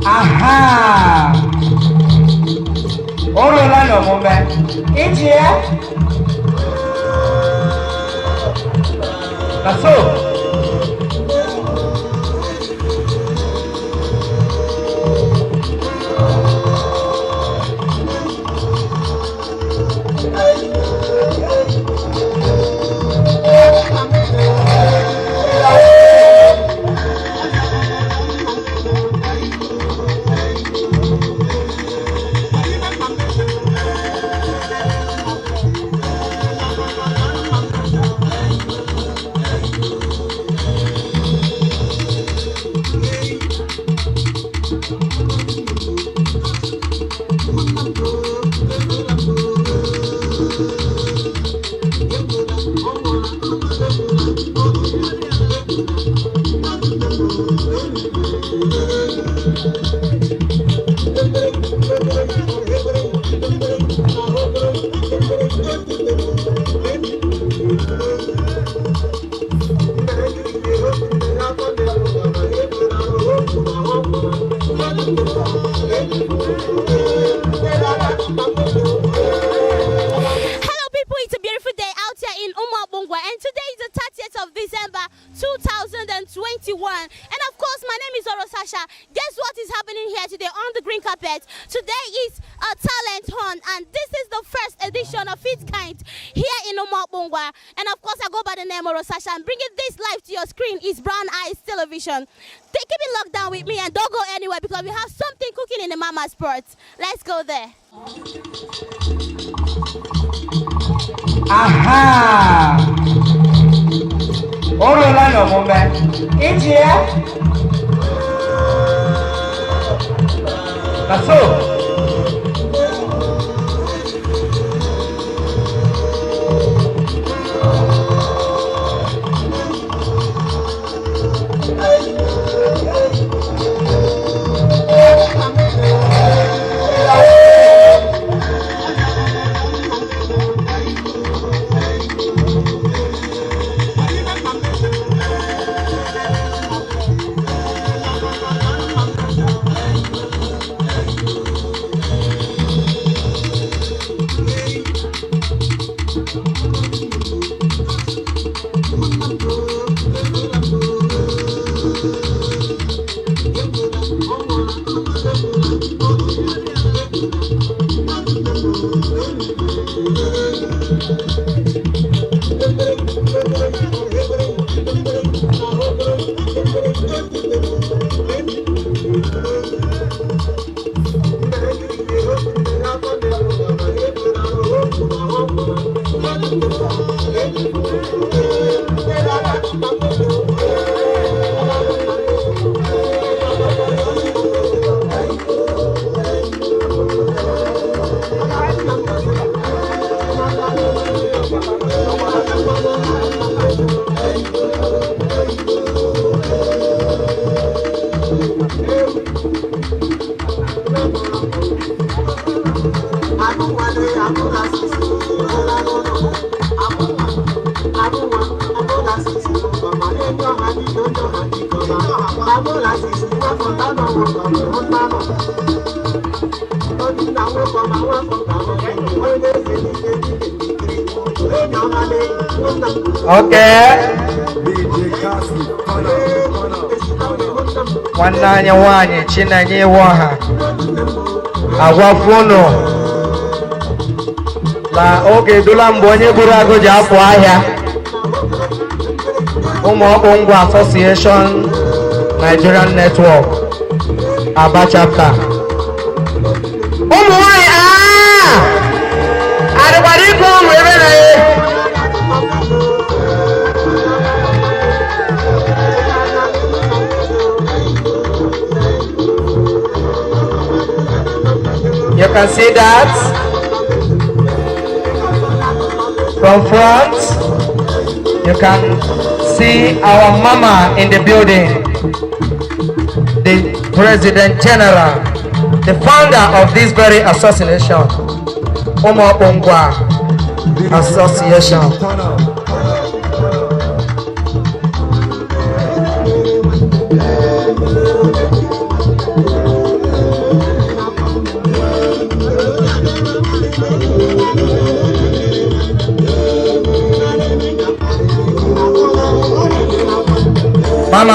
Aha! O ruola n'omume. Iji ya? Na so. Hello, people. It's a beautiful day out here in Umuakpu Ngwa, and today is the 30th of December 2021. And of course, my name is Oro Sasha. Guess what is happening here today on the green carpet? Today is a talent hunt, and this is the first edition of its kind here in Umuakpu Ngwa. And of course, I go by the name Oro Sasha, and bringing this live to your screen is Brown Eyes Television. They keep it locked down with me and don't go anywhere because we have something cooking in the Mama Sports. Let's go there. Aha! O ruola n'omume. Iji ya? Na so. Okay. Nwanne anyị nwanyị Chinenye Iwọha agwafunu na oge edula mgbe onye gburu agụ ji apụ ahịa. Ụmụọkpụ Ngwa Association Nigerian Network, Aba Chapter. Ụmụ nwanyị adịkwara ike ụmụ ebe na ya. You can see that from front. You can see our mama in the building, the President General, the founder of this very association, Umuokpu Ngwa Association.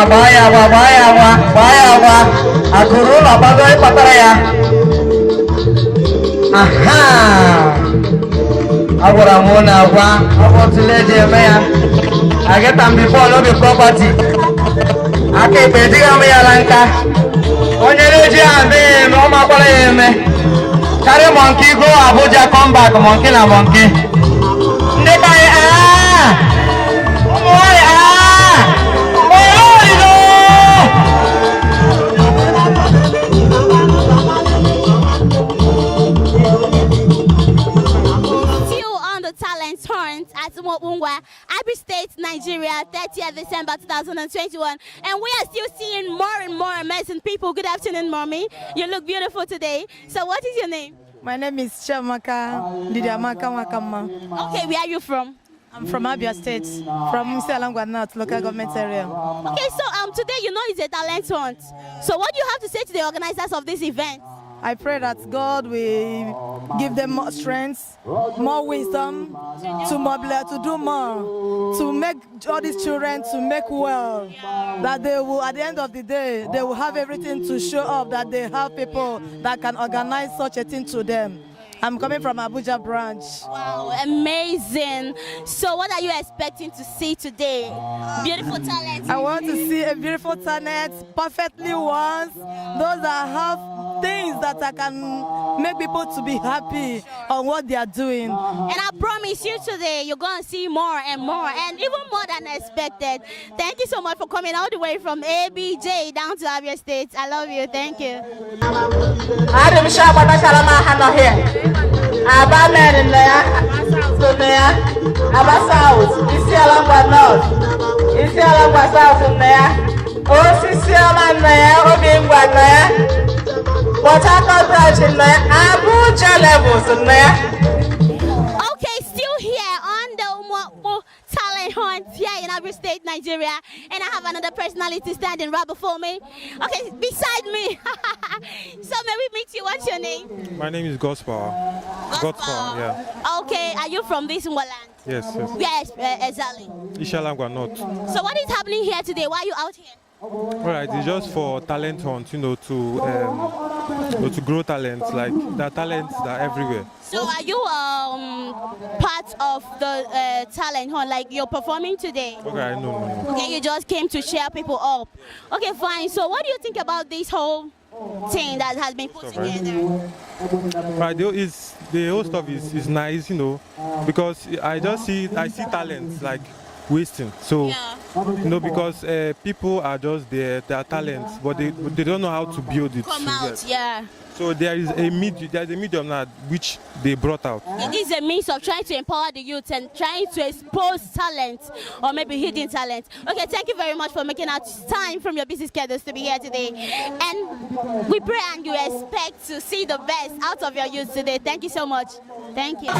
Gbaa ya agba, gbaa ya agba, gbaa ya agba. Akụrụ ụlọ gbado ịkpatara ya. Aha, agwara m ụnụ agwa, ọ bụ otule eji eme ya. I get am before, no be property. Aka ekpe ejighị m ya la nka. Onye na-eji ya eme ya eme, ọ makwara ya eme. Carry monkey go Abuja, come back monkey na monkey. Ndị ka anyị, ah! Ụmụ nwanyị, ah! Oyoyo! Still on the talent hunt at Umuokpu Ngwa, Abia State, Nigeria, 30th December 2021. And we are still seeing more and more amazing people. Good afternoon, Mommy. You look beautiful today. So what is your name? My name is Chiamaka Ndidiamaka Wakama. Okay, where are you from? I'm from Abia State, from Isiala Ngwa North local government area. Okay, so today you know it's a talent hunt. So what do you have to say to the organizers of this event? I pray that God will give them more strength, more wisdom to mobilize, to do more, to make all these children to make well. That they will, at the end of the day, they will have everything to show up that they have people that can organize such a thing to them. I'm coming from Abuja branch. Wow, amazing. So what are you expecting to see today? Beautiful talent. I want to see a beautiful talent, perfectly ones, those that have things that I can make people to be happy on what they are doing. And I promise you today, you're going to see more and more and even more than expected. Thank you so much for coming all the way from ABJ down to Abia State. I love you. Thank you. Adị m sure gbadachara m aha nọ here. Aba men nọ ya, so nọ ya, Aba South, Isiala Ngwa North, Isiala Ngwa South nọ ya, Osisi Ọma nọ ya, Obi Ngwa nọ ya, Port Harcourt branch nọ ya, Abuja levels nọ ya. Okay, still here on the Umuokpu Talent Hunt here in Abia State, Nigeria. And I have another personality standing right before me. Okay, beside me. So may we meet you? What's your name? My name is Gospel. Gospel, yeah. Okay, are you from this land? Yes. Where exactly? Isiala Ngwa North. So what is happening here today? Why are you out here? All right, it's just for talent hunt, to grow talents. Like there are talents that are everywhere. So are you part of the talent hunt? Like you're performing today? Okay, no. Okay, you just came to cheer people up. Okay, fine. So what do you think about this whole thing that has been put together? Right, the whole stuff is nice, because I see talents like wasting. So, because people are just there, they are talents, but they don't know how to build it. Come out, yeah. So there is a medium now which they brought out. It is a means of trying to empower the youth and trying to expose talent or maybe hidden talent. Okay, thank you very much for making out time from your busy schedules to be here today. And we pray and you expect to see the best out of your youth today. Thank you so much. Thank you.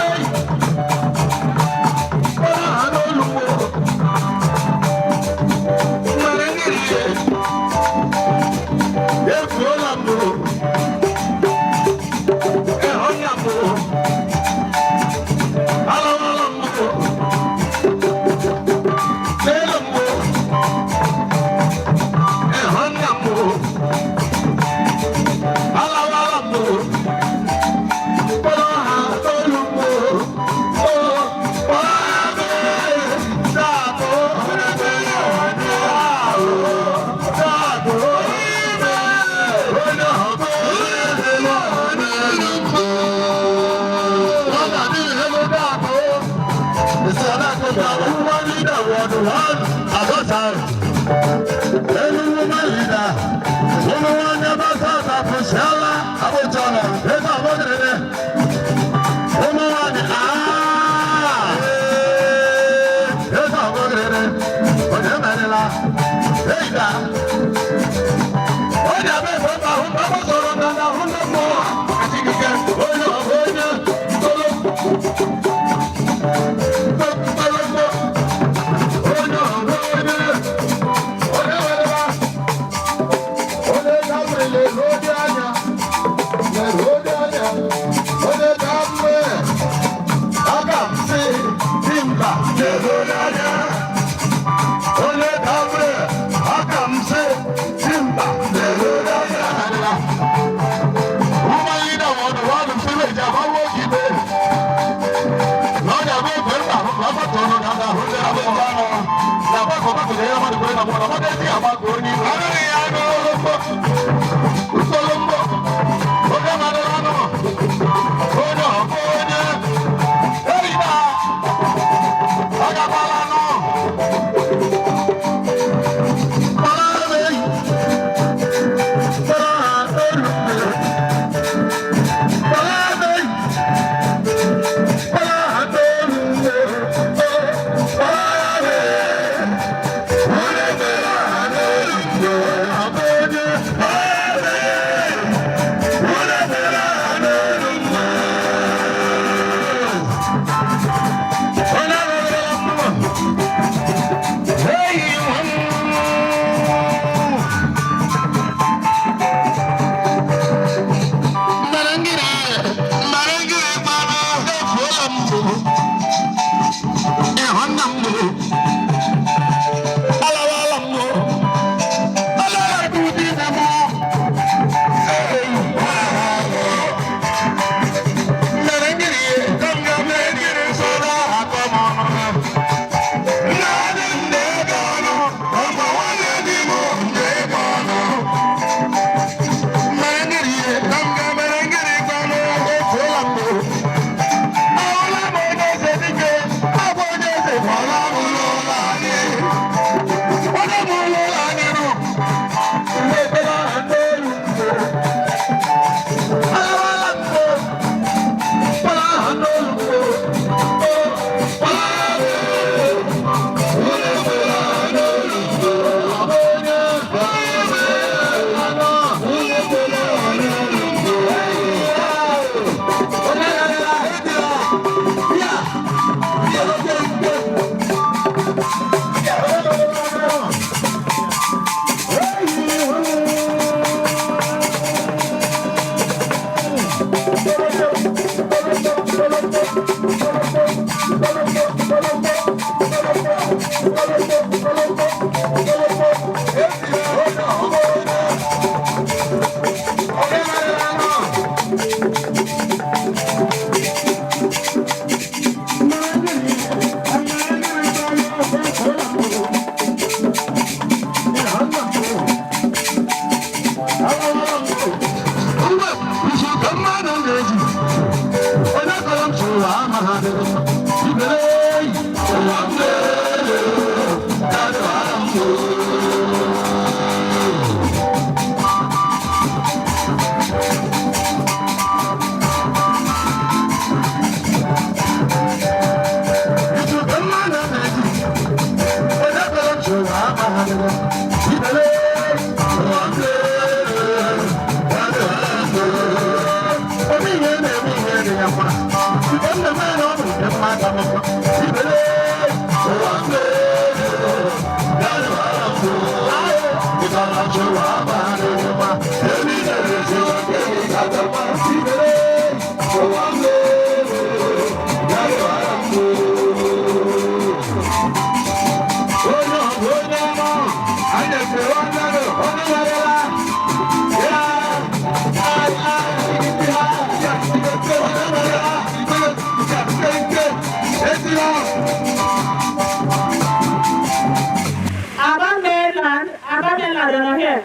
Aba mainland, Aba mainland nọ here.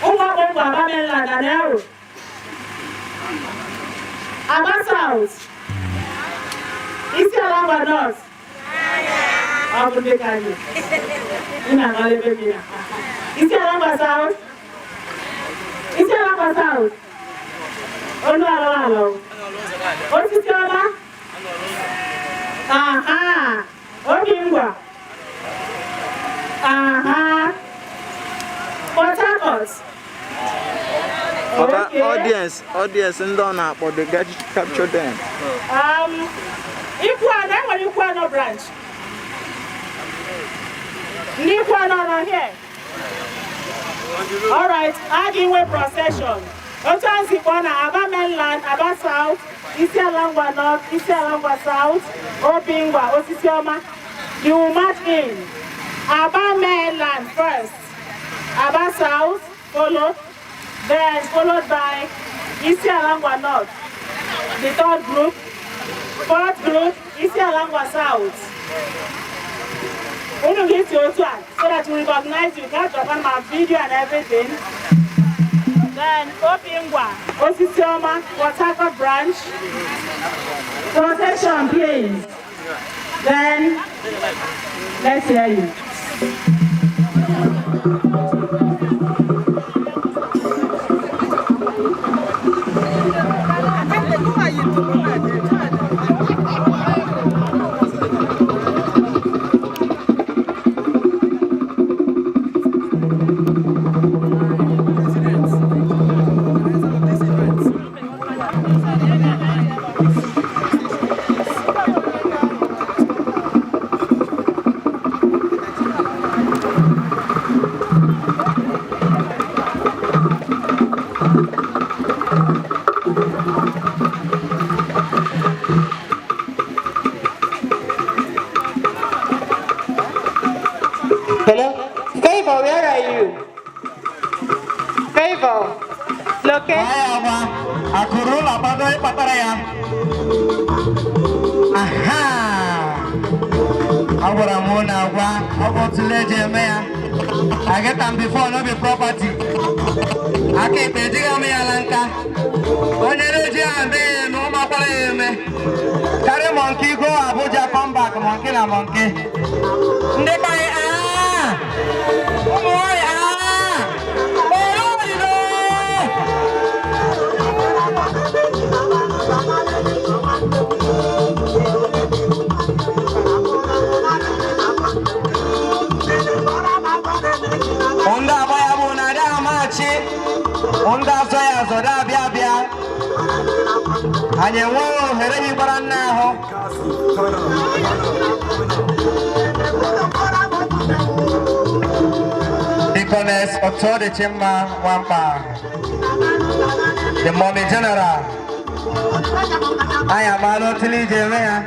Ụmụakpọmkpọ Aba mainland na Nero. Aba South. Isiala Ngwa North. Ọ bụ ndị ka anyị. Ị na-amara ebe bi ya. Isiala Ngwa South. Isiala Ngwa South. Olu alọ alọ. Osisi ọma. Aha. Obi ngwa. Aha. Port Harcourt. Pụta. Okay. Audience ndị ọ na-akpọ, they get capture them. Ikwuano, enwere Ikwuano branch. Ndị Ikwuano nọ here. All right, a ga-enwe procession. Otu a si kpọọ na Aba mainland, Aba South, Isiala Ngwa North, Isiala Ngwa South, Obi Ngwa, Osisi Ọma. You will march in. Aba mainland first. Aba South followed, then followed by Isiala Ngwa North. The third group, fourth group, Isiala Ngwa South. Unu ga-esi otu a so that we recognize you. Ka my video and everything. Then Obingwa, Osisioma, Port Harcourt branch. Protection, please. Then let's hear you. Hello? Favor, where are you? Favor. Loke. Agba akụrụ ụlọ agbado ịkpatara ya. Aha! Agwara m na agwa ọ bụ otule eji eme ya. I get am before, no be property. Aka ekpe ejighị amị ya la nka. Onye na-eji ya eme ya eme, ọ makwara ya eme. Carry monkey go Abuja, come back, monkey na monkey. Ndị ka anyị, ah! Ụmụ nwanyị, ah! Olu odido! Ndị agba ya bụ na adị amachi, ndị azọ ya azọ da abịa abịa. Anyị enweghị ohere yikwara nna ahụ. Deaconess Otodichimma Nwampa, the Mommy General. Anyị amaala otili ije eme ya.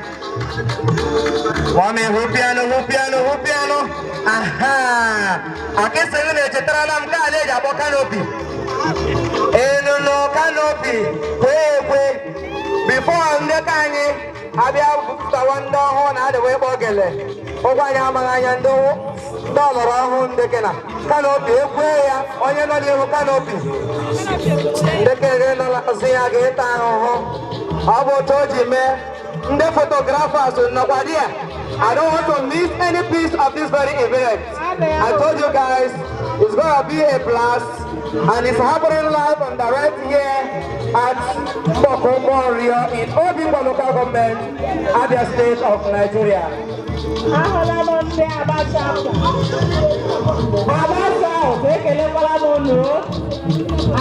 Mommy, hụpianụ, hụpianụ, hụpianụ. Aha! Akịsịrị na-echetarala m nke a na-eji akpọ canopy. Enunu canopy kwee ekwe. Before ndị ka anyị abịa pụtawa ndị ọhụụ na adịwa ịkpọ gele. Ụgwọ anyị amaghị anya ndị ndị ọlọrọ ọhụụ ndị kena. Canopy ekwe ya, onye nọ n'ihu canopy. Ndị kere nọ n'azụ ya ga-eta ahụhụ. Ọ bụ otu o ji mee. Ndị photographers nọkwa there. I don't want to miss any piece of this very event. I told you guys, it's gonna be a blast, and it's happening live and direct here at Mbokomorio in Obingwa local government, Abia State of Nigeria. Ahụla m ndị Aba chapter. Aba South, ekelekwala m unu.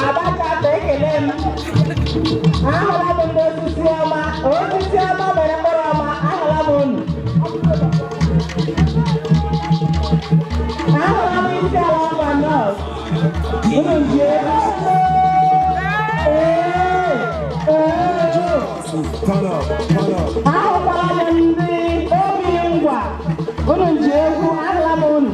Aba chapter, ekele m. Ahụla m ndị osisi ọma. Osisi ọma mere mkpụrụ ọma. Ahụla m unu. Ahụla m isi ala Ngwa North. Unu ji ego. Ee, ee. Ahụkwala m ndị obi ngwa. Unu ji egwu, ahụla m unu.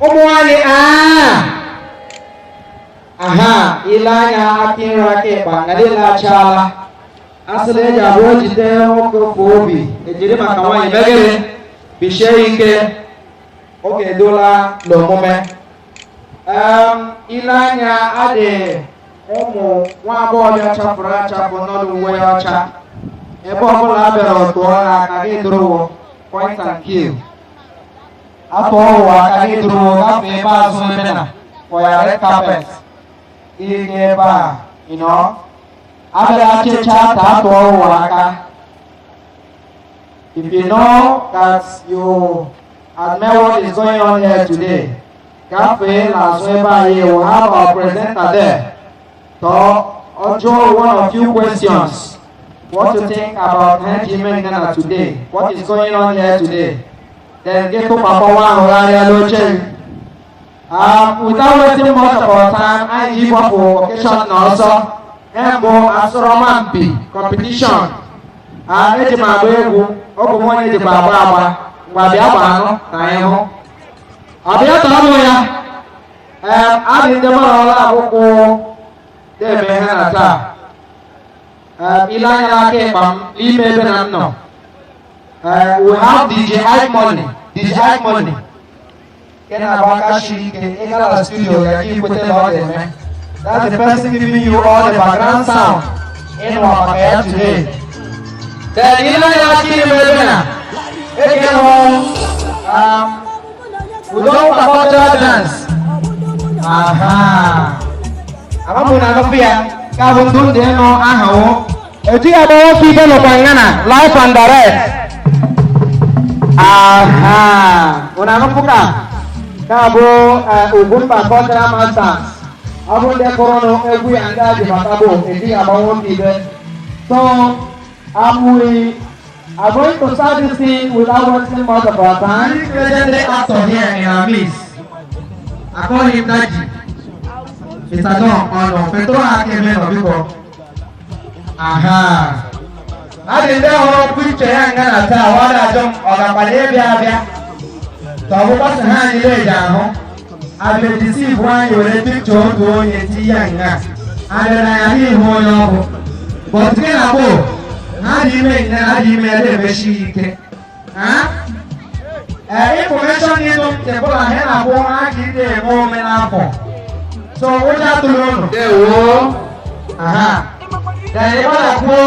Ụmụ nwanyị, aa, aha, ile anya aka nri, aka ịkpa nga niile achala. Asịla eji abụọ jide nwoke ofu obi ejiri maka nwaanyị megịrị bichie ike oge edola n'omume. Ile anya adị ụmụ nwa agbọghọbịa chafụrụ achafụ nọ n'uwe ọcha ebe ọbụla a bịara tụọ ha aka gị dụrụwo point and kill atụọ ụwa aka gị dụrụwo gafee ebe azụ ebe na for your red carpet ịga ebe a abịara chechaa ka atụọ ụwa aka. If you know that you admire what is going on here today, gafee n'azụ ebe anyị will have our presenter there to ọjọọ one or few questions. What you think about Henry Ghana today? What is going on here today? Then get to Papa nwa ahụ n'oche. Without wasting much of our time, anyị ji gbapụ occasion na ọzọ mbụ asọrọmpi competition. Ah, eji m agba egwu, ọ bụ m onye jikwa agba agba. Ngwa bịa gbanụ ka anyị hụ. Ọ bịa tọọ ya. Ee, adị ndị mara ọla akwụkwọ na-eme ha na taa. Ile anya n'aka ịkpa m n'ime ebe na m nọ. We have DJ Ike Money, DJ Ike Money. Nke na-agba aka siri ike, ị gara na studio ya ka ikwete na ọ ga-eme. That's the person giving you all the background sound. Ịnụ maka ya today. Then ile anya n'aka ime ebe na eke hụ Udonta cultural dance. Aha. Amamu na anọpụ ya ka bụ ndụ ndị nọ aha wo. Ejighị agba nwoke ibe nọkwa nga na live and direct. Aha. Unu anọpụ ka ka bụ Ugwumba Cultural Masters. Ọ bụ ndị kụrụ egwu ya ndị a ji bata bụ ejighị agba nwoke ibe. So, we are going to start this thing without wasting much of our time. Legendary actor here in our midst. I call him Daji. Mr. Don Ono. Petro Akeme no biko. Aha. Adị ndị ọhụrụ picture ya nga na taa, ọ na-ajụ m ọ ga-akpali ịbịa abịa. Ka ọ bụkwa sị ha anyị leji ahụ. Abịa deceive anyị were picture otu onye tinye ya nga. Abịa na ya n'ihu onye ọ bụ. But gị na gboo, ha dị ime nne, ha dị ime ya na-emechi ike. Ha? Ee, information ịnụ ntị bụ na ha na-abụ ha ka ị na-eme ome n'afọ. So ụjọ atụrụ unu. Ndewo. Aha. Then ebe a na-akwuo,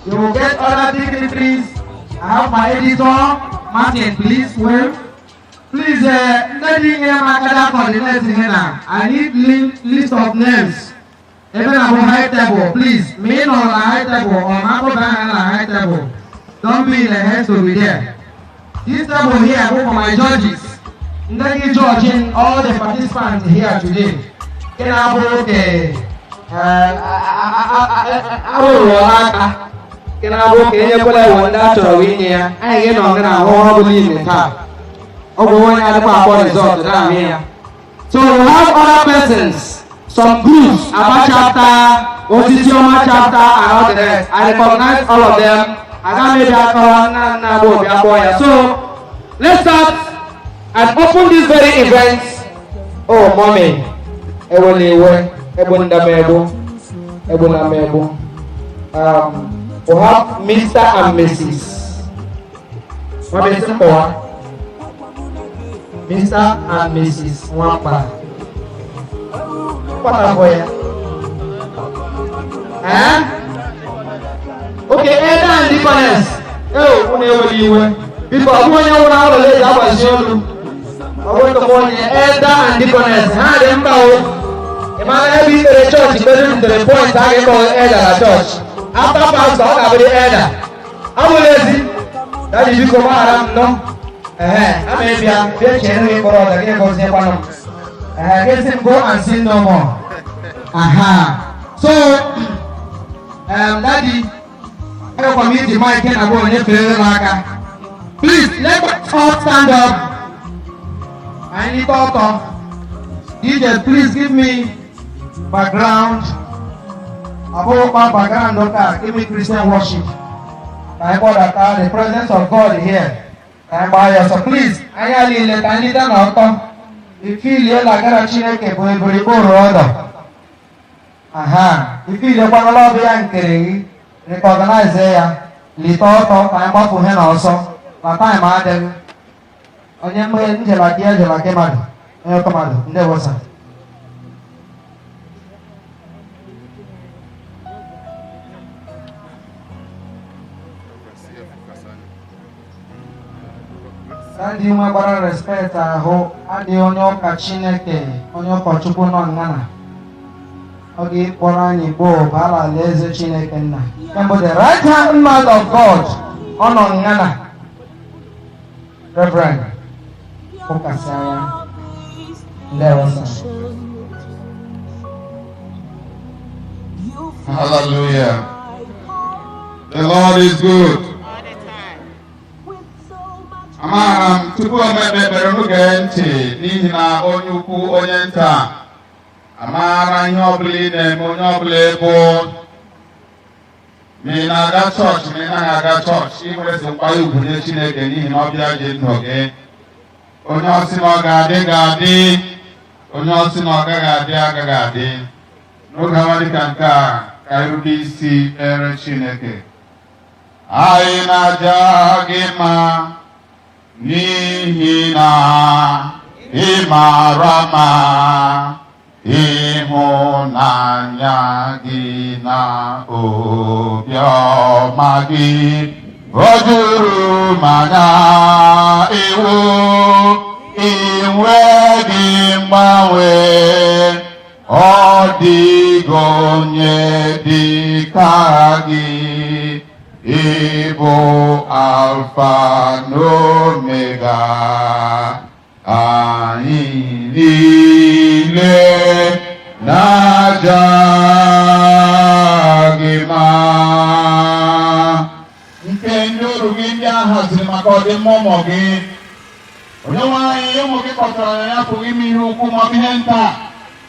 you will get other dignitaries. I have my editor, Martin, please wave. Please, ndị dị nyere m aka da coordinate here na. I need list of names. Ebe na bụ high table, please. Ma ị nọ na high table or ma akpọba aha na high table. Don't be in a haste to be there. This table here bụ for my judges. Ndị gị judging all the participants here today. Nke na-abụ oke arụrụ aka. Nke na-abụ ka enyekwala ewu ndị a chọrọ inye ya. Anyị ga-enọ na ahụ ọ bụla ime taa. Ọ bụ onye adịkwa akpọ result na-ahụ ya. So we have other persons, some groups, Aba chapter, Osisioma chapter, and all the rest. I recognize all of them. Aga m ebi akọrọ nna nna bụ obi akpọ ya. So let's start and open this very event. Oh, mommy, ewela iwe, egbu ndam egbu, egbu na m egbu. We have Mr. and Mrs. Mommy, simple. Mr. and Mrs. Nwampa. What for ya? Eh? Okay, elder and deaconess. Oh, unu ewela iwe. Biko, ọ bụ onye nwụrụ ahụ leji agbazi olu. Ọ bụ ntụkwa onye elder and deaconess. Ha dị mkpa o. Ị mara ebe ikpere chọọchị kpere rutere point a ga-ekpọ elder na chọọchị. After pastor, ọ ga-abụrụ elder. Abụla ezi. Daddy, biko gbaghara m nọ. Ehe, ama ịbịa bịa chere gị mkpọrọ ọda gị gọziekwanụ m. Ehe, gị sị m go and sin no more. Aha. So, Daddy, agakwa m iji mic na bụ onye fere m aka. Please, let us all stand up. Anyị lite ọtọ. DJ, please give me background. Abụrụkwa background ụka, give me Christian worship. Ka anyị kpọdata the presence of God here. Ka anyị gbaa ya ọsọ. Please, anya niile ka anyị lite n'ọtọ. Ifiliela gara Chineke bụ eburibo ọdọ. Aha, ifilikwanala ọbịa nkere gị, recognize ya, lite ọtọ ka anyị gbapụ ihe n'ọsọ. Na time adịghị. Onye mgbe njelaki ya jelaki mmadụ, onye ọkọ mmadụ, ndị wụsa. Ndị nwekwara respect ahụ adịghị onye ụka Chineke, onye ụkọchukwu nọ ngana. Ọ ga-ekpọrọ anyị gboo baa alaeze Chineke nna. Kemgbe the right hand man of God ọ nọ ngana. Reverend ụkasị anya. Ndewo sir. Hallelujah. The Lord is good. Amaara m tupu o mekpe ekpere unu gee ntị n'ihi na onye ukwu onye nta amaara ihe ọbụla ị na-eme, onye ọbụla ịbụ, ma ị na-aga chọọchị ma ị naghị aga chọọchị, ị nwere nkwanye ugwu nye Chineke n'ihi na ọbịa ji ndụ gị. Onye ọsị na ọ ga-adị ga-adị, onye ọsị na ọ gaghị adị agaghị adị. N'oge awa dịka nke a, Ka anyị rube isi kpere Chineke. Anyị na-aja gị mma n'ihi na ị mara mma, ịhụnanya gị na obiọma gị o juru m anya. Iwu inweghị mgbanwe, ọ dịghị onye dị ka gị. Ịbụ Alfa na Omega, anyị niile na-aja gị mma. Nke ndị oru gị ndị a haziri maka ọdịmma ụmụ gị, onye nwe anyị, ụmụ gị kpọtara na ya apụghị ime ihe ukwu maọbụ ihe nta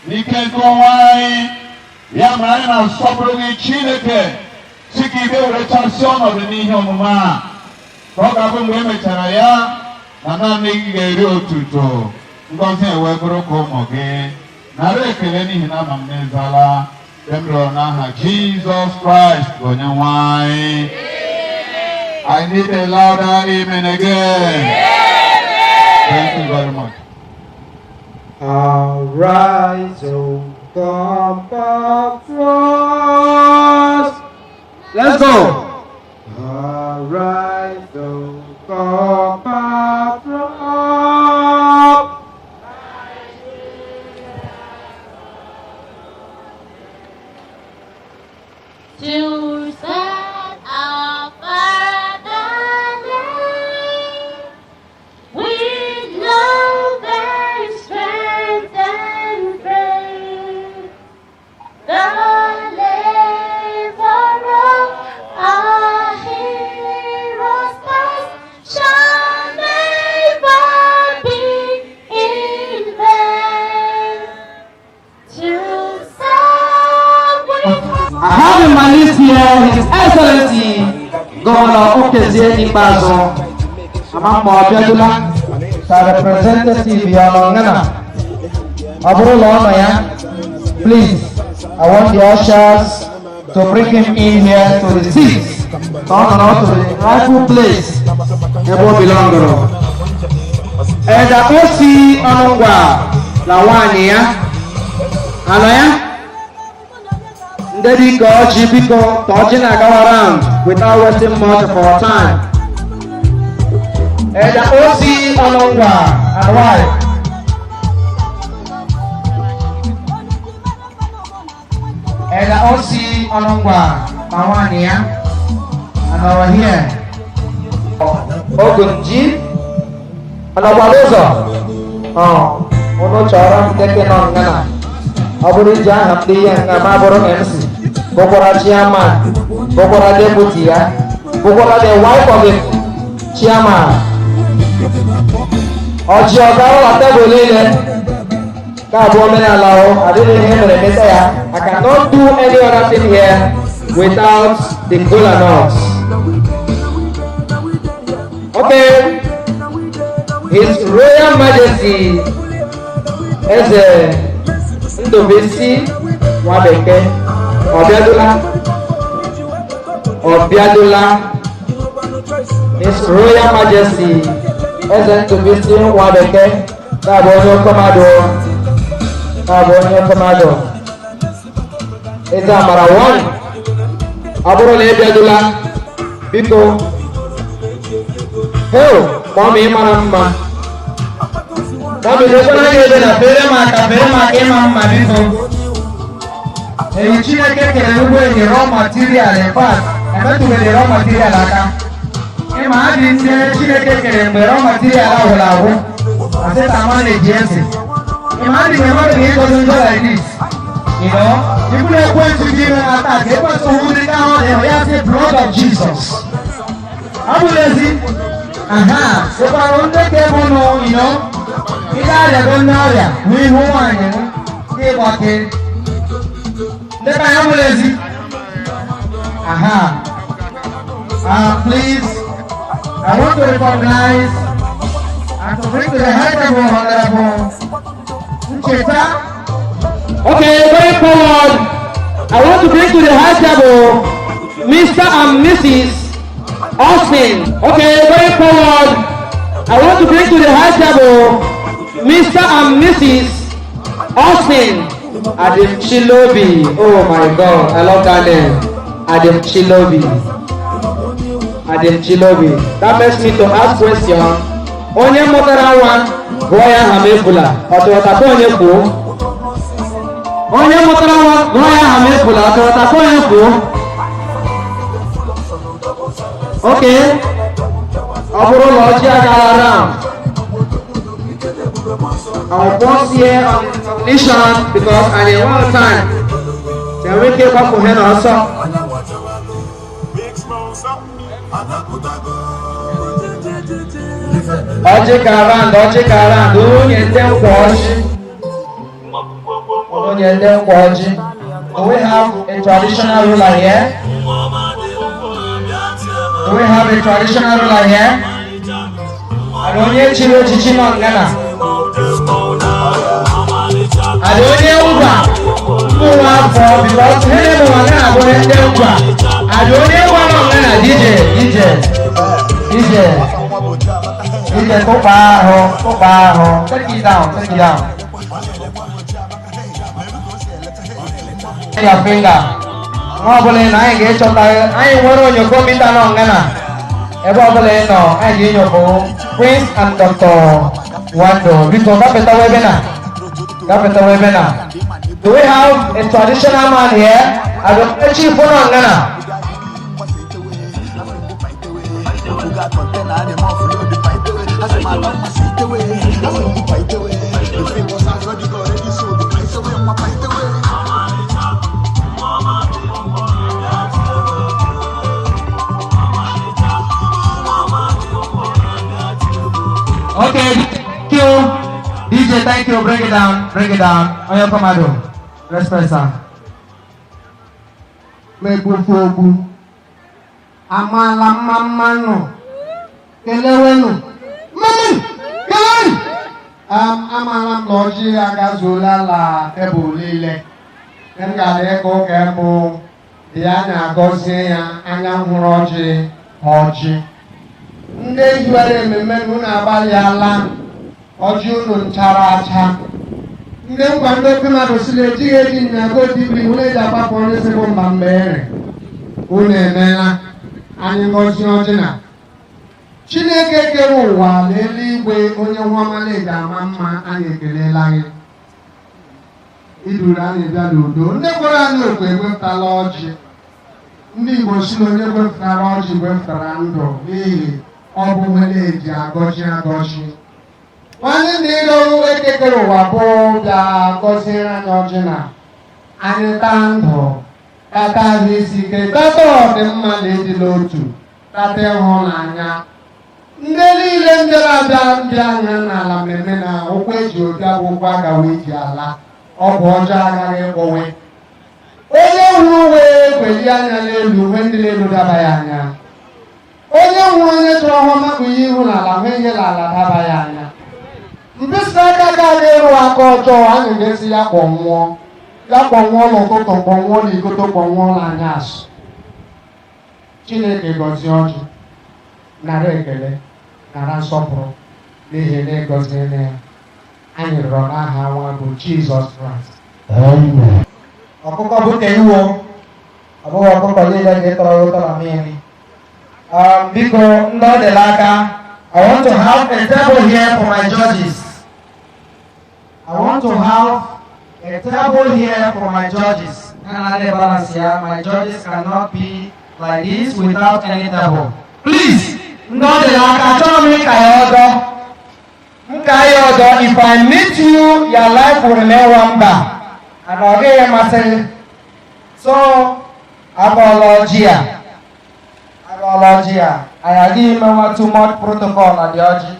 n'ike nke onwe anyị. Ya mere anyị na-asọpụrụ gị, Chineke, si ka ibe werechasị ọnọdụ n'ihe omume a, ka ọ ga-abụ mgbe e mechara ya na naanị gị ga-eri otuto, ngọzi ewee bụrụ ka ụmụ gị nara ekele, n'ihi na ama m n'ezala mgbe m rịọrọ n'aha Jizọs Kraịst bụ onye nwe anyị. I need a louder amen again. Thank you very much. Arise, O God of us. Let's go. Arise, O God of us. To set our fatherland with love and strength and faith, the labor of our heroes past shall never be in vain. To serve with I have in my list here His Excellency Governor Okezie Ikpeazu. Ama ma ọ bịadula ka representative ya nọ ngana. Ọ bụrụ na ọ nọ ya, please, I want the ushers to bring him in here to the seat. Ka ọ nọrọ to the rightful place ebe o belongụrụ. Elder Osi Ọnụngwa na nwaanyị ya. Anọ ya? Ndị dịka ọjị, biko, ka ọjị na-agawa round without wasting much of our time. Elder Osi Ọnụngwa and wife. Elder Osi Ọnụngwa na nwaanyị ya anọrọ here. Ogunji ọnọgbara ụzọ ọ unu chọrọ m ndeke nọ ngana. Ọ bụrụ iji aha m dị ihe nga ma bụrụ MC, bụkwara chairman, bụkwara deputy ya, bụkwara the wife of the chairman. Ọjị ọ gara na tebụl niile ka abụ omenala o adịghị ihe mere meta ya. I cannot do any other thing here without the kola nuts. Okay, His Royal Majesty Eze Ndubisi Nwabeke, Ọbịadụla, Ọbịadụla. His Royal Majesty Eze Ndubisi Nwabeke ga-abụ onye oke mmadụ, ga-abụ onye oke mmadụ. Eze Amara one, ọ bụrụ na ị bịadụla, biko. Heo, mummy, ị mara mma. Mummy, lekwara anya ebe na fere m aka, fere m aka, ịma mma, biko. Eyi Chineke kere ụgbọ enyi raw material, in fact, emetụbeghị raw material aka. Ịma adị ndị Chineke kere mgbe raw material agwụrụ agwụ. Asị ka ama na-eji ntị. Ịma adị mgbe mmadụ ga-egozi njọ like this. Ikwu na ekwensu gị ime attack, ekwensu hụ ndị ahụ ọ dị ya sị blood of Jesus. Ọ bụrụ ezi. Aha, sịkwara ndị ka ebe ụnụ, ị ga-arịago nne ọrịa hụ ihu nwaanyị m, gị gbake. Ndị ka ya bụrụ ezi. Aha. Please, I want to recognize and to bring to the head table Honorable Ncheta. Okay, going forward, I want to bring to the high table Mr. and Mrs. Austin. Okay, going forward, I want to bring to the high table Mr. and Mrs. Austin Adam Chilobi. Oh my God, I love that name. Adam Chilobi. Adam Chilobi. That makes me to ask question. Onye mụtara nwa gụọ ya aha Mefula. Ọ chọrọ ka onye kwuo? Onye mụtara nwa gụọ ya aha Mefula. Ọ chọrọ ka onye kwuo? Okay. Ọ bụrụ na ọjị agara round. I will pause here on the recognition because I dey want time. Ka enwe ike ịgbapụ ihe n'ọsọ. Ọjị ka round, ọjị ka round, onye ndị nkwa ọjị. Onye ndị nkwa ọjị. Do we have a traditional ruler here? Do we have a traditional ruler here? And onye chiri echichi nọ ngana? And onye ngwa mbụ afọ because ihe na-eme nwa ngana bụ ndị ngwa. And onye ngwa nọ ngana? DJ, DJ, DJ, DJ, tụkpa ahụ, tụkpa ahụ. Take it down, take it down. Your finger. Nwa ọbụla ị nọ, anyị ga-echọta, anyị nwere onyoko meter nọ ngana. Ebe ọbụla ị nọ, anyị ga-enyopụ Prince and Dr. Wando. Biko gafetawa ebe na. Gafetawa ebe na. Do we have a traditional man here? Adọ chief nọ ngana. Okay, thank you. DJ, thank you. Bring it down. Bring it down. On your commando. Respect, sir. Megbufu ogbu amaala mma mmanụ kelewenu mmanụ kelewenu. Amaala m na ọjị agazuola la tebụl niile. M gara ịga ụka mbụ dị anya agọzie ya anya hụrụ ọjị ọjị. Ndị hiwere ememme unu agbalịala, ọjị unu nchara acha. Ndị ngwa ndị oke mmadụ si na ejighị eji nya gotibiri hụ na-eji agbapụ onye si bụ mba mmeghere. Unu emeela, anyị ngọzi ọjị na Chineke kere ụwa na eluigwe, onye nwa na-eji ama mma, anyị ekelela gị. Iduru anyị bịa n'udo. Ndị gwara anyị okwu ewepụtala ọjị. Ndị Igbo si na onye wepụtara ọjị wepụtara ndụ, n'ihi ọ bụ nwere eji agọzi agọzi. Nwanne na ịrịọ ekekere ụwa bụ bịa gọziere anyị ọjị na anyị taa ndụ, tata ahụ isi ike, tata ọdịmma na ịdị n'otu, tata ịhụnanya. Ndị niile mbịara abịa ndị anya n'ala mmemme na ụkwụ eji obi abụ ụkwụ agawa eji ala ọgwụ ọjọọ agaghị ịkpọwe onye hụrụ wee welie anya n'elu hwe ndị n'elu daba ya anya. Onye hụrụ onye chọrọ ọhụma makpunye ihu n'ala hwe ihe n'ala daba ya anya. Mkpịsị aka gaghị ịrụ aka ọjọọ, anyị ga-esi ya kpọnwụọ, ya kpọnwụọ n'ụtụtụ, kpọnwụọ n'ikoto, kpọnwụọ n'anyasụ. Chineke gọzie ọjị, nara ekele, nara nsọpụrụ, n'ihi na ịgọziela ya. Anyị rịọrọ n'aha nwa bụ Jizọs Kraịst. Ọkụkọ bụ ka iwo, ọ bụghị ọkụkọ niile ga-etọrọ ya ụtọ na mmiri. Biko, ndị ọ dịla aka, I want to have a table here for my judges. I want to have a table here for my judges. Can I balance here? My judges cannot be like this without any table. Please, ndị ọ dịla aka, achọrọ m ịka ya ọdọ. Nka ya ọdọ, if I meet you, your life will remain one bar. And ọ gaghị amasị gị. So, agọọla ọjị a. Agọọla ọjị a. Anyị agaghị imenwa too much protocol na dị ọjị.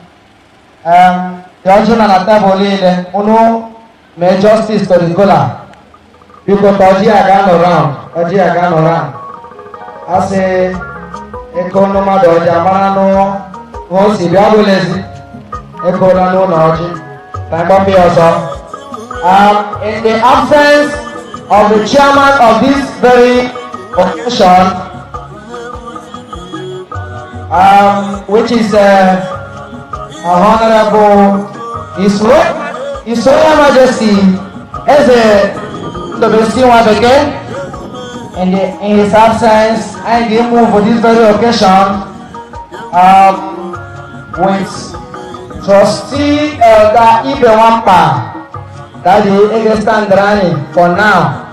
Dị ọjị nọ na tebụl niile. Unu mee justice to the kola. Biko ka ọjị a gaa nọ round. Ọjị a gaa nọ round. A sị eke ọnụ mmadụ ọjị amara nụ o si bịa ọ bụla ezi. Ekola n'ụlọ ọjị. Ka anyị gbapụ ya ọzọ. In the absence of the chairman of this very occasion, which is Honorable His Royal Majesty Eze Ndobesi Nwabeke. In his absence, I will move for this very occasion with Trustee Elder Ibe Nwampa, Daddy Ege stand anyị for now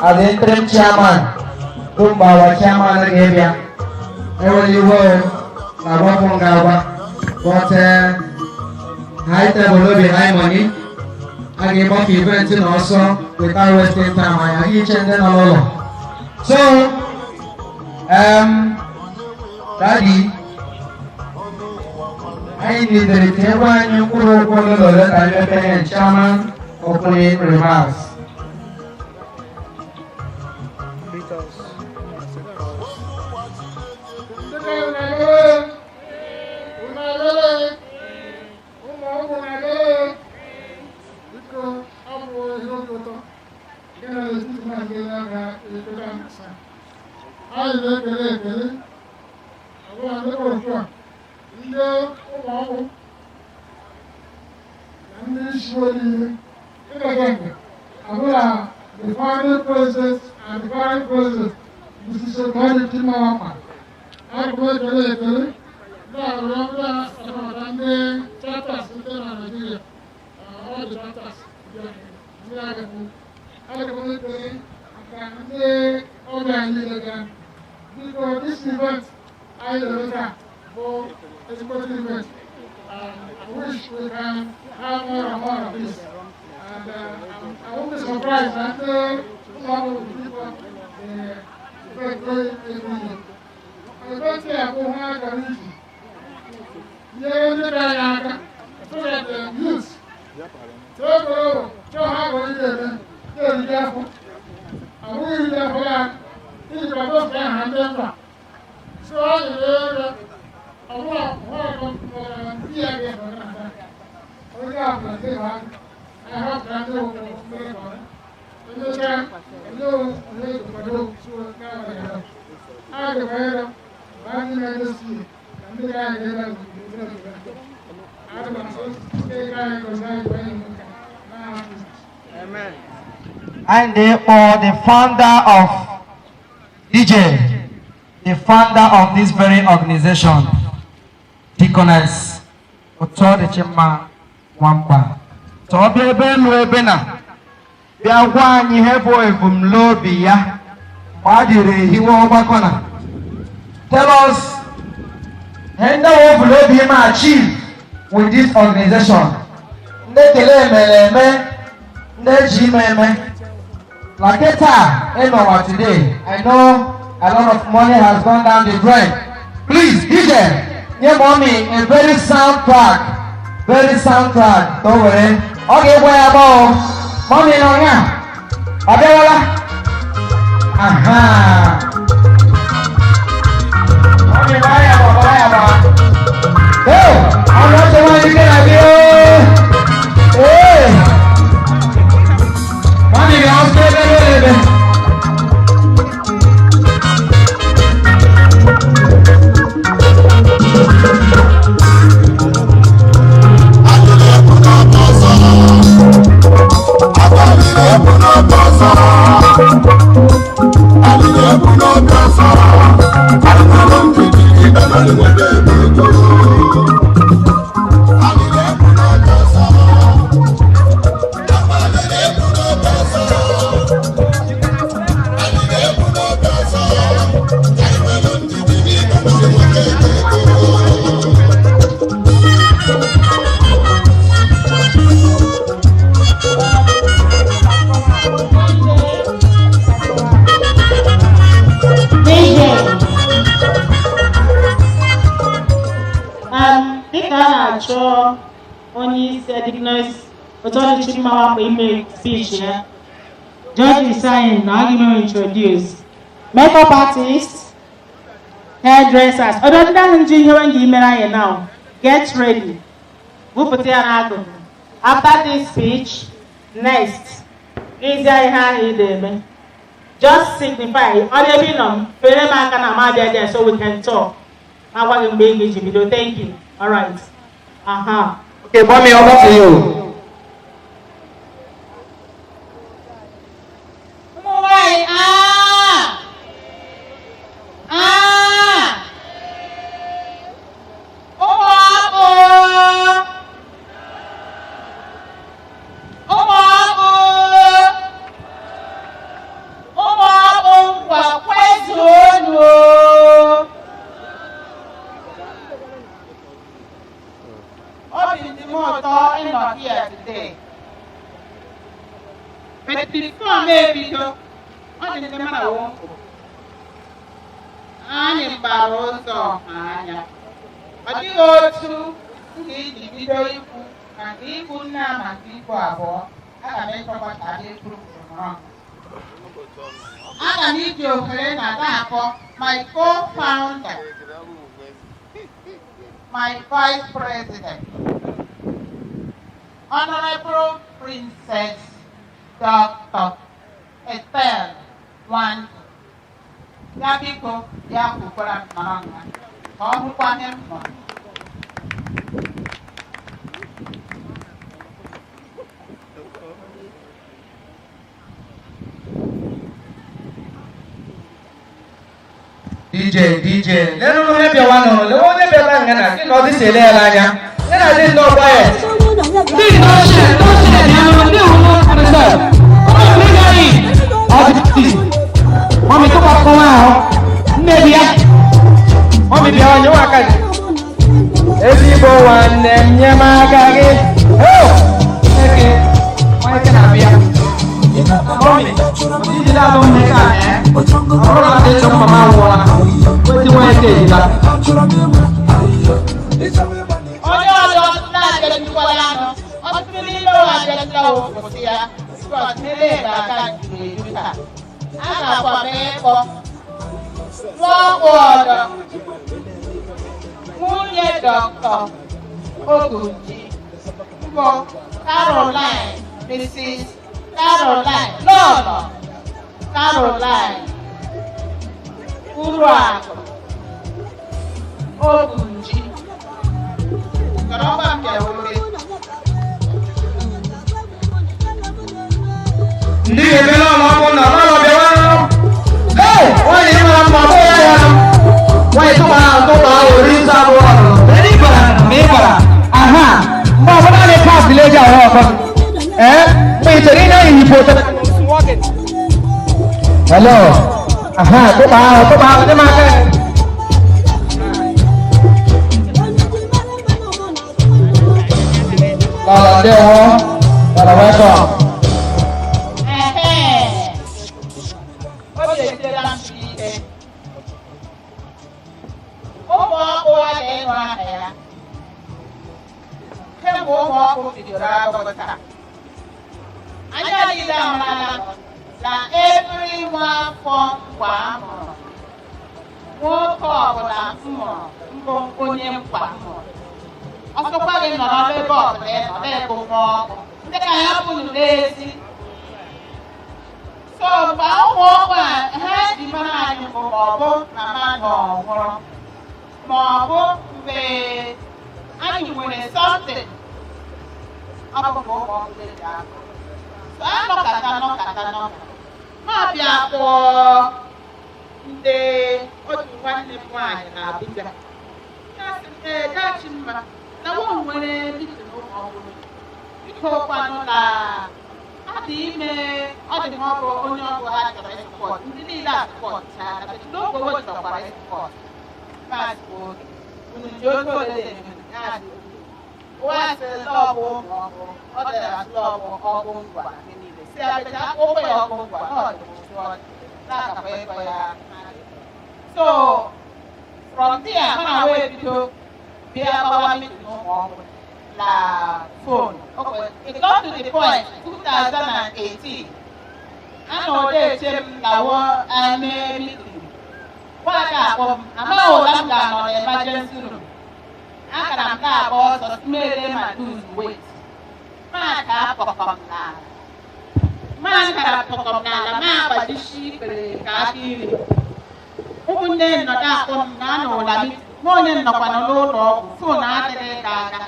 as the interim chairman. Tumba our chairman ga-ebịa. Enwere iwe na agbapụ nga agba, but high table no be high money. A ga-egbafe event na ọsọ without wasting time. Anyị agaghị iche ndị nọ n'ụlọ. So Daddy, anyị nidere ka egwe anyị mkpụrụ okwu ole na ole ka anyị mepee chairman opening remarks. Biko, ọ bụ ihe obi ụtọ nke nọ n'etiti na nke na-ekpeta asaa. Anyị na-ekele ekele ọbụla ndị otu a, ndị ụmụ ọgwụ na ndị isi niile ịnọgide nke ọbụla, the founding president and the current president, Mrs. Okari Chimawapa. Aga m ekele ekele ndị arịrịọ ndị ọkọlọtọ ndị chapters ndị na Nigeria, all the chapters ndị agakwu. Aga m ekele maka ndị ọbịa anyị niile gara. Biko, this event anyị lere taa bụ ezigbote event. I wish we can have more and more of this. And I won't be surprised that ụmụ akwụkwọ will keep up the event going every year. Event a bụ ha gara iji nyere ndị be anyị aka so that the youth tego chọọ ha bụ ihe eme na-eriju afọ. Ọ bụghị iriju afọ ya iji kwado ofe aha ndị mba. So anyị na-ere ọbụla hụ ndị ya ga-efe na onye ọbụla ndị ha anyị họpụtara ndị obodo mmiri ka emechaa ndị onye kwado so n'abalị ha a ga-enyere ma ndị na-edosi na ndị ga-aga ebe aga m asị ndị ga-anyị gọzie anyị wee nye n'aha Jizọs. Amen. And for the founder of DJ, the founder of this very organization, Deaconess Otodichima Nwamkpa. Ka ọ bịa ebe elu ebe na bịa gwa anyị ihe bụ ebumnobi ya mgbe a dịrị ehiwe ọgbakọ na tell us ihe ndị ebumnobi ime achieve with this organization. Ndị ekele mere eme, ndị eji ime eme like taa ịnọwa today. I know a lot of money has gone down the drain. Please, DJ, nye mommy a very sound track, very sound track ka o were ọ ga-egwa ya gbaa o. Mommy nọ ya, ọ bịawala. Aha, mommy, gbaa ya gba, gbaa ya gba. Hey, ọnụ ọchị nwaanyị ike na-abịa o. Hey, mommy ga-asụ ebe n'ebe. DJ. Dịka a na-achọ onye isi Deaconess Otodichima Nwamkpa ime speech ya, judges anyị na aga ime introduce makeup artist, hairdressers, ọdọ ndị ahụ ji ihe nga imere anyị now, get ready, bupụta ya n'akụkụ. After this speech, next. N'ezie, ihe ahụ ị na-eme, just signify ọ dị ebe ị nọ, fere m aka na m abịa there so we can talk. Ma gwa gị mgbe ị ga-eji bido. Thank you. All right, aha. Okay, mommy, over to you. Ụmụ nwanyị, aa aa, ụmụ ọkpụ, ụmụ ọkpụ, ụmụ ọkpụ, ngwa, kwezuonu o. Obi dị m ụtọ ịnọ here today. But before m ebido, ọ dị ndị mara wụ anyị gbara ụzọ ọha anya. Ọ dịghị otu m ga-eji bido ikwu maka ikwu nna, maka ikwu abụọ. Aga m ịchọkwa ka abịa ekwuru nọrọ. Aga m iji ohere na na-akpọ my co-founder, my vice president, Honorable Princess Dr. Ethel Nwandu. Ya biko, ya kwukwara m nọrọ nga ka ọ hụkwa ihe m hụrụ. DJ, DJ, lenu onye bịawanụ, lewe onye bịara nga na gị na ọ dị si ele ya n'anya. Ya na dị nnọọ quiet. Ndị n'oche n'oche bịa, ndị hụrụ ọsọ. Ọ bụ ndị ọ dị. Mummy, tụkwasị nwa ahụ. Nne bịa. Mummy, bịa, onye nwa aka gị. Ezigbo nwanne m, nye m aka gị. Oh! Eke, nwa na-abịa. Mummy, iji na-alụ nne ka eh? Ọ bụrụ na ịchọ mama nwụọla. Wetin nwa eke ejila. Onye ọzọ na-abịajukwala anụ, ọtụtụ n'ime ụwa abịajula kwụsị ya because mmiri ga-aka juru eju taa. A ga-akwa m ịkpọ nwaọkpụ ọdọ, nwunye Dr. Ogunji mbụ, Caroline, Mrs. Caroline, Lọlọ Caroline Uruakụ Ogunji. Kọrọba m bịara oge. Ndị emela ọla ọkụ na ọlọ bịawa. Ee, nwaanyị mara mma, ọ bụghị ya ya. Nwaanyị tụkpa ahụ, tụkpa ahụ, ori nsọ abụọ ọnụnụ. Ị bara ma ị bara. Aha, mgbe ọbụla na kaa village ahụ ọkọ. Ee, mgbe ị chere ị na-eyi hipo. Hello. Aha, tụkpa ahụ, tụkpa ahụ, ndị m aka. Lọlọ, ndewo. Lọlọ, welcome. Ehe. Obi etiela m ike. Ụmụ ọkpụ a ga-ịnụ aha ya. Kemgbe ụmụ ọkpụ bidoro agụgụ taa, anya niile amarala na every nwafọ ngwa amụrụ, nwoke ọbụla m mụrụ mbụ onye nkwa m mụrụ. Ọsọkwa gị nọrọ n'ebe ọbụla ị nọ na-ebe nwa ọkụ. Ndị ka ya bụrụ n'ezi. So mgbe ụmụ ọkpụ a ha ji mara anyị bụ ma ọ bụ na mmadụ ọ nwụrụ, ma ọ bụ mgbe anyị nwere something, ọ bụ mgbe ụmụ ọkpụ ji akụ. So anọkata nọkata nọkata, ma bịa kpọọ ndị otu nwanne m nwaanyị na Abuja. Ya sị m, ee, gachi mma na nwa nwere meeting ụmụ ọkpụ, biko kwanụ na ọ dị ime, ọ dị m ọ bụ onye ọ bụla chọrọ ị support, ndị niile a support chara, n'oge chọkwara ị support. Maazị, oge unu ji oge ole eme ya dị ụwa sịrị lọbụ ụmụ ọkụ, ọ dara lọbụ ọkụ ngwa niile si abịa ụkwụ ya ọkụ ngwa na ọ dị otu ọ dị na-akakwa ịkọ ya. So from there, mụ na wee bido bịa gbawa meeting ụmụ ọkụ na phone. Okay, it got to the point 2018 anọdụ eche m lawo eme meeting, nwaanyị akpọ m, amaghị ụla m ga-anọ na emergency room. Akara m na-agba ọsọ mere ma lose weight, ma ka akpọkọ m n'ala. Ma dara pọkọm n'ala, ma agbajisi ikpere nke aka iri. Ụmụnne nọdụ akpọ m na anọla m ma onye nọkwana n'ụlọ ọgwụ, phone adịghị ka aka.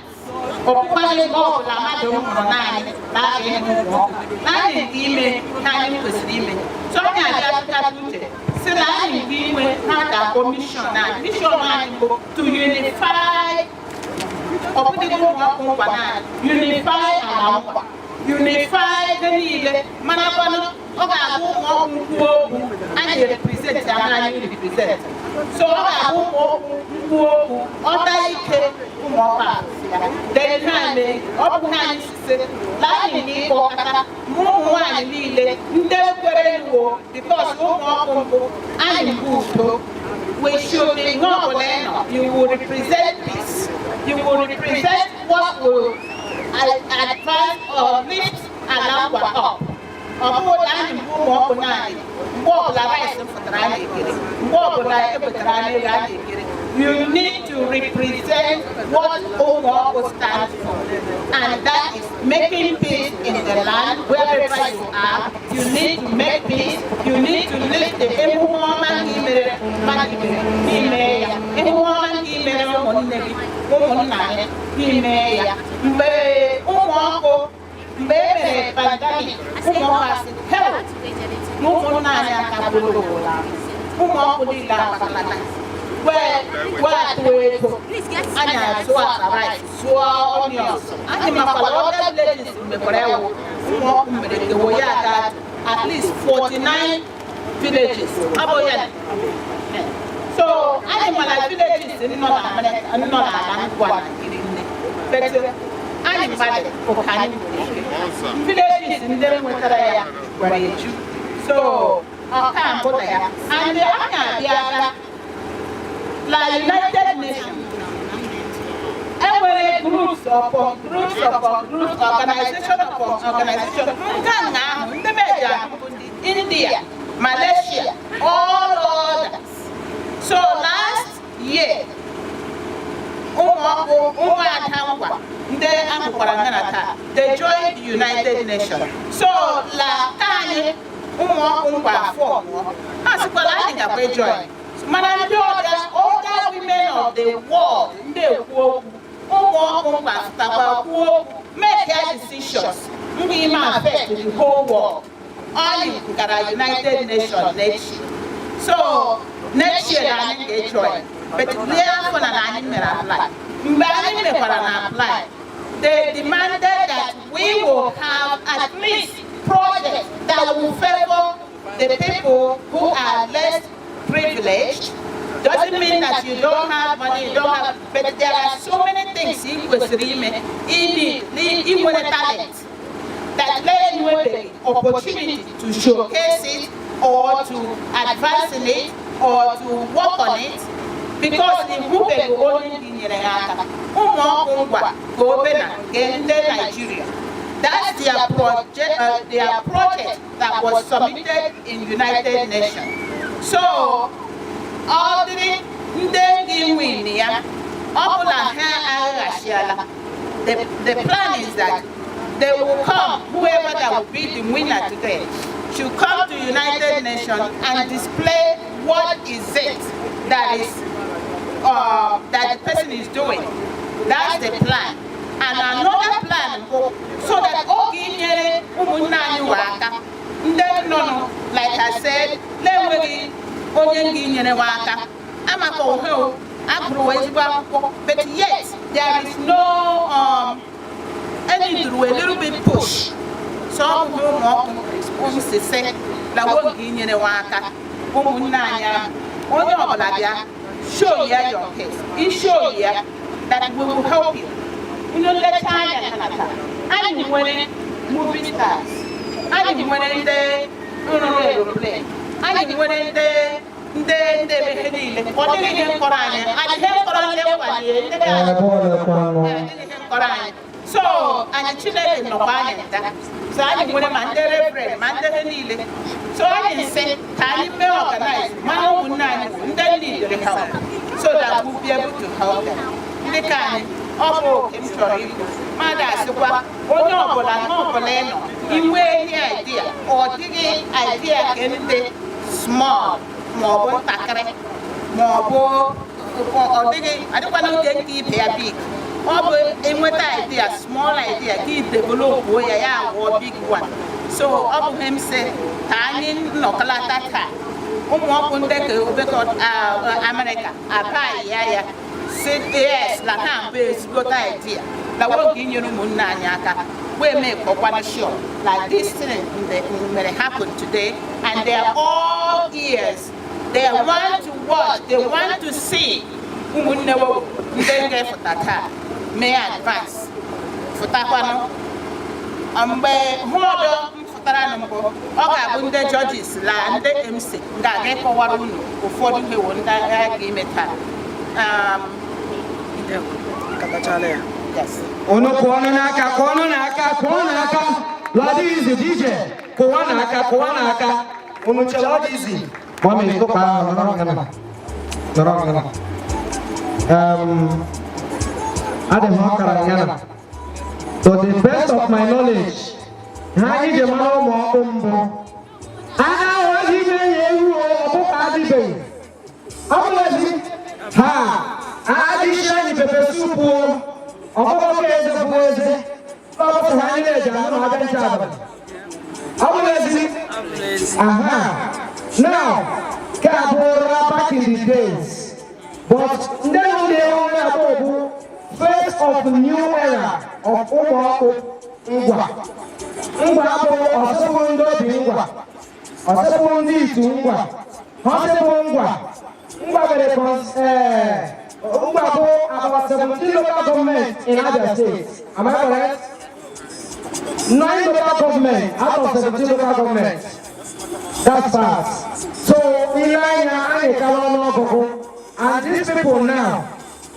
Ọkpụkpara ego ọbụla mmadụ hụrụ naanị na a ga-enwe ụmụ ọkụ na anyị nke ime na anyị kwesịrị ime. So anyị abịa uche si na anyị nke inwe ha ga-akpọ mission anyị. Mission anyị bụ to unify, ọ bụghị ụmụ ọkụ Ngwa naanị, unify ala Ngwa, unify ebe niile. Mana kwanụ ọ ga-abụ ụmụ ọkụ kwuo okwu, anyị represent ama anyị represent. So ọ ga-abụ ụmụ ọkụ kwuo okwu, ọta ike ụmụ ọkụ a then ha mee. Ọ bụ ha anyị sise na anyị na ịkpọ kata ma ụmụ nwaanyị niile ndị kwere nuwo, because ụmụ ọkụ mbụ anyị bụ udo. We should be n'ọbụla ị nọ, you will represent peace, you will represent what will advance or lift ala Ngwa up. Ọ bụghị na anyị bụ ụmụ ọkụ naanị mgbe ọbụla rice pụtara anyị ekere, mgbe ọbụla ewetara anyị ego anyị ekere. You need to represent what ụmụ ọkụ stands for, and that is making peace in the land. Wherever you are, you need to make peace. You need to lift the emume ọma nke imere mmadụ ibere n'ime ya, emume ọma nke imere ụmụnne gị, ụmụnna gị n'ime ya. Mgbe ụmụ ọkụ, mgbe e mere pandemic, ụmụ ọkụ asị help na ụmụnna anyị aka bụrụ ụmụ ọkụ niile agbakọta wee wee atụ ego anyị azụ akpa rice, zụọ onions. Anyị makwara other villages mekwara ewu. Ụmụ ọkụ mere kewo ya aga at least 49 villages, ọ bụ ya. So anyị mara villages nọ na Amerịka, nọ n'ala Ngwa na iri nne, but anyị mmadụ bụ ka anyị nwere ike villages ndị nwetara ya gwara eju. So ọka mbụ na ya, and anyị abịaga la United Nations. Enwere groups upon groups upon groups, organization upon organization. Nke a na ahụ ndị meji ahụ bụ ndị India, Malaysia, all others. So last year, ụmụ ọkụ, ụmụada Ngwa ndị ahụkwara nga na taa, they joined the United Nations. So la ka anyị ụmụ ọkụ Ngwa afọ ha sịkwara anyị gakwa join. Mana ndị ọbịa, other women of the world, ndị ekwu okwu, ụmụ ọkụ Ngwa fụtakwa kwuo okwu, make their decisions mgbe ime affect the whole world. Anyị gara United Nations next year. So next year na anyị ga-ejoin, but lee afọ na anyị mere apply. Mgbe anyị mekwara na apply, they demanded that we will have at least projects that will favor the people who are less privileged. Doesn't mean that you don't have money, you don't have, but there are so many things ị kwesịrị ime, ị nwere talent that let enwebeghị opportunity to showcase it or to advance in it or to work on it, because ịhụbeghị onye ndị nyere ha aka. Ụmụ ọkụ Ngwa ka obe na nke ndị Nigeria. That's their project that was submitted in United Nations. So ọ dịrị ndị gị win ya, ọ bụla ha aghachiala. The plan is that they will come, whoever that will be the winner today, should come to United Nations and display what is it that the person is doing. That's the plan. And another plan bụ so that oge inyere ụmụnne anyị wee aka ndị nọ, like I said, na-enweghị onye ga-enyere wa aka, amaka ohe o agụrụ ezigbo akwụkwọ, but yet there is no any through a little bit push. So ọ bụ ụmụ ọkụ sise lawo nke inyere wa aka ụmụnne anyị ahụ. Onye ọbụla bịa show ya your case, I show ya that we will help you. Unu nlecha anya na taa, anyị nwere movie stars, anyị nwere ndị rụrụ aeroplane, anyị nwere ndị ebe ihe niile. Ọ dịghị ihe mkpọrọ anyị, adịghị mkpọrọ ndị nkwalie ndị adịghị ihe mkpọrọ anyị. So anyị Chineke nọkwa anyị nta. So anyị nwere ma ndị reverend ma ndị ihe niile. So anyị nsị ka anyị mee organize mana ụmụnne anyị bụ ndị need help, so that we'll be able to help them. Ndị ka anyị, ọ bụ oke m chọrọ ikwu. Mmadụ asịkwa onye ọbụla n'ọbụla ị nọ inwe any idea or Ọ dịghị idea nke ndị small ma ọ bụ ntakịrị ma ọ bụ ọ dịghị adịkwana nke nke ibe ya big. Ọ bụ enweta idea, small idea, ka i developuo ya, ya ghọọ big one. So ọ bụ ihe m sị ka anyị nnọkọlata taa, ụmụ ọkpụ ndị ka obekọ Amerịka abaghị ya ya si yes na ha mbụ ezigbote idea na nwoke inyere ụmụnne anyị aka wee mee kọkwana sure na this thing mere happen today, and they are all ears. They want to watch, they want to see ụmụnne wo ndị ga-efụta taa mee advance fụtakwanụ. Mgbe hụ ọdọ m fụtara na mbụ, ọ ga-abụ ndị judges la ndị MC ga-aga ịkọwara unu ụfọdụ ihe wo ndị agha ga-eme taa. Yes. Unu kụọnụ n'aka, kụọnụ n'aka, kụọ n'aka. Lọdị izi DJ, kụwa n'aka, kụwa n'aka. Unu chere ọ dị izi. Mummy, tụkpa ahụ, nọrọ ngana. Nọrọ ngana. Adịghị ọkara ngana. To the best of my knowledge, ha anyị ji mara ụmụ ọkpụ mbụ. A na-ahụghị ime ya ewu o, ọkụkọ adịbeghị. Ọ bụlazi ha adịghị anyị pepper soup o, ọkụkọ ka eze bụ eze. Ọ bụ ha anyị na-eji anụ ma abịa nche abalị. Ọ bụlazi aha. Now, nke a bụrụ back in the days. But ndị nọ na-enwe na-akpọ bụ face of new era of ụmụ ọkpụ ngwa. Ngwa bụ ọsịpụ ndị obi ngwa, ọsịpụ ndị itu ngwa, ọsịpụ ngwa. Ngwa mere ngwa bụ about 17 local government in Abia State. Am I correct? Nine local government out of 17 local governments. That's fast. So, ile anya anyị kara ọnụọgụgụ, and these people now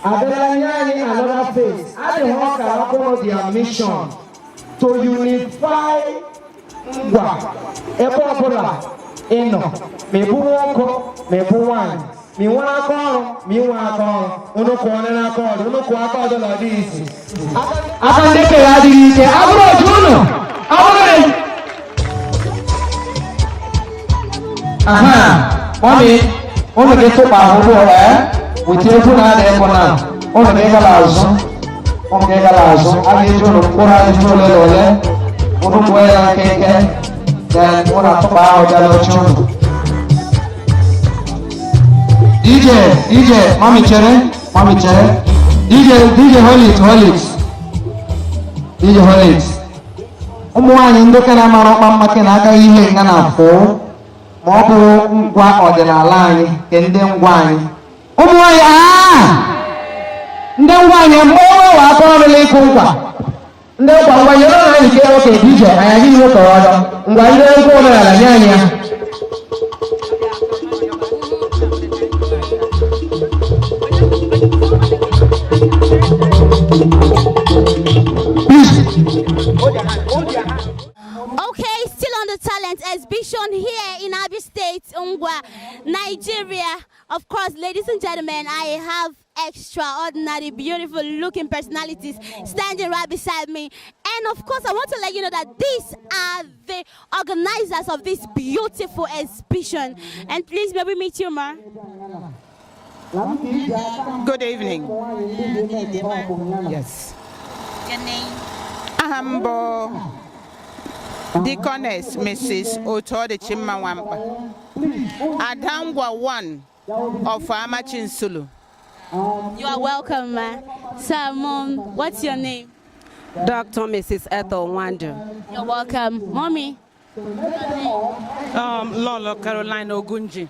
abịala nye anyị another face. Adịghị ọkara ọkpụrụ their mission to unify ngwa ebe ọbụla ị nọ, ma ị bụ nwoke, ma ị bụ nwaanyị, ma ị nwere aka ọrụ, ma ị nwee aka ọrụ. Unu kụọ onye n'aka ọrụ, unu kụọ aka ọzọ na ọ dịghị isi. Aka ndị kere adịghị ike, abụrụ otu unu, abụrụ ezi. Aha, mummy, unu ga-etụkpa ahụhụ ee, weta egwu na-ada ịkụ na unu ga-egala azụ, unu ga-egala azụ, a ga-eji unu mkpụrụ ajụjụ ole na ole, unu gbuo ya nkenke, then unu atụkpa ahụ bịa n'oche unu. DJ, DJ, mommy chere, mommy chere. DJ, DJ, hold it, hold it. DJ, hold it. Ụmụ nwaanyị ndị ka na-amara ọkpa mma ke na-agaghị ihe nga na afụ ma ọ bụ ngwa ọdịnala anyị nke ndị ngwa anyị. Ụmụ nwaanyị aa! Ndị ngwa anyị mgbe ọnwa wa aka ọrụ n'ịkụ nkwa. Ndị nkwa ngwa nyere na anyị ke oke DJ anyị adịghị nwoke ọdọ. Ngwa ndị nkwa omenala nye anyị ya. Okay, still on the talent exhibition here in Abia State, Ngwa, Nigeria. Of course, ladies and gentlemen, I have extraordinary, beautiful looking personalities standing right beside me. And of course, I want to let you know that these are the organizers of this beautiful exhibition. And please, may we meet you, ma? Good evening. Yes. Your name? Aha m bụ Deaconess Mrs. Otodi Chimma Nwamkpa. Adangwa 1 of Amachinsulu. You are welcome, ma. So, Mom, what's your name? Dr. Mrs. Ethel Wanda. You're welcome. Mommy? Lolo Caroline Ogunji.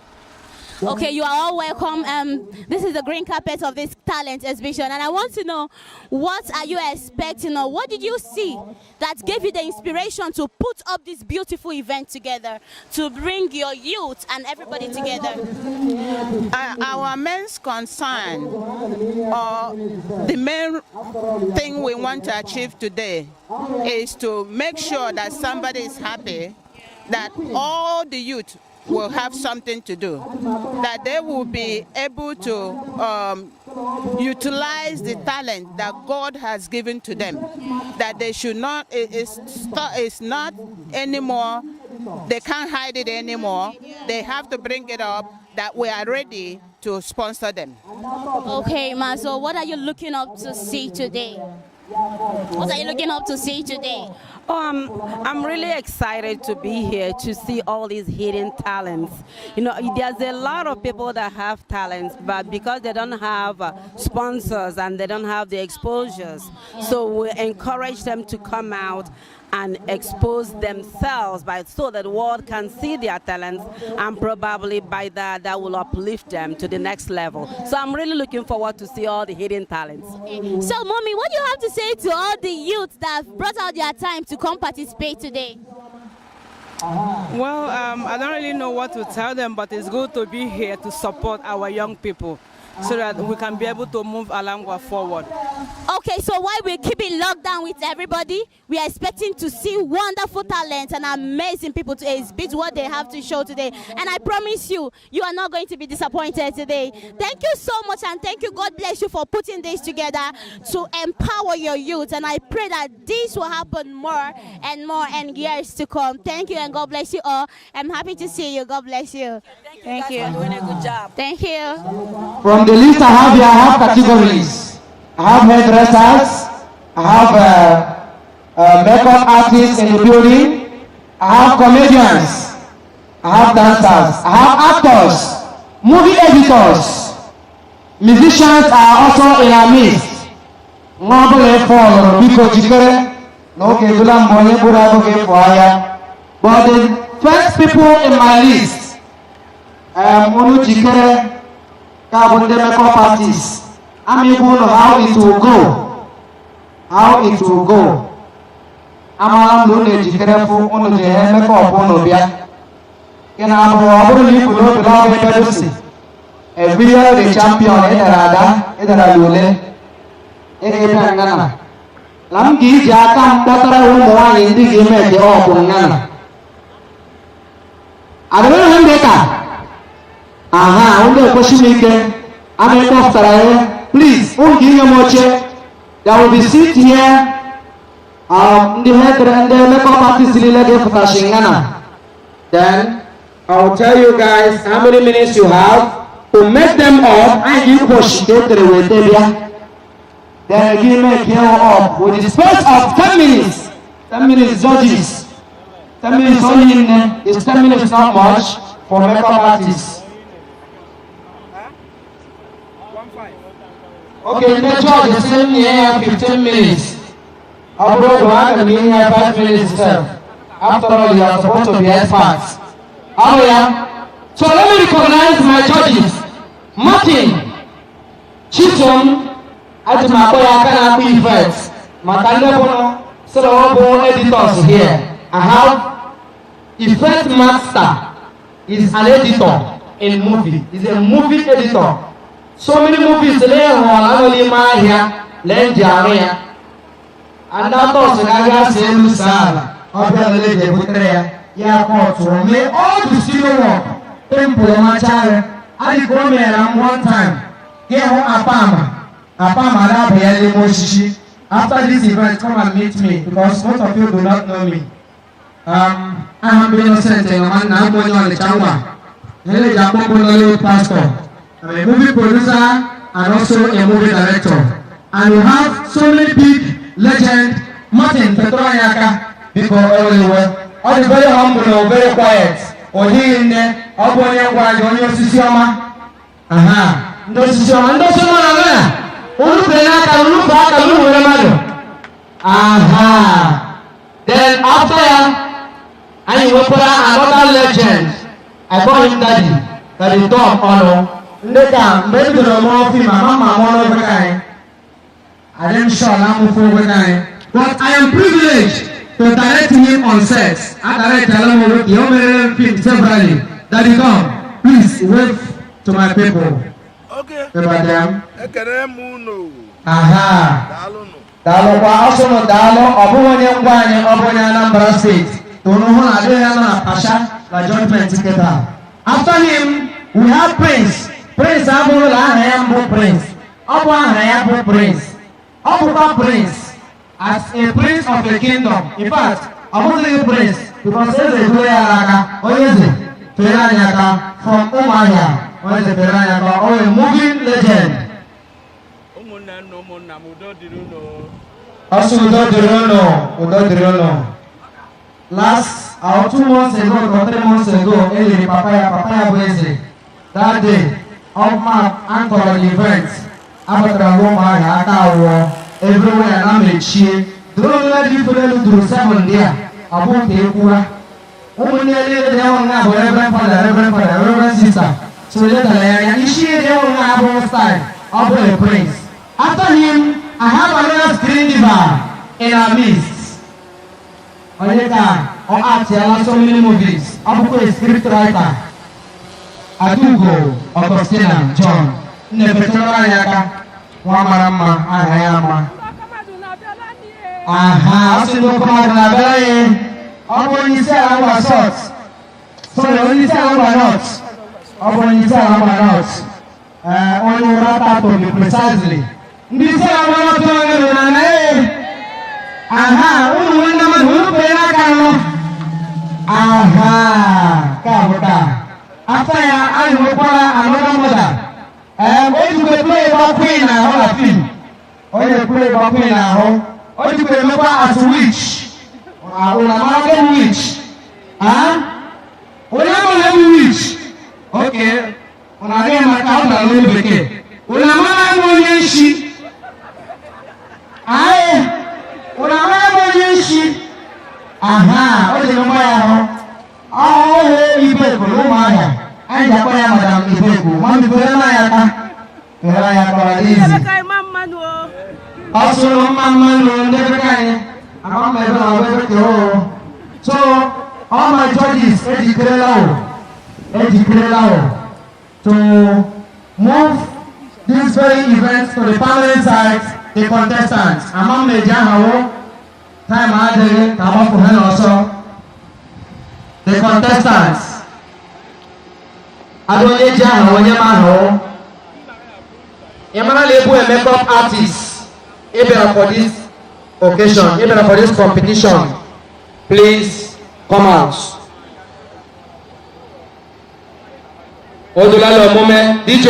Okay, you are all welcome. This is the green carpet of this talent exhibition, and I want to know, what are you expecting, or what did you see that gave you the inspiration to put up this beautiful event together, to bring your youth and everybody together? Our main concern, or the main thing we want to achieve today, is to make sure that somebody is happy, that all the youth will have something to do, that they will be able to Utilize the talent that God has given to them. That they should not, it's not anymore, they can't hide it anymore. They have to bring it up that we are ready to sponsor them. Okay, ma. So what are you looking up to see today? What are you looking up to see today? I'm really excited to be here to see all these hidden talents. There's a lot of people that have talents, but because they don't have sponsors and they don't have the exposures, so we encourage them to come out and expose themselves by so that the world can see their talents, and probably by that, that will uplift them to the next level. So I'm really looking forward to see all the hidden talents. So, mommy, what do you have to say to all the youth that have brought out their time to come participate today? Well, I don't really know what to tell them, but it's good to be here to support our young people so that we can be able to move Alangwa forward. Okay, so while we keep it locked down with everybody, we are expecting to see wonderful talents and amazing people to exhibit what they have to show today. And I promise you, you are not going to be disappointed today. Thank you so much, and thank you. God bless you for putting this together to empower your youth. And I pray that this will happen more and more and years to come. Thank you, and God bless you all. I'm happy to see you. God bless you. Thank you. Guys for doing a good job. Thank you. From the list I have here, I have categories. I have hairdressers, I have makeup artists in the building, I have comedians, I have dancers, I have actors, movie editors, musicians are also in our midst. Nwa ọbụla ịfụ ọlụrụ, biko jikere na oge edula mgbe onye gburu abụghị ịfụ ahịa. But the first people in my list, unu jikere ka bụ ndị makeup artists. Amịgwu unu how it will go, how it will go. Amala m na unu ejikere fụ unu ji eme makeup unu bịa. Gị na abụrụ ọ bụrụ na ibu n'obi na ọ bụ ebe dosi. Every year the champion ịdara ada ịdara ule ị ga-ebịa ngana. Na m ga-eji aka m kpọtara ụmụ nwaanyị ndị ga-eme eke ọpụ ngana. Adịrịghị ndị ka aha ndị ekwesị m ike ama ịkpọpụtara ya. Please, unu ga-inye m oche. There will be seat here. Ndị hair, ndị makeup artist niile ga-efụtachi ngana. Then I will tell you guys how many minutes you have to make them up and you push ka etere wete bịa. Then gị make you up with the space of 10 minutes. 10 minutes, judges. 10 minutes only nne. Is 10 minutes not much for makeup artists? Okay, ndị judge sị m nye ya 15 minutes. Ọ bụrụ na aga m enye ya 5 minutes sef. After all, you are supposed to be experts. Oh yeah. So let me recognize my judges. Martin Chisom, aji m akpọ ya aka na-akpọ effects maka ndị bụ sịrị ọ bụ editors here. I have effect master, is an editor in movie. He's a movie editor. So many movies lee hụrụ anọ n'ime ahịa lee nji arụ ya. And actors ga-aga si elu saa ala. Ọ bịa lele ji ebutere ya. Ya kọtụ mee all the studio work. Temple macha ya. Adị ka o mere m one time. Gị hụ apama. Apama na-abụ ya n'ime osisi. After this event, come and meet me because most of you do not know me. Aha m bụ Innocent Nwanna, abụ onye Ọnịcha nwa. Ihe eji akpọ bụ Nollywood pastor. I'm a movie producer and also a movie director. And we have so many big legend. Martin Petronyaka, biko ewe. Ọ dị very humble and very quiet. Ọ dịghị nne, ọ bụ onye ngwa anyị, onye osisi ọma. Aha, ndị osisi ọma, ndị osisi ọma na ya. Unu fere n'aka, unu fee aka, unu nwere mmadụ. Aha. Then after ya, anyị nwekwara another legend. I call him Daddy. Daddy Tom Ọnụ. Ndị ka mgbe e bidoro mụọ film, ama mma mụọ n'ofe ka anyị. Adị m sure na amụfụ ogwe ka anyị. But I am privileged to direct him on set. I direct Alamu Oke. O mere m film severally. Daddy Tom, please wave to my people. Okay. Ebe Ekene m unu. Aha. Daalụnụ. Daalụkwa ọsụnụ daalụ. Ọ bụghị onye ngwa anyị, ọ bụ onye Anambra Steeti. Tonu hụ na adịghị ya nọ na Pasha na judgment kịta. After him, we have Prince. Prince abụrụla aha ya mbụ Prince. Ọ bụ aha ya bụ Prince. Ọ bụkwa prince as a prince of a kingdom. In fact, ọ bụghị prince because eze ebuo ya aka. Onye eze fere anyị aka from Ụmụahịa. Onye eze fere anyị aka. Ọ a moving legend. Ụmụnne m na ụmụnna m, udo dịrị unu. Ọsọ udo dịrị unu, udo dịrị unu. Last or 2 months ago or 3 months ago, e liri papa ya, papa ya bụ eze. That day, ọma ankọrọ the event, abatara m Ụmụahịa aka awụọ, everywhere na mechie. Drone dị ifere elu duru seven dị a, ọ bụ nke ekwuwa. Ụmụnne niile dị ahụ nga bụ reverend father, reverend father, reverend sister. So letara ya anya, isi dị ahụ nga abụghị style, ọ bụ a prince. After him, I have another screen diva in our midst. Onye ka ọ actiala so many movies, ọ bụkwa a script writer. Adugo Augustina John, nne fetụrụ anyị aka, nwa mara mma, aha ya ama. Aha, ọ sị ndị oke mmadụ na-abịara ya. Ọ bụ onye isi ala Ngwa South. Sorry, onye isi ala Ngwa North. Ọ bụ onye isi ala Ngwa North. Ee, onye ụra to be precisely. Ndị isi ala Ngwa North onye nọ na ee. Aha, ụmụ nwanne mmadụ, unu kpere aka nọ. Aha, ka bụ ka. After ya, anyị nwekwara another mother. O jikwa play gba queen ahụ na film. Onye play gba queen ahụ. O jikwa emekwa as witch. Una mara bụ witch? Ah? Onye amara bụ witch? Okay. Una adịghị maka ọ dara n'olu bekee. Una mara bụ onye nshi? Aye. Una mara bụ onye nshi? Aha, o jiri mgba ya ahụ. Ọhụụ Ibekwu na Ụmụahịa. Anyị ji akpọ ya Madam Ibekwu. Mami, fere anyị aka. Fere anyị aka, ọ dị izi. Ọ sụrụ mma mmanụ ndị ebe ka anyị. Ama m ebe na ọ bụ ebe ka o. So, all my judges ejikerela o. Ejikerela o. To move this very event to the permanent site, the contestants. Ama m na-eji aha wo. Time adịghị ka agbapụ ha n'ọsọ. The contestants. Adị onye ji aha onye m aha wo. Ị mara na ebu a makeup artist. Ị bịara for this occasion, ị bịara for this competition. Please come out. Odulala omume DJ.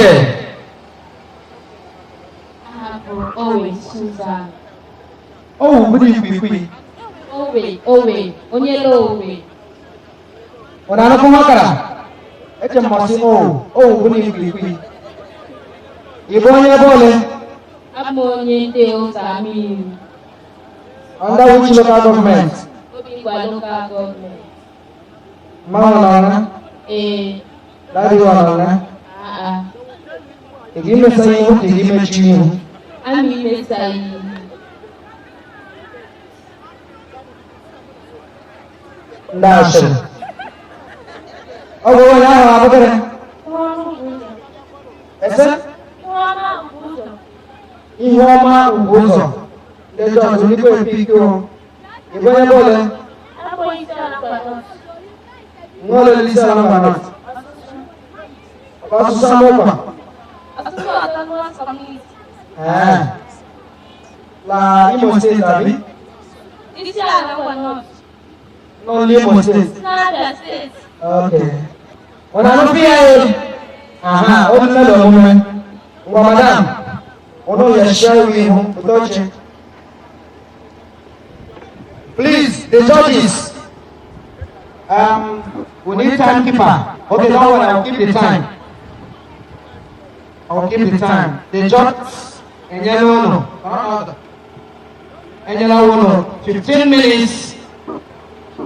Aha bụ Owe Susan. Oh, mbụ ikwiikwi. Owe, Owe, onye le Owe. Ọ na-anụkwu nwakara? Eche m masị o, o bụ ikwiikwi. Ị bụ onye ebe ole? Abụ m onye ndị ụzọ Aminu. Under which local government? Obingwa local government. Mmanwụ nọ na? Ee. Daddy ọ nọ na? Aa. Ị ga-emesa ihu ka ị ga-emechi ihu? Ama imesa ihu. Ndị asịrị. Ọ bụ onye ahụ abụkịrị? Ese? Ihe ọma ugwu ụzọ. Ndị jọji ndị kwe epike o. Ị bụ onye ebe ole? Nwa ole n'isi ala Ngwa North? Ọsụsụ Amụkwa. Ee. La Imo State abi? Isi ala Ngwa North. Nọ n'Imo State. N'Abia State. Okay. Unu anụ ya e? Aha, o nne omume. Ngwa madam, unu ya share ihu, udochi. Please, the judges. We need timekeeper. Okay, don't worry, I'll keep the time. I'll keep the time. The judges, enyela unu. Enyela unu 15 minutes.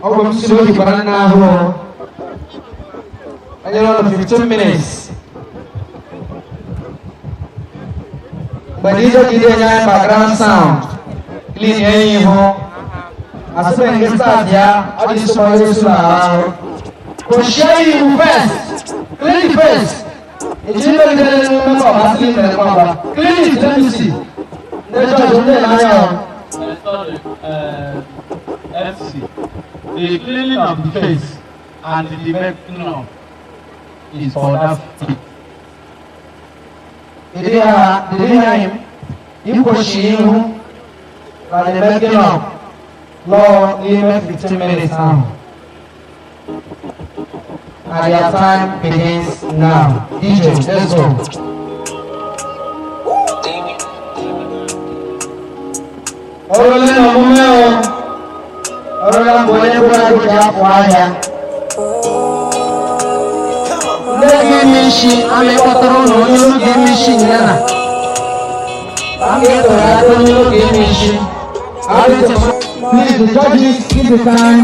Ọ bụ m si n'obi gwara nna ahụ. Enyela unu 15 minutes. Mgbe DJ gị enye anyị background sound, clean ya ihu. Asịrị nke start ya, ọ dị sụma esu na ahụ. Kpochie ihu first. Clean the face. Eji megidere n'ime ọ asịrị mere ngwa. Clean it, let me see. Ndị judge ndị na-anya ọ. Sorry, MC. The cleaning of the face and the making up is for that. Did you hear him? Ikwochi ihu na the making of law n'ime 15 minutes ahụ. And your time begins now. DJ, let's go. Ọrụle na omume o. Ọrụla mgbe onye gwara gị ji apụ ahịa. Ndị ga-eme isi ama ịkpọtara ụlọ onye olu ga-eme isi ya na. A ga-etoro aka onye olu ga-eme isi. Please, the judges, keep the time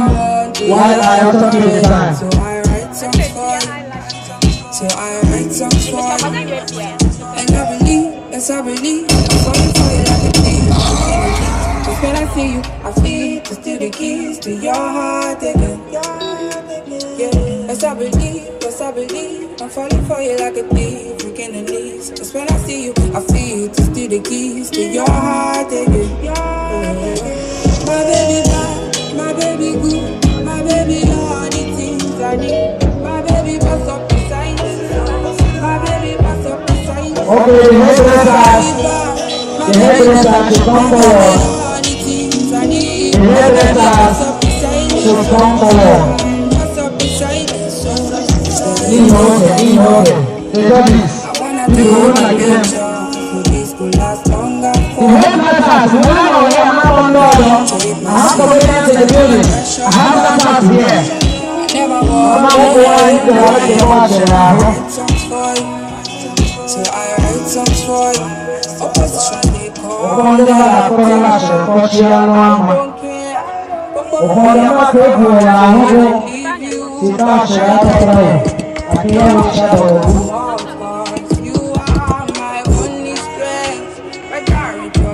while I also keep the time. So I write songs for you. And I believe, yes I believe, I'm falling for you like a thief. Cause when I see you, I feel to steal the keys to your heart again. Yeah, yes I believe, I'm falling for you like a thief. Breaking the knees. Cause when I see you, I feel to steal the keys to your heart again. Yeah. My baby bad, my baby good, my baby all the things I need. My baby pass up the signs. My baby pass up the signs. Okay, the hairdresser should come forward. The hairdresser should come forward. N'ihi oge, n'ihi oge, the judges, the woman again. The hairdressers, the women are here, I'm not one I have complaints in the building. I have hairdressers here. Ọmọ akwụkwọ anyị kere ọchị ịgba asịrị ahụ. So I write songs for you. Opposition they call. Ụfọdụ ndị na-akọrọ asịrị kọchie anụ ama. Ụfọdụ agbakọ egwu ya ahụhụ site asịrị atọtara ya. Aka ihe ọchịcha dọrọ egwu. You are my only strength. My guarantee,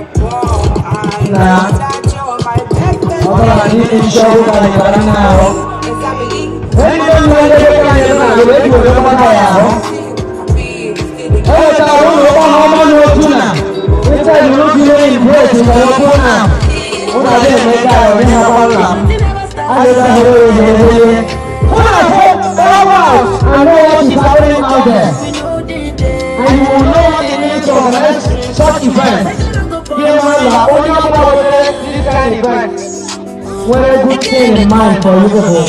I Na know that you're my best ọ bụrụ na ndị isi ọrụ karịrị nna ahụ. Ndị nwe ndị ka anyị na-agụ eji were mgbada ya ahụ. E wetara ụlọ ọha ọma n'otu na instead you look ihe embrace nwere okwu na ụlọ adị eme ka ya onye ha gwa nna m. Adịla here here here. Come and go out and know what is happening out there. And you will know what it means to organize such events. Ihe mmadụ a onye ọbụla wetara this kind event nwere good thing in mind for you people.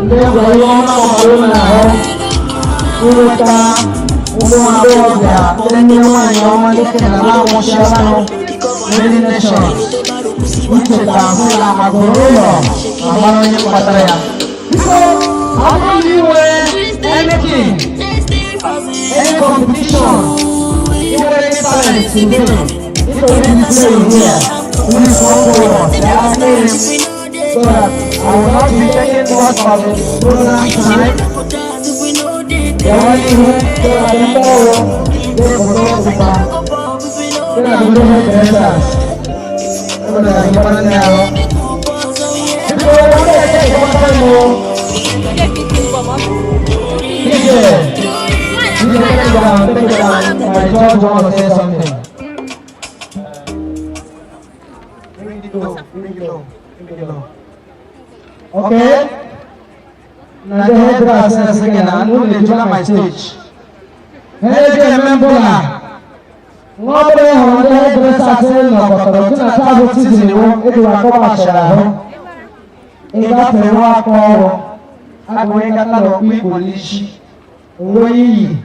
Ndị ngwa ihe ọma ọhụrụ na-ahụ inweta ụmụ agbọghọbịa ndị nne nwaanyị ọma ndị na na-anwụchialanụ ndị nation icheta hụ na agụrụ ụlọ ma mara onye kpatara ya. Biko, ọ bụrụ na ị nwere anything, any competition, ị nwere any talent today, ịchọrọ display here, please come forward. Ask me so that I will not be taking much of the program time. Bịawa n'ihu so that ndị ọrụ ga-efoto ụkpa. Sị na ndị hairdressers, enwere ahụ nne ahụ. Biko, onye na-eke ịkpọta m o. DJ, DJ, take it down, take it down. My judge want to say something. Bring it low, bring it low, bring it low. Okay? Na the hairdresser singing, and unu ejula my stage. Ihe eme mbụ na nwa ọbụla ị hụrụ ndị hairdressers nọkọtara otu na taa bụ season iwu ejiwa akọba asịrị ahụ. Ị gafere nwa aka ọrụ, agụ ịgata n'okpu ikpu n'isi, uwe iyi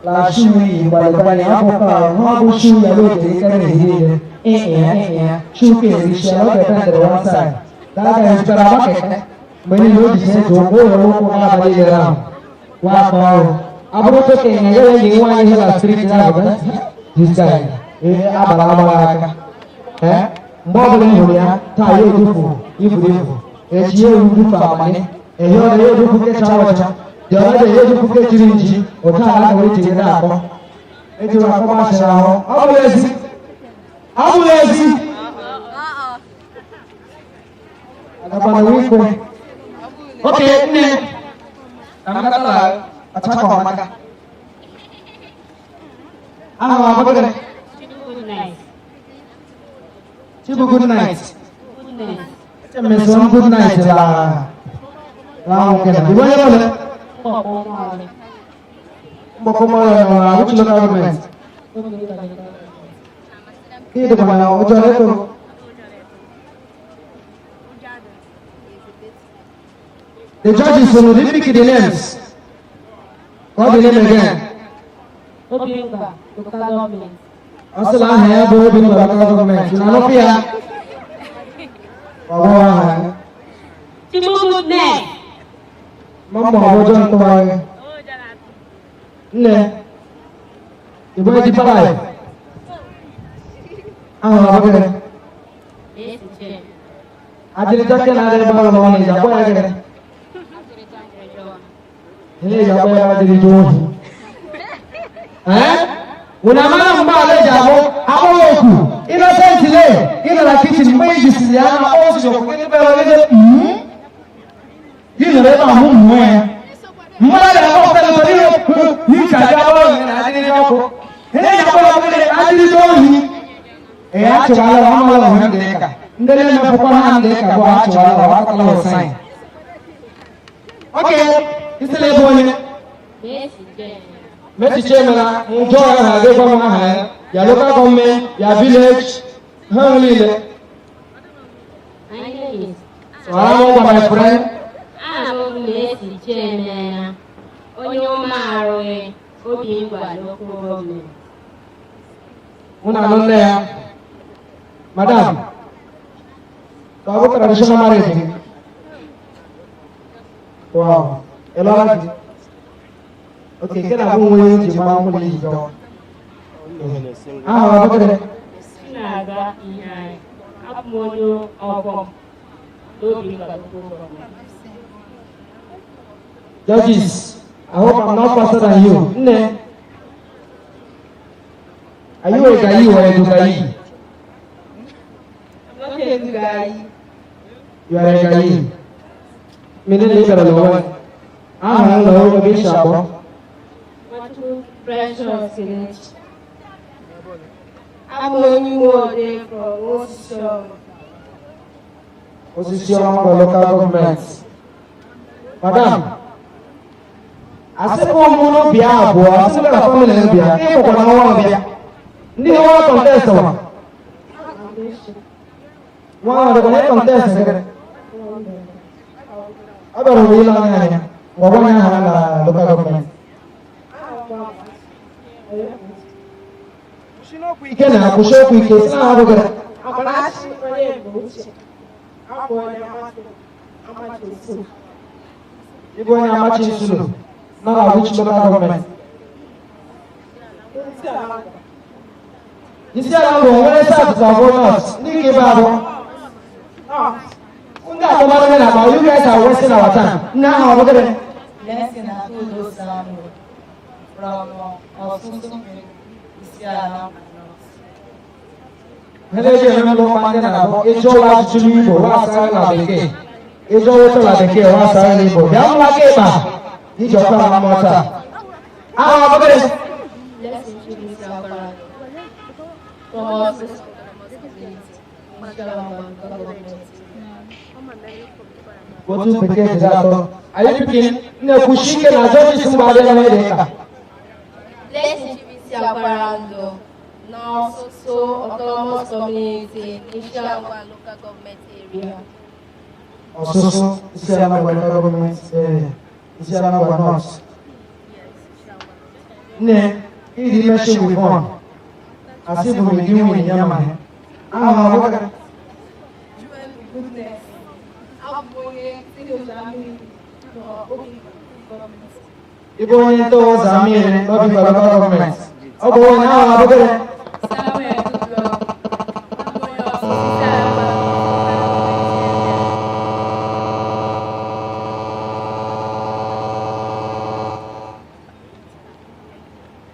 la shoe iyi gbalịgbalị abụkọ ahụ ọ bụ shoe ya n'oge ike na-ehi niile. Ịya ịya shoe ka erisi ya, ọ ga-ependere one side. That guy zụtara agba keke mgbe niile o ji eji ụkwụ ụlọ ụkwụ n'abalị lere ahụ nwa aka ọrụ. Abụrụ okenye ya enyi nwaanyị ihe na street na-abụ this guy ee agbara agbara aka. Ee, mgbe ọbụla ị hụrụ ya taa ya edufu iburu ibu echi ya ewu dufu amani ehi ọrụ ya edufu kecha ọcha dị ọrụ ya edufu kechiri nji otu ala nwere iji na-akọ ejiri akọ gbasara ahụ. Ọ bụrụ ezi, ọ bụrụ ezi agakwana ikwe. Okay, nne, ka m gatala Ọcha ka ọmaka. Aha m abụ gịnị? Chibu good night. Eche m eso m good night la la nwoke na. Ibu onye ole? Mgbakọ mmadụ na which local government? Kí dịkwa na ụjọ eto? The judges will repeat the names. Call the name again. Obingwa local government. Ọ sịla aha ya bụ Obingwa local government. Na anụpụ ya. Ọ bụ aha ya. Chibu goodness. Mama ọ bụ ụjọ ntụgharị. Nne, ị bụ onye Deeper Life? Aha ọ bụ gịnị? Ajịrịja ke na-adị ebe ahụ n'ọnụ eji akpọ ya gịnị? Ihe eji akpọ ya ajịrịja ohi. Ee? Unu amara mgbe ala eji abụ akpọghị oku Innocent le ị nọ na kitchen mgbe iji siri ya na ozi okwu gị bịara gị gị nọrọ ebe ahụ mmụọ ya mmadụ ga-akpọpụta na ihe n'iche aja akpọrọ gị na ajịrịja ọkụ. Ihe eji akpọrọ gị ajịrịja ohi. Ee, achụwala amala ọha ndị ka ndị na-emepụkwa ha ndị ka bụ achụwala ọha akọla ụsain. Oke, isila ebe onye Mercy Chemela njọ ya ha ga-egwa m aha ya ya local government ya village ha niile. Sọrọ m gwa my friend. Aha m bụ Mercy Chemela, onye ụmụarụghị Obingwa local government. Mụ na nne ya. Madam, ka ọ bụ traditional marriage gị? Wow, ị lụọla di? Okay, nke na-abụ nwe onye ji gbaa nkwụ na iji gawa. Aha ọ bụ gịnị? Chinaza Iheanyị, abụ m onye ọbọm n'Obingwa local government. Judges, I hope I'm not faster than you. Nne, are you a Gayi or a Dugayi? I'm not a Dugayi. You are a Gayi. Mene na ịbịara n'ụwa. Aha m na ebe isi abụọ. Nwachukwu Precious Kelechi. Abụ m onye Uwe from Osisioma. Osisioma bụ local government. Madam, asịkwa m unu bịa abụọ, asị m ka family m bịa, ka ịkpọkwa na nwa bịa. Ndị nwa contest wa. Nwa ahụ dịkwa na contest gịnị? Ọ bịara ụwa ile anya anya, ngwa gwa anyị aha na local government. Ike na-akwụsị okwu ike si na abụghị. Amarachi onye bụ uche. Abụ onye Amachi Nsulu. Ịbụ onye Amachi Nsulu nọ na which local government? Isi ala mbụ nwere south ka ọ bụ north, ndị nke ebe abụọ. Ndị akpọmara na akpa, you guys are wasting our time. Nne ahụ ọ bụ gịnị? Blessing Akudo Samuel from Osusu Isiala North. Ihe na-eji eme n'ụlọ ndị na-abụ ịjụ ụlọ ajụjụ n'Igbo wa asara na bekee, ịjụ ụtọ na bekee wa asara n'Igbo. Bịa mụ aka ịkpa iji ọkwa na mmụọ taa. Aha ọ bụ gịnị? Blessing Chibuisi Akwara from Osusu Isiala local government. Otu bekee jiri atọ. Are you picking? Na-ekwuchi ike na judges mgbe abịa na ede ka. Blessing Chibuisi Akwarando, n'Osusu Autonomous Community, Isiala local government area. Osusu, Isiala local government area, Isiala North. Nne, ịdị mechi with one. Asị bụ m gị nwunye ya ma ha. Aha ọ bụ gịnị? Goodness. Abụ onye Ndị Obingwa government. Ịbụ onye nta ụzọ mmiri n'Obingwa local government. Ọ bụ onye ahụ ọ bụ gịnị? Samuel Goodluck, abụ onye Osusu Isiala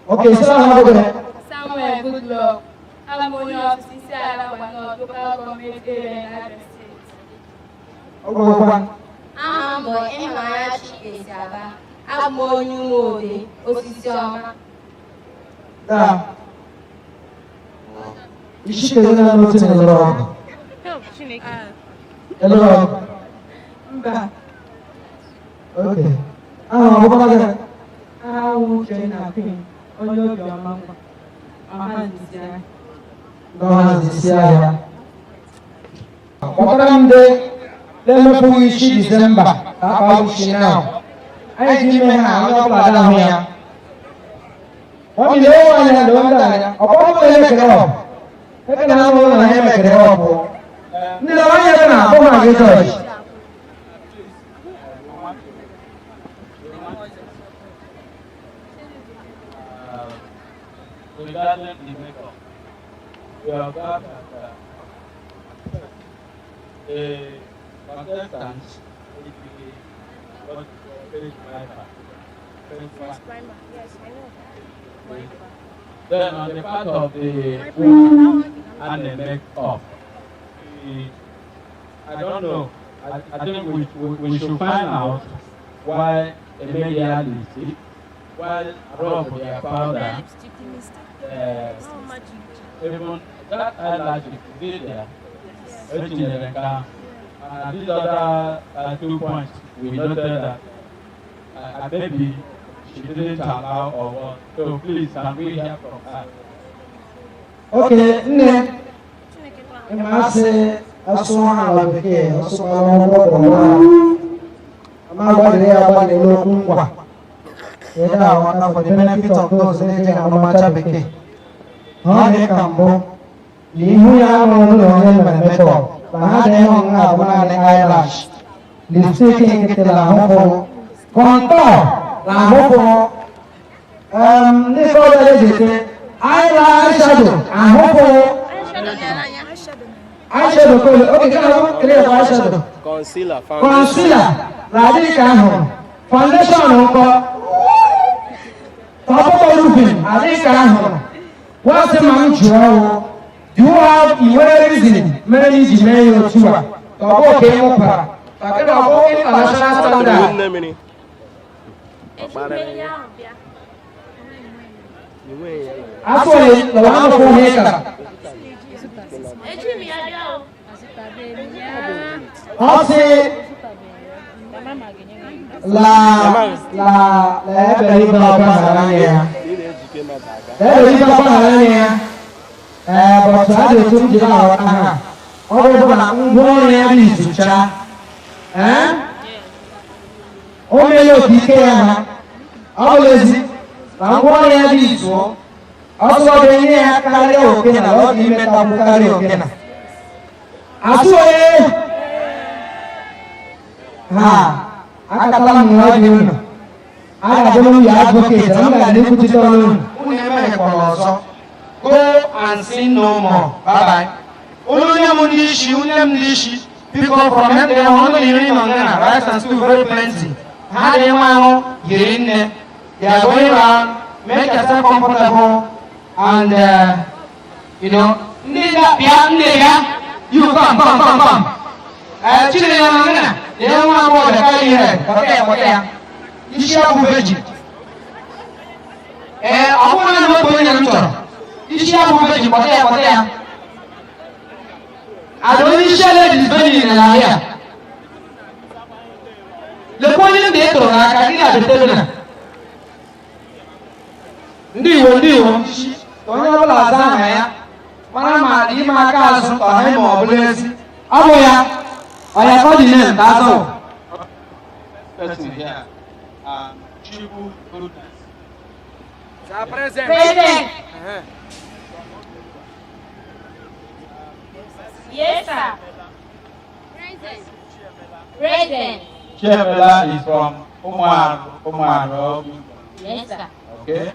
Okay, sị na aha ọ bụ gịnị? Samuel Goodluck, abụ onye Osusu Isiala North local government area in Abia State. Ọ bụ ọkwa. Aha m bụ Ịhụnanyachi Esiaba. Abụ m onye Umuode, osisi ọma. Daa. Isi kedu na n'otu na-elere ọgụ? Elere ọgụ? Mba. Okay. Aha ọ bụkwa gị? Aha Uchenna Queen, onye obiọma ngwa. Ọha nzisi ahịa. Ndị ọha nzisi ahịa. Kpọtara m ndị na-emepụghị isi Disemba ka akpa isi now. Anyị ji ime ha onye ọbụla da ahụ ya. Mọmi lee onwe anya lee ndị anya. Ọ bụ ọbụla emekere ọbụ. Eke na anụ ụlọ na ha emekere ọbụ. Ndị na onye ebe na-akpọ ha gị jọji. Regarding the makeup, we observed that the contestants basically what we call face primer. Face primer. Yes, I know. Then on the part of the hood and the makeup, I don't know. I think we should find out why Emilia lipstick, why Rob their powder, even that eyelash is there, and these other 2 points we noted that maybe she didn't allow or what. So please, can we hear from her? Okay, nne, ịmasị asụ ha ala bekee ọsụkwala ọgbọgbọ ama agbalịrị ya agbalị n'okwu ngwa ịda aghọta for the benefit of those na-eji anụmacha bekee. Ọ dị ka mbụ na ihu ya anụrụ ụlọ onye mere mekọp na ha dị ịhụ nha abụ naanị eyelash, lipstick nkịtị na ahụfụ, contour na ahụfụ, ndị ọbịa eji ete eyeshadow ahụfụ. Eyeshadow kole, okay, kana kele kwa eyeshadow. Concealer, foundation. Concealer, na adịghị ka ahụrụ. Foundation nkọ. Tọpụtọ roofing, adịghị ka ahụrụ. Wasị ma m jụọ ọwụ. Do you have nwere reason mere na iji mee ya otu a? Ka ọ bụ oke ịmụpara. Ka kena ọ bụ international standard. Asụghị lọwa anụkwụ ihe kara. Ọ sị la la la ebere ibe ọgbaghara anya ya. Ebere ibe ọgbaghara anya ya. Ee, bọtụ a dị otu m jiri aghọta ha. Ọ bụ na ngwaọrụ ya bụ izucha. Ee? O meela otu ike ya ha. Ọ bụla ezi na ngwaọrụ ya bụ izuo. Ọsọ ga-enye ya karịa oke na ọ ga-imetakwu karịa oke na. Asụ onye ha akatala m na ọjị unu. A ga-abụ m ya advocate m ga na-ekwuchite ọnụ unu. Unu emeghekwala ọzọ. Go and sin no more. Bye bye. Unu nye m ndị isi, unu nye m ndị isi. Biko from ndị ahụ ọnụ iri nọ nga rice and stew very plenty. Ha dị nwa ahụ yiri nne. They are going round, make yourself comfortable and you know, ndị bịa nne ya, you come come come come. Chinenye nọ nga lee nwa agbọghọ karịa ihe kpọta ya isi abụ veji. Ee, ọ bụrụ na otu onye m chọrọ isi abụ veji kpọta ya. Ada onye isi ala eji veji na ahịa. Lekwa onye ndị e tụrụ n'aka gị na-abịa na. Ndị Igbo ka onye ọbụla aza aha ya mara ma dị ime aka azụ ka ọha ma ọ bụla ezi. Ọ bụ ya ọ ya ka ọ dị name ka azụ. Person here, Chibu Goodness. Present. Present. Yes, sir. Present. Present. Chiemela is from Umuaro. Yes, sir. Okay.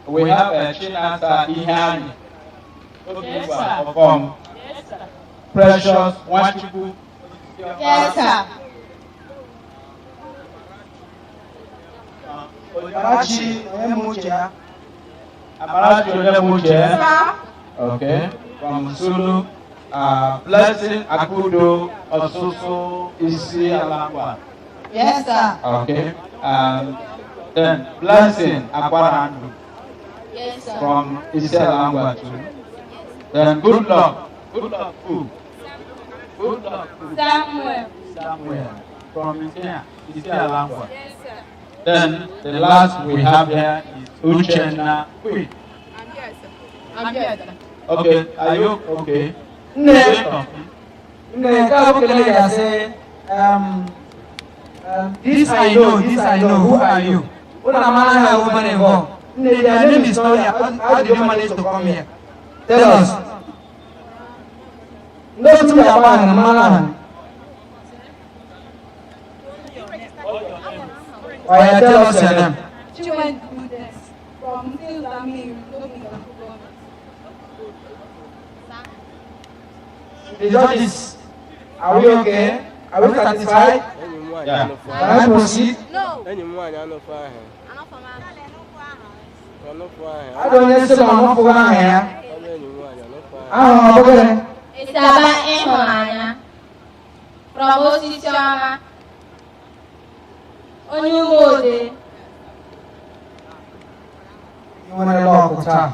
We have a Chinasa Ihani. Yes, sir. From Yes, sir. Precious Nwachukwu. Yes, sir. Amarachi Onyemuche. Amarachi Onyemuche. Sir. Okay. From Sulu. Blessing Akudo Osusu Isi Alangwa. Yes, sir. Okay. Then Blessing Akwarandu. Yes, sir. From Isiala Ngwa too. Then Good Luck. Good Luck who? Good Luck who? Samuel. Samuel. From Isiala Ngwa. Yes, sir. Then the last we have here is Uchenna Queen. I'm here, sir. I'm here, sir. Okay, are you okay? Nne, nne, nke a bụ kele ga-asị, this I know, this I know, who are you? Unu amara ha woman involved. Nne, their name is not here. How did you manage to come here? Tell us. Ndị otu ga-agba ha na mara ha. Oya, tell us your name. Chinwendu Goodness from Ndilami, Local Government. The judges, are we okay? Are we satisfied? Yeah. Can I proceed? No. Enyi m nwaanyị anọfụ aha. Ọnụfụ aha. Ada onye sị na ọ nọfụghị aha ya. Ọnụ enyi m nwaanyị ọnụfụ aha. Aha ọ bụghị? Ịsaba Ịhụnanya. From Osisi Ọma. Onye Umuode. Ị nwere luck taa.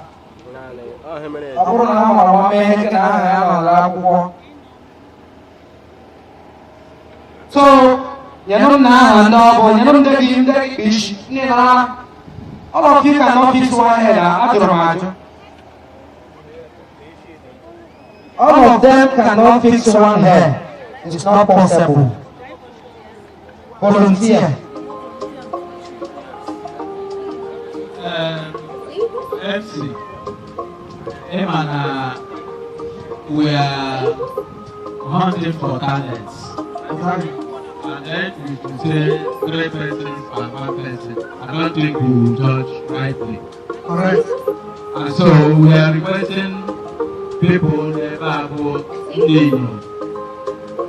Naanị ọ ihe mere. Ọ bụrụ na ha mara nwa mee ihe na aha ya nọ n'akwụkwọ. So, nyenụ m na aha ndị ọ bụ, nyenụ m ndị gị ndị gị isi, ndị nara. All of you cannot fix one head, ajụrụ m ajụ. All of them cannot fix one head. It's not possible. Volunteer. MC, ịma na we are hunting for talents. And then we should say three persons and one person. I don't think we will judge rightly. Correct. And so we are requesting people ebe a bụ ndị inyom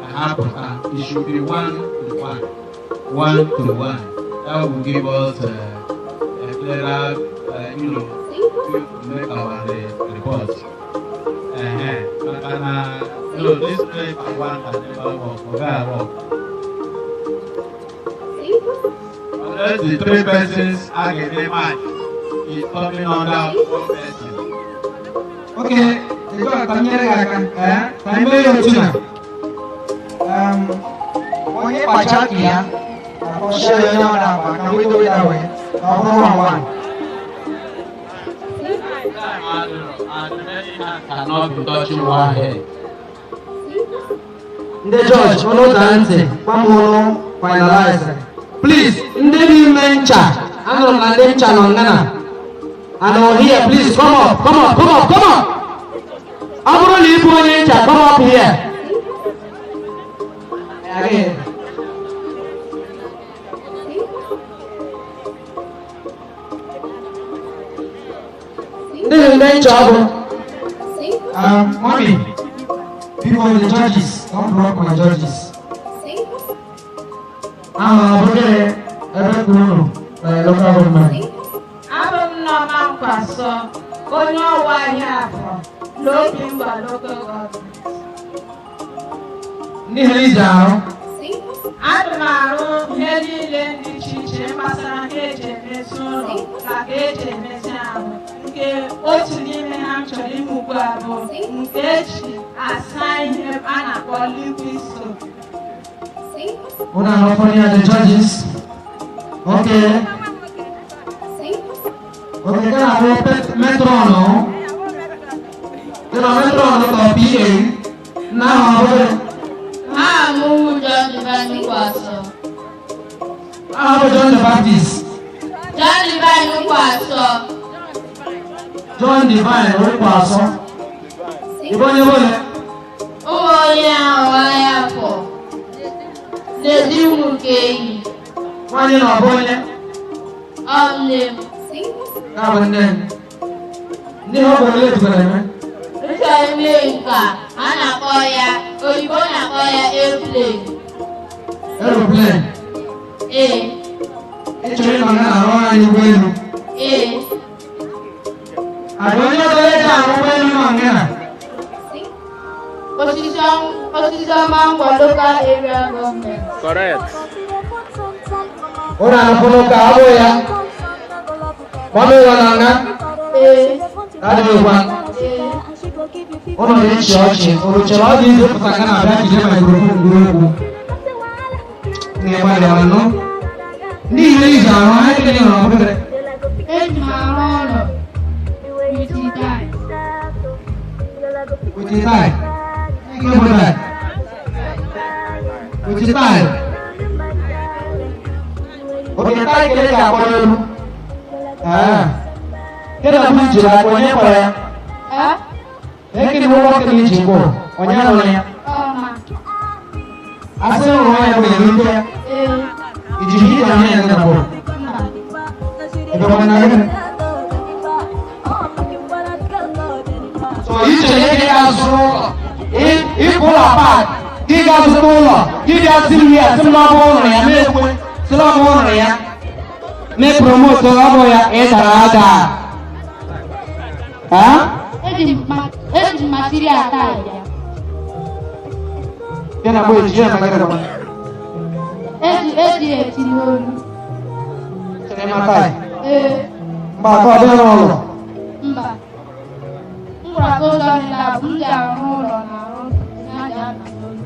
ka ha pụta. It should be one to one. One to one. That will give us a clearer, to make our report. Maka na no, this three by one can never work. Ọ gaghị work. Unless the three persons a ga-eme match is coming under one person. Okay, ego a ka m nyere gị aka, eh? Ka anyị mee ya otu na. Onye kpacha ka ya, akpọchie ya onye ọ na-akpa ka we do it that way. Ka ọ bụrụ one one. And many hands cannot be touching one head. Ndị judge, ọnụ daa ntị, gwa m ụnụ finalize. Please, ndị n'ime ncha, anụrụ m na ndị ncha nọ ngana. And on here, please come up, come up, come up, come up. Ọ bụrụ na ị bụ onye ncha, come up here. Again. Ndị ndị ncha ọ bụ? Mommy, before the judges, don't block my judges. Aha ọ bụ gịnị ebe ka unu na local government? Abụ m Nneọma Nkwaso, onye ọwa ahịa afọ n'obi Ngwa Local Government. Ndị ihe iji arụ? Ana m arụ ihe niile dị iche iche gbasara ihe eji emezi ụlọ na ka eji emezi ahụ, nke otu n'ime ha m chọrọ ime ugbu a bụ nke eji asa ihe a na-akpọ liquid soap. Unu anọfọdụ ya, the judges? Okay. Okay, gị na-abụ matron o? Gị na matron ka ọ PA? Nna ahụ ọ bụ gịnị? Aha m wụ John Divine Nkwaso. Aha bụ John the Baptist. John Divine Nkwaso. John Divine Nkwaso. Ị bụ onye bụle? Ụmụ onye ahụ ahịa afọ. N'ezi ụmụ nke enyi. Nwaanyị na ọ bụ onye? Ọ nne m. Ya bụ nne m. Ndị ha ọ bụ ole jikọrọ eme? M chọrọ ime nke a na-akpọ ya, oyibo na-akpọ ya airplane. Aeroplane. Ee. Ị chọrọ ịnọ na arụ anyị ụgbọelu? Ee. Adị onye ọzọ eji arụ ụgbọelu nọ nga na? Osisi Ọma Ngwa Local Area Government. Correct. Ụlọ anụpụnụ ka ọ bụ ya. Mummy wa na nga? Daddy wa? Ụnụ na-echi ọchị, unu chere ọ dị izu pụta nga na-abịa jide microphone kwuo okwu. Na-agbalị ọnụ. Ndị ihe iji arụ ha gịnị nọrọ obere? Eji m arụ ụlọ with tie. With the tie. Gịnị bụ tie? With the tie. Oke tie kele ga-akpọ n'elu. Ah. Gịnị bụ ijiri akpọ onye kpọrọ ya? Eh? Gịnị bụ nwoke na iji kpọ? Onye rụrụ ya? Ọma. Asị rụrụ ya bụ elu ya. Ee. Ijiri iji ahụ ya na bụ. Ebe ọ na gịnị? So ichere ị ga-azụ ụlọ, ịpụ ụlọ pak, gị ga-azụta ụlọ, gị ga-asị m ya, sị m na ọ bụ ụlọ ya, na-ekwe, sị na ọ bụ ụlọ ya. Na promote ọ bụ ya, ị dara ada. Ha? Eji m material tie bịa. Gị na bụ eji ya maka gịnị? Eji etinye olu. Chere ma tie. Ee. Mba, ka ọ dị n'ụlọ. Mba. M gwara ka ụzọ niile bụ m ji arụ ụlọ na arụ na ji ana n'olu.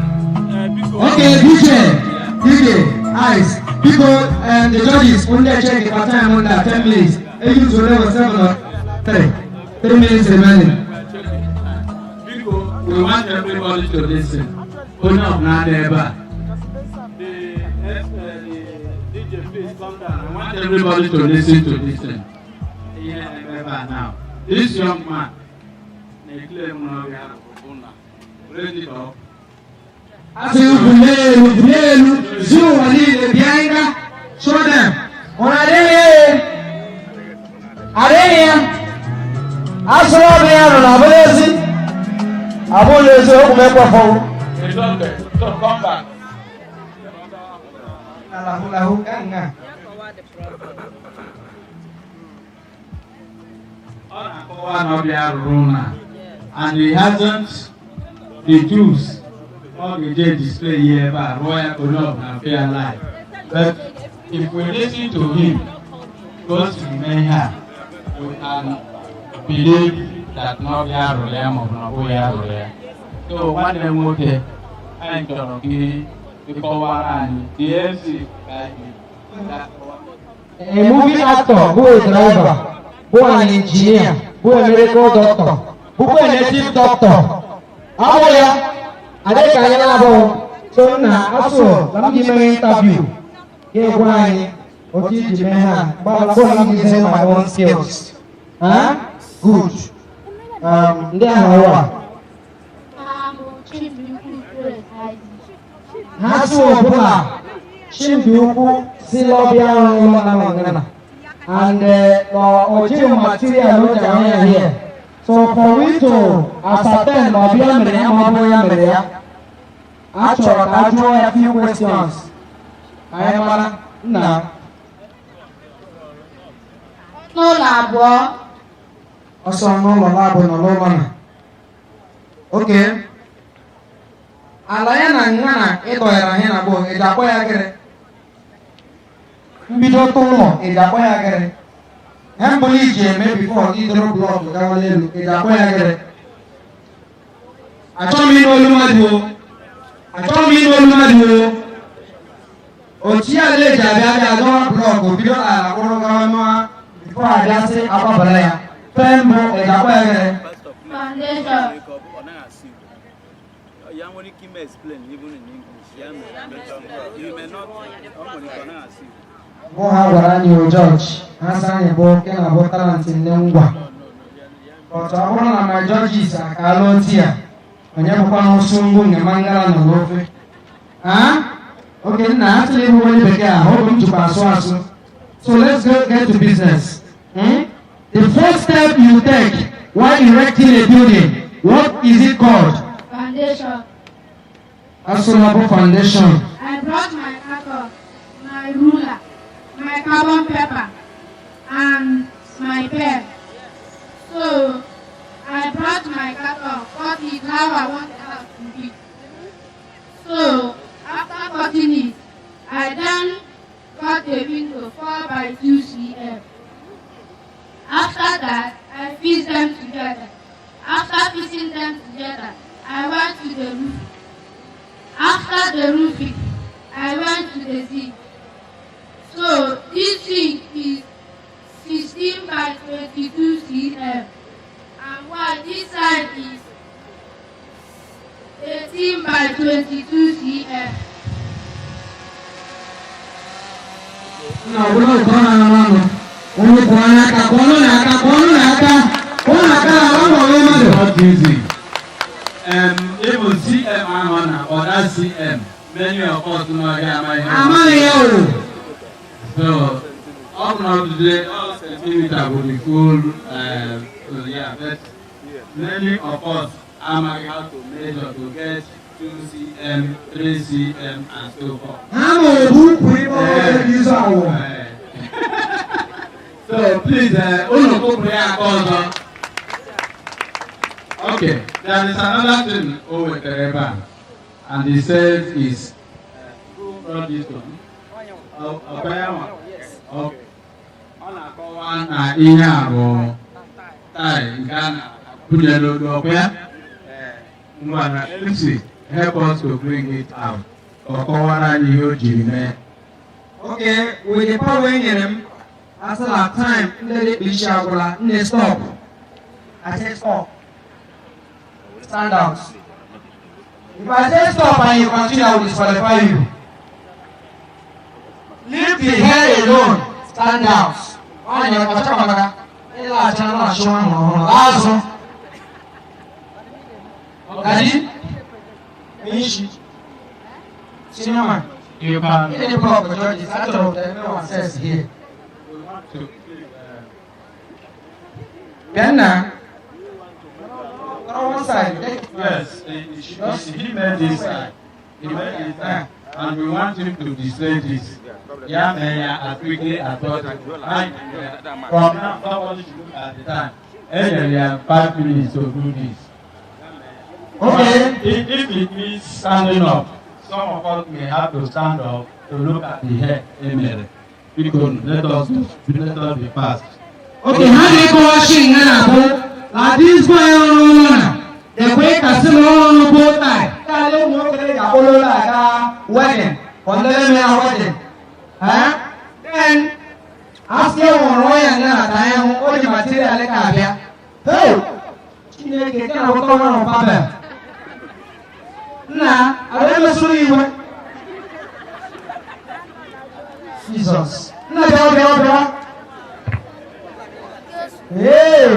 Okay, DJ, DJ, eyes. People and the judges, only check the time under 10 minutes. They use level 7 or 3. 3 minutes remaining. We want everybody to listen. Onye ọbụla dị ebe a. DJ, please come down. I want everybody to listen to this thing. Ihe na-eme ebe a now. This young man na-eclaim na ọ bịara ụlọ. Raise it up. Asị bulie elu, bulie elu, zi ụwa niile bịa nga. Show them. Ụna adịghị ya. Adịghị ya. Asụrụ ọbụla ya nọ na abụla ezi. Abụla ezi, okwu m ekwefọwụ. It's okay. So come back. Lahu lahu ka nga. Ọ na-akọwa na ọ bịa rụrụ ụlọ a. And he hasn't the tools ọ ga-eje display ihe ebe a rụọ ya ka onye ọbụla feel live. But if we listen to him, ka o siri mee ihe a, we can believe that na ọ bịa rụrụ ya maọbụ na ọ bụghị ya rụrụ ya. So nwanne m nwoke, anyị chọrọ ka ị kọwara anyị the MC ka anyị A movie actor who a driver, who an engineer, who a medical doctor, who a native doctor. Abụ ya, adịghị ka anyị na-abụ. So nna asụ na m gị mere interview. Gị gwa anyị otu iji mee ha. Gbara m gị say my own skills. Huh? Good. Ndị ahụ ụwa. Aha m bụ Chibuikwu Grace Isaac. Ha sị ọbụla Chimdiukwu si lọbịa ụlọ na Ngana and o jighị material o ji ahụ ya here. So for we to ascertain na ọbịa mere ya ma ọ bụrụ ya mere ya, a chọrọ ka a jụọ ya few questions. Ka anyị mara nna. N'ụlọ abụọ. Ọsọ n'ụlọ labụ nọ n'ụlọ na. Okay. Ala ya na nga na ịdọnyere ihe na gboo, eji akpọ ya gịrị? Mbido tụ ụlọ, eji akpọ ya gịrị? Ihe mbụ na iji eme before gị dọrọ block gawa n'elu, eji akpọ ya gịrị? Achọghị m ịnụ olu mmadụ o. Achọghị m ịnụ olu mmadụ o. Otu ya ala eji abịa abịa dọrọ block bido ala kwụrụ gawa ma before abịa sị agbabala ya. Fe mbụ, eji akpọ ya gịrị? Foundation. Ya nwere ike ime explain even in English. Ya mere, you may not, ọ nwere ike ọ naghị asụ Igbo. Bụ ha gwara anyị o judge, ha sị anyị bụ nke na bụ talent nne ngwa. But ọ bụrụ na my judges akaala oti a, onye bụkwa n'ụsụ ngwu nke mangala nọ n'ofe. Ah? Okay, nna asịrị ịbụ onye bekee ahụ, oge m jikwa asụ asụ. So let's go get to business. Hmm? The first step you take while erecting a building, what is it called? Foundation. Asolabo foundation. I brought my carton, my ruler, my carbon paper, and my pen. So I brought my carton, cut it how I want the house to be. So that, I fixed them together. After fixing them together, I went to the roof. After the roofing, I went to the zinc. So this zinc is 16 by 22 cm. And while this side is 18 by 22 cm. Na ọbụla nke ọ na-arụ ọnụ onye kụọ n'aka, kụọnụ n'aka, kụọnụ n'aka, kụọ n'aka na ala ụlọ onye mmadụ. Not easy. Even CM ahụ na other CM, many of us no amaghị ihe. Amaghị ya o. So, ọ bụ na ọdụdị all centimeter bụ the full, yeah, but many of us amaghị how to measure to get 2 cm, 3 cm and so forth. Ha ma obu ukwu ime ọhụrụ gị izu awụ. So please, unu kụpụrụ ya aka ọzọ. Okay, there is another thing o wetara ebe a, and he says is, who brought this one? Ọkwa ya nwa? Okay. Ọ na-akọwa na ihe a bụ tie nke a na-akwụnye n'olu, ọkwa ya? Ngwa na MC, help us to bring it out. Ka ọ kọwara anyị ihe o jiri mee. Okay, with the power e nyere m, asịla time ndị dị isi agwụla, nne, stop. I say stop. Stand out. If I say stop and you continue, I will disqualify you. Leave the hair alone. Stand out. Nwaanyị ọcha maka ịlaghachi na nlaghachi nwa ahụ ọhụrụ. Laa azụ. Daddy, onye senior man. You can. Any block of judges, achọrọ m ka eme one sense here. Bịa nna. Nọrọ one side. Yes, he made this side. He made this side. And we want him to display this. Yeah, man, yeah, as quickly as possible. And, from now, somebody should look at the time. Enyere 5 minutes to do this. Okay. If it means standing up, some of us may have to stand up to look at the hair. Amen. Biko, let us be fast. Okay, ha na-ekọwachi nga na-abụ na this boy ọrụ ụlọ na dekwe kasị na ọrụ bow tie. Kaadị ụmụ nwoke ga-akpọrọ aga wedding, kọndele ya wedding. Eh? Then, asị nwụrụ ya nga na ta ya hụ o ji material ka abịa. Hey! Chineke nke na-akwụkwọ nwa na Babel. Nna, abịa mesụrụ iwe. Jesus. Nna, bịa, bịa, bịa. Hey!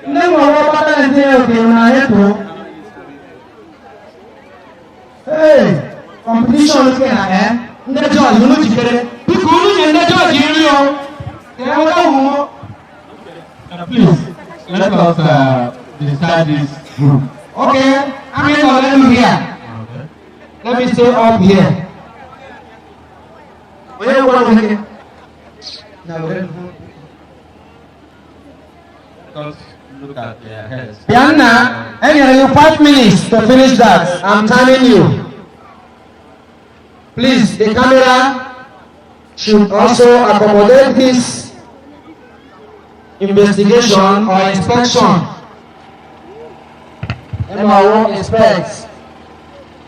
Nne m ọrụ kpatara ndị ya oke na ya too. Hey! Competition nke na eh? Ndị judge, unu jikere. Biko unu nye ndị judge nri o. Ka e nweta omume. Please, let us decide this group. Okay, I'm in the here. Let me stay up here. Onye gwara m gị? Na were. Let us look at their heads. Bịa nna, enyere you 5 minutes to finish that. I'm timing you. Please, the camera should also accommodate this investigation or inspection. MRO inspects.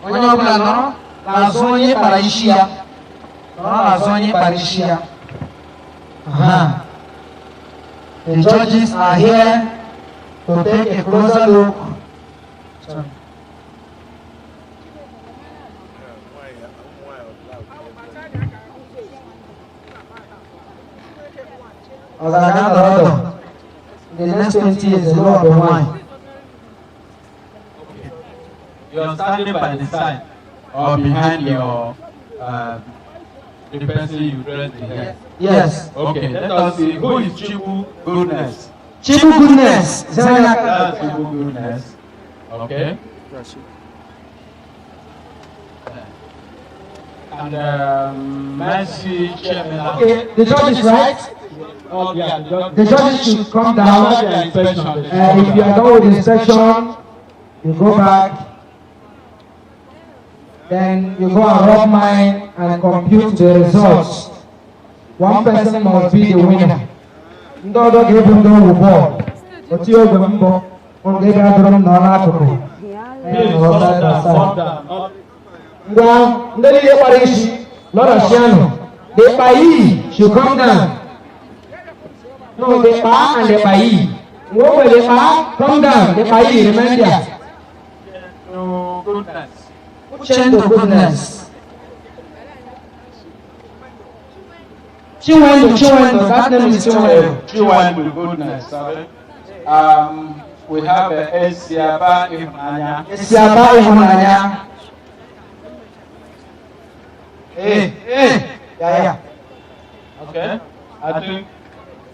Onye ọbụla nọrọ n'azụ onye kpara isi ya. Nọrọ n'azụ onye kpara isi ya. Aha. The judges are here to take a closer look. Sorry. Ọ̀gá nọrọ in the next 20 years, the law of wine. You're standing by the side or behind your the person you dress the hair. Yes. Okay, let us see who is Chibu Goodness. Chibu Goodness. That's Chibu Goodness. Okay. And Mercy Chairman. Okay, the judge is right. Oh, yeah, the judge. The judges should come down. After the inspection, they should come If you are down. done with the inspection, you go back. Then you go and rub mine and compute the results. One person must be the winner. Ndị ọzọ ga-ebu ndị ọgwụ bọọlụ. Oti ogwe mbọ, ụnụ ga-ebe adọrọ m nọ n'akụkụ. Please, Nọrọ calm side by down, side. calm down. Ngwa, ndị niile kpara isi, lọrọchianụ. The kpayi should come down. No, the kpa and the kpayi. Ngwa ogwe the kpa, come down. The kpayi remain there. No goodness. Uchendu Goodness. Chinwendu, Chinwendu, that name is Chinwendu. Chinwendu Goodness, sorry. We have Esiaba Ihunanya. Esiaba Ihunanya. Hey, hey, yeah. Okay. I think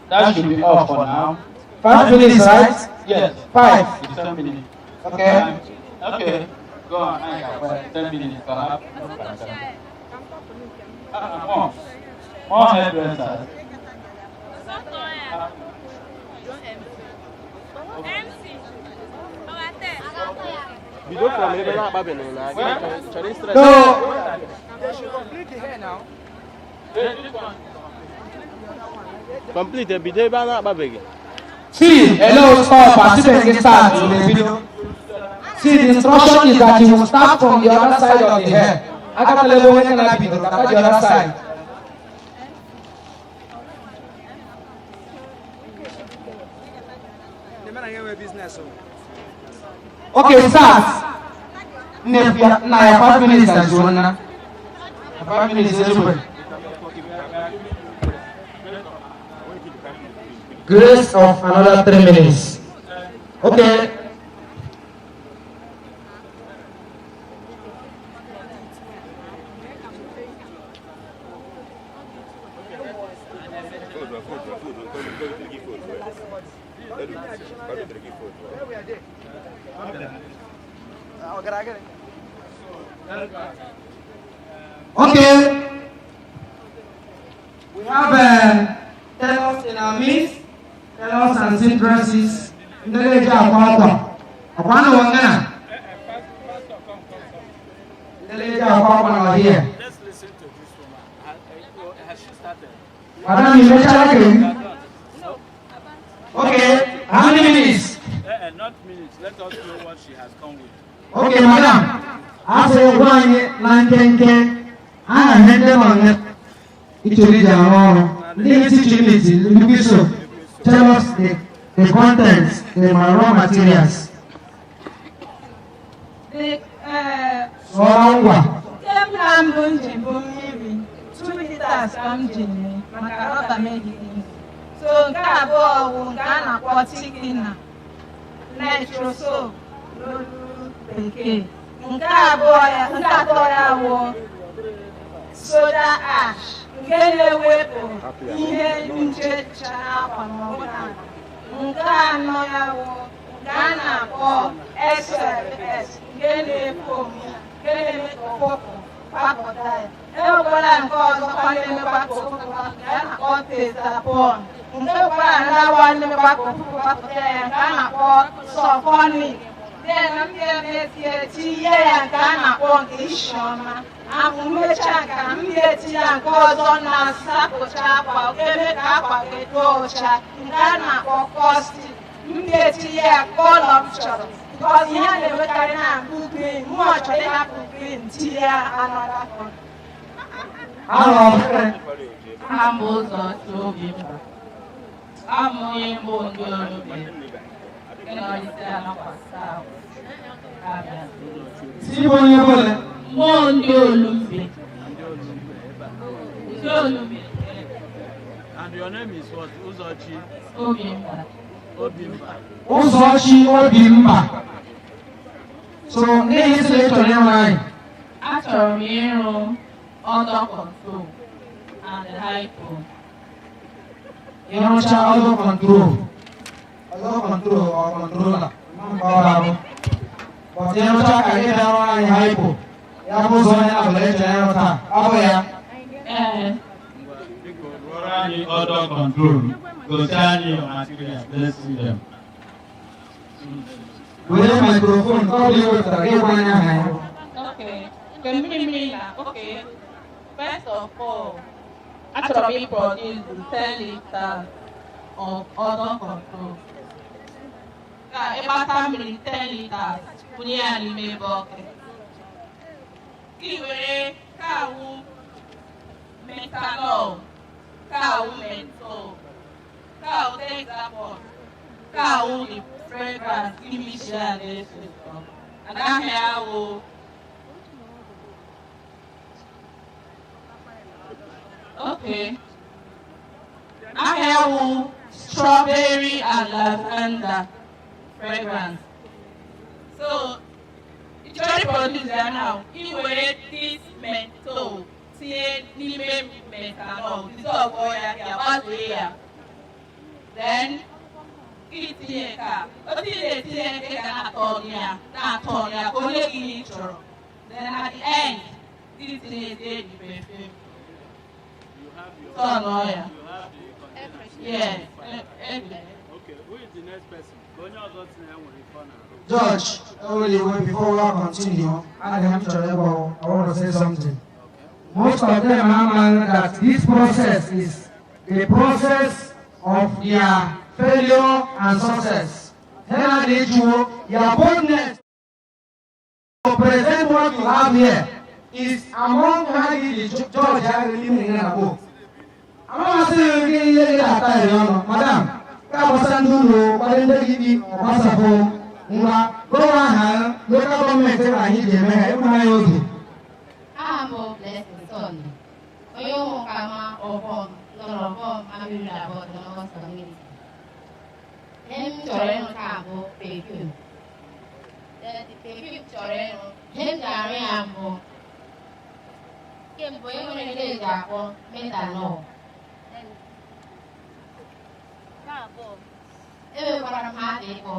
that should be all for now. 5 minutes, right? Yes. 5. It's 10 minutes. Okay. Okay. Go on. Well, 10 minutes, perhaps. More. More hairdressers. Bido from ebe na-akpabeghị na gị chọrọ ịstress. No. They should complete the hair now. Complete bido ebe a na-akpabeghị. See, hello, stop. Participants get start in the video. See, the instruction is that you will start from the other side of the hair. Akata level when can I be? The other side. Okay, start. Na 5 minutes as well. 5 minutes is well. Grace of another 3 minutes. Okay. Okay. We have tailors in our midst, tailors and seamstresses. Ndị na-eji akwa akwa. Akwa na wangana. Ndị na-eji akwa akwa nọ here. Let's listen to this woman. Has she started? Madam, you mechara ke? Okay, how many minutes? Not minutes. Let us know what she has come with. Okay, madam. Asị gwa anyị na nkenke aha ihe ndị nọ nye ichiri ji arụ ọrụ. Ndị isi chiri nnukwu so tell us the contents, the raw materials. Sụọrọ ngwa. Nke m na mbụ m ji bụ mmiri 2 liters ka m ji mee maka rọba megide. So nke abụọ bụ nke a na-akpọ tikina nitrosoap n'olu bekee. Nke abụọ ya, nke atọ ya wụ soda ash nke na-ewepụ ihe nje n'akwa ma ọ bụ n'ala. Nke anọ ya wụ nke a na-akpọ SLS nke na-efu onwe ya, nke na-eme ka ụfụfụ gbapụta ya. E nwekwara nke ọzọkwa na-emekwa ka ụfụfụ gbapụta ya, a na-akpọ tezapọn. Nke nwekwara another one na-emekwa ka ụfụfụ gbapụta ya, nke a na-akpọ sulfonic. Then m ga-emezie tinye ya nke a na-akpọ nke isi ọma. Ahụ mmecha nke a, m ga-etinye ya nke ọzọ na-asapụcha akwa, eme ka akwa gị dị ọcha, nke a na-akpọ caustic. M ga-etinye ya colour m chọrọ because ihe a na-enwekarị na mbụ green, mụ ọ chọrọ ịhapụ green tinye ya another colour. Aha m bụ Ụzọchi Obimba. Abụ m onye mbụ ndị Olube nke nọ Isiala Ngwa South, Abia Steeti. Si bụ onye bụla. Mbụ ndị Olumbe. Ndị Olumbe. And your name is what? Uzochi Obimba. Obimba. Ụzọchi Obimba. So n'ihi isi na ị chọrọ ịrụ anyị. Achọrọ m ịrụ odour control and hypo. Ịrụcha odour control. Odour control or controller. Mba ọ ga-abụ. But ịrụcha ka ị bịa rụọ anyị hypo. Ya bụ ụzọ onye abụla ị chọrọ ịrụ taa. Ọ bụ ya. Ee. Biko rụọrọ anyị odour control. Gosi anyị your material. Let's see them. Were microphone ka ọ bụ iwepụtara gị gwa anyị aha ya. Okay. Nke mmiri mmiri na okay. First of all, achọrọ m ịproduce 10 liters of odor control. Ka ịgbata mmiri 10 liters kwụnye ya n'ime bucket. Ka ị were kawu methanol, kawu menthol, kawu Texapon, kawu the fragrance gị mix ya na-esi ụtọ. Anaghị awụ. Okay. Ahịa wụ strawberry and lavender fragrance. So, ị chọrọ produce ya now, ị were this menthol tinye n'ime methanol, dissolve ya, ya gbazee ya. Then, ị tinye nke a, otu ị na-etinye nke ga na-atọ ya, na-atọ ya, ka onye gị ihe ị chọrọ. Then at the end, ị tinyezie the perfume. Turn on, yeah. Yeah. Okay, who is the next person? George, only before we continue, I want to say something. Most of them are that this process is the process of their failure and success. Your boldness to present what you have here is among the judge. Madam, local government. Aha m bụ Blessing Sunday, onye ụmụkama ọbọm nọ n'ọbọm Amiri Abọ Autonomous Community. Ihe m chọrọ ịrụ taa bụ perfume. The perfume chọrọ ịrụ, ihe m ji arụ ya mbụ, nke mbụ e nwere ndị eji akpọ methanol. Enwekwara m ha dị-ịkpọ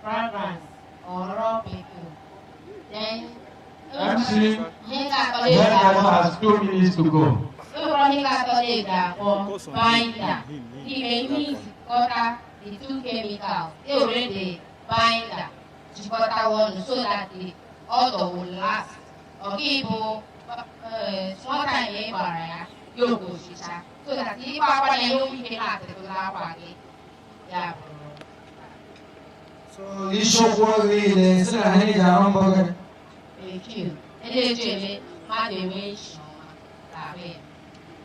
fragrance or raw perfume. Then MC, has 2 minutes to go. Enwekwara ihe ga-atọ eji akpọ binder. Ime mix jikọta the two chemicals. E were the binder jikọta ọnụ so that the odor will last. Ọ gị bụ small time ị gbara ya, ya ogochicha. So that ịgba akwa ya enwe ike na-atịtụla akwa gị. Ya bụrụ. So isiokwu niile si na ha ji arụ mbọ gị. Perfume. Ndị eji eme mmadụ enwe isi ọma n'ahụ ya.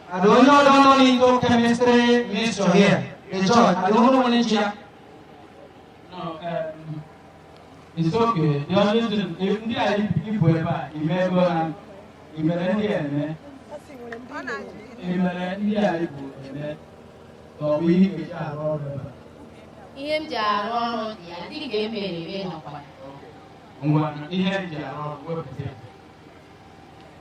I don't know into chemistry minister here. The judge, I don't know what here. No, it's okay. The only thing, if ndị a ibu ebe a, imego ha, imere ndị eme, imere ndị a ibu eme, ka ọ bụ ihe ị ga-eji arụ ọrụ ebe a. Ihe m ji arụ ọrụ dị ya, ndị nke mere eme nọkwa. Ngwa, ihe m ji arụ ọrụ wepụta ya.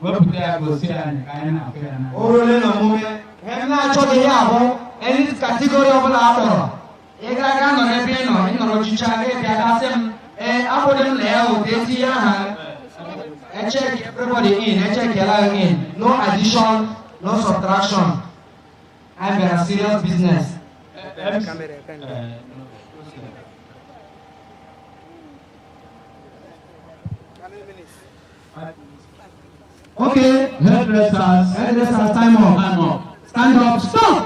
Wepụta ya gosi anyị ka anyị na-afụ ya n'anya. O ruole n'omume, ihe m na-achọghị ya bụ any category ọbụla a kpọrọ. Ị ga-aga nọ n'ebe ị nọ, ị nọrọ chicha, ị bịa gasị m, ee, abụghị m na ya o, etinye aha. Check everybody in, check in. No addition, no subtraction. I'm a serious business. Okay. Hairdressers. Hairdressers, time up. Stand up. Stand up. Stop.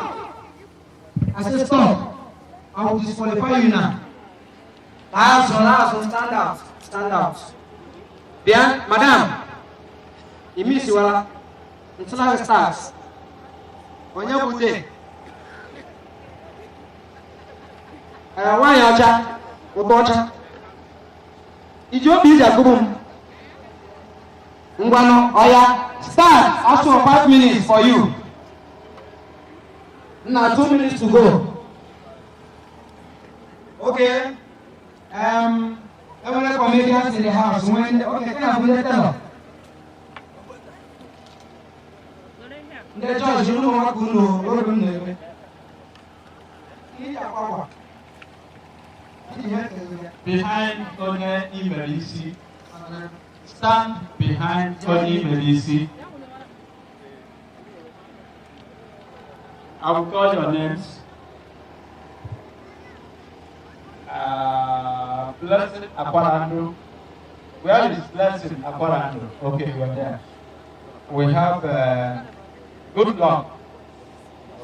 I said stop. I will disqualify you now. Last one, stand out. Stand out. Bia, madam. Imisi wala. Ntuna stars. Onye bute. Nwaanyị ọcha, ụtọ ọcha. Iji obi iji agụbụ m. Ngwanụ, ọya, start. Also 5 minutes for you. Now 2 minutes to go. Okay. Enwere comedians in the house. When okay, can I be tell? Ndị judge unu nwa ka unu obi m na-eme. Behind onye imere isi. Stand behind onye imere isi. I will call your names. Blessing Aquarando. Where is Blessing Aquarando? Okay, you are there. We have Good Luck.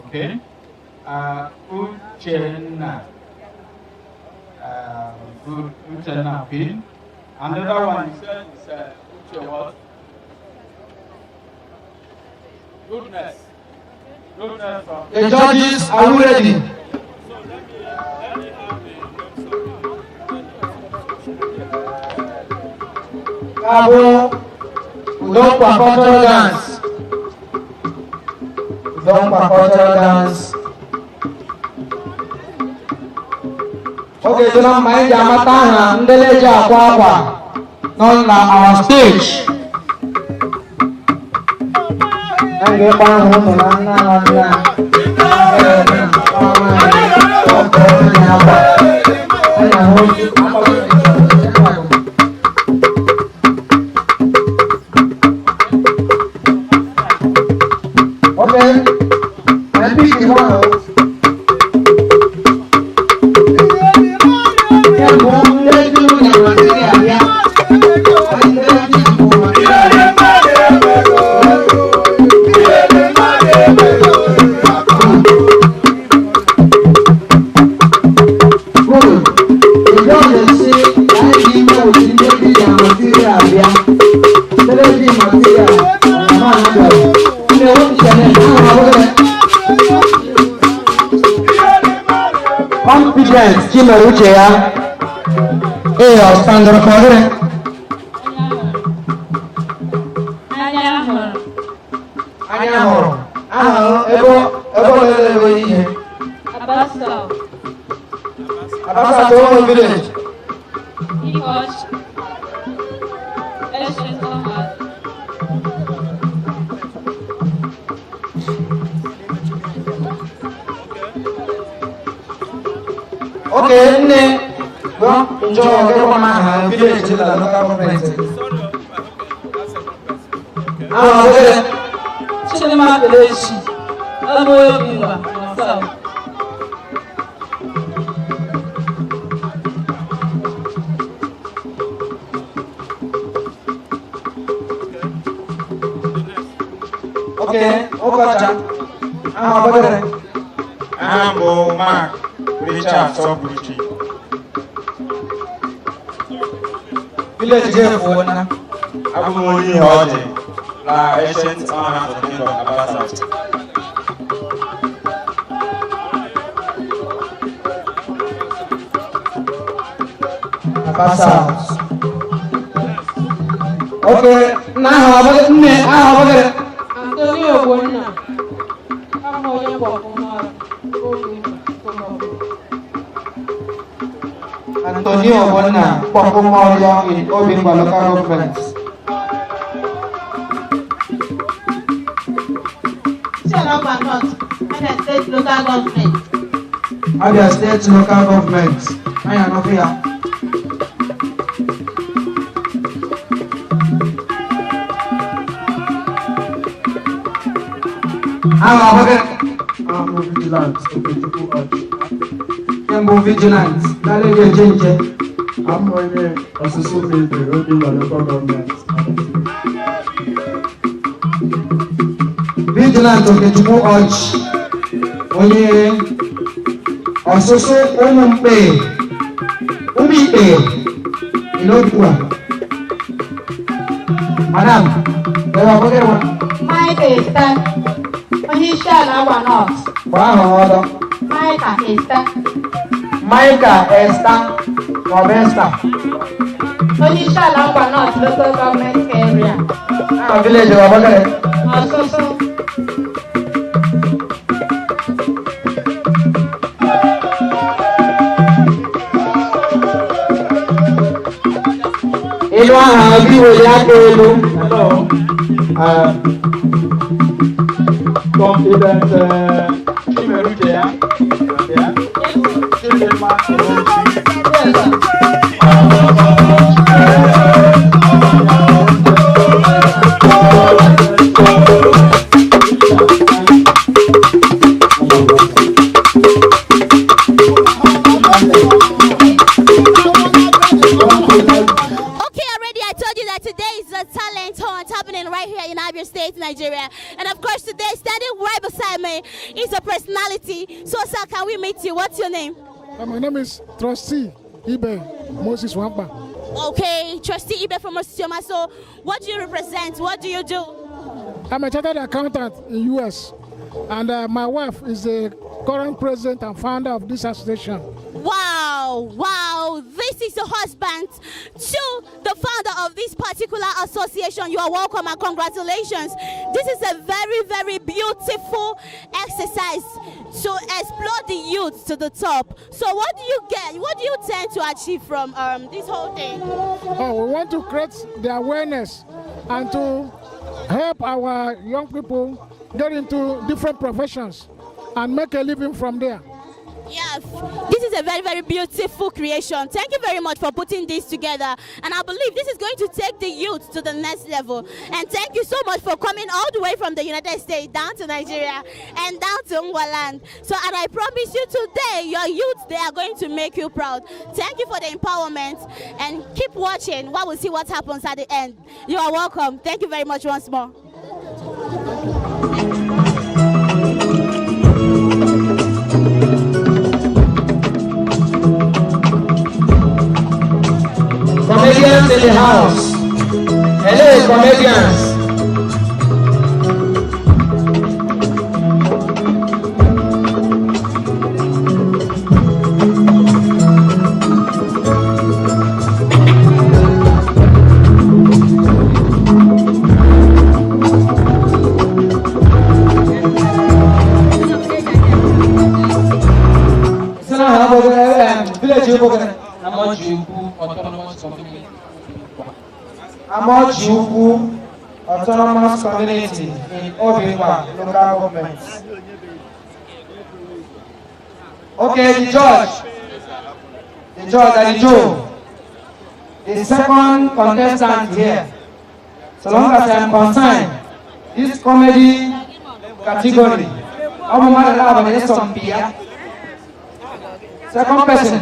Okay. Uchenna. Good, Uchenna Queen. Another one you said is Uche what? Goodness. Goodness from The judges, are you ready? Kabo Udonkwa cultural dance. Udonkwa cultural dance. Oge eruola mgbe anyị ji amata aha ndị na-eji akwa akwa nọ na our stage. Anyị ga-ekpe aha ụmụ na nna na nna. Anyị ahụ. Okay, I pick the one. Good. The judges say, I give you with the material, yeah. Tell material, Confidence Chimere uche ya. Ee, ọ standụrụ ka ọ dịrị. Anya hụrụ. Anya hụrụ. Aha ebe ebe ọ na-ere ihe. Aba South. Aba South Omo village. Ikoch. Ancient Omar. Okay, nne. Gwa njọ gịkwa m aha village na local government. Aha ọ dịrị. Chidinma Kelechi. Ọmụ Obingwa, South. Okay, ụkọcha. Aha ọ dịrị. Aha m bụ Mark Richard Sobuchi. Village gị efuo na. Abụ m onye ihe ọjị na Ancient Ọha Kingdom Aba South. Aba South. Okay, nna aha ọ bụghị nne aha ọ bụghị. Antonio Ogbonna. Abụ onye Kpọkpụmọrụ. Obingwa, Antonio Ogbonna, Kpọkpụmọrịọ in Obingwa local government. Isiala Ngwa North, Abia State Local Government. Abia State local government. Anyị anọghị ya. Aha ọ bụghị. Aha m Vigilant Okechukwu Ọchị. Kemgbe Vigilant, lálẹ́ ilé eje nche. Abụ m onye ọsụsụ Mide Obingwa local government. Vigilant Okechukwu Ọchị, onye ọsụsụ ụmụ mkpe, ụmụ ikpe, Inobikwa. Madam, ebe ọ bụghị nwa. Mike Esta. Onye isi ala Ngwa North. Gbaa aha ọdọ. Mike Esta. Micah Esther maọbụ Esther. Onye isi ala Ngwa North Local Government Area. Aha village ọ bụghị. Ọsụsụ. Ịnụ aha gị weli aka elu. Hello. Confident Chimeruche ya. Yeah. Chidinma Kelechi. Okay, already I told you that today is the talent hunt happening right here in Abia State, Nigeria. And of course, today, standing right beside me is a personality. see. So, sir, can we meet you? What's your name? My name is Trustee Ibe Moses Wampa. Okay, Trustee Ibe from Osisioma. So, what do you represent? What do you do? I'm a chartered accountant in US, and my wife is the current president and founder of this association. Wow. This is the husband to the founder of this particular association. You are welcome and congratulations. This is a very, very beautiful exercise to explore the youth to the top. So what do you get? What do you tend to achieve from this whole thing? Oh, we want to create the awareness and to help our young people get into different professions and make a living from there. Yes, this is a very, very beautiful creation. Thank you very much for putting this together. And I believe this is going to take the youth to the next level. And thank you so much for coming all the way from the United States down to Nigeria and down to Ngwaland. So, and I promise you today, your youth, they are going to make you proud. Thank you for the empowerment and keep watching while we see what happens at the end. You are welcome. Thank you very much once more. Comedians in the house. Hello, comedians. Village Amoji Ukwu Autonomous Community in Obingwa local government. Okay, the judge and the Joe, the second contestant here. So long as I am concerned, this comedy category, second person,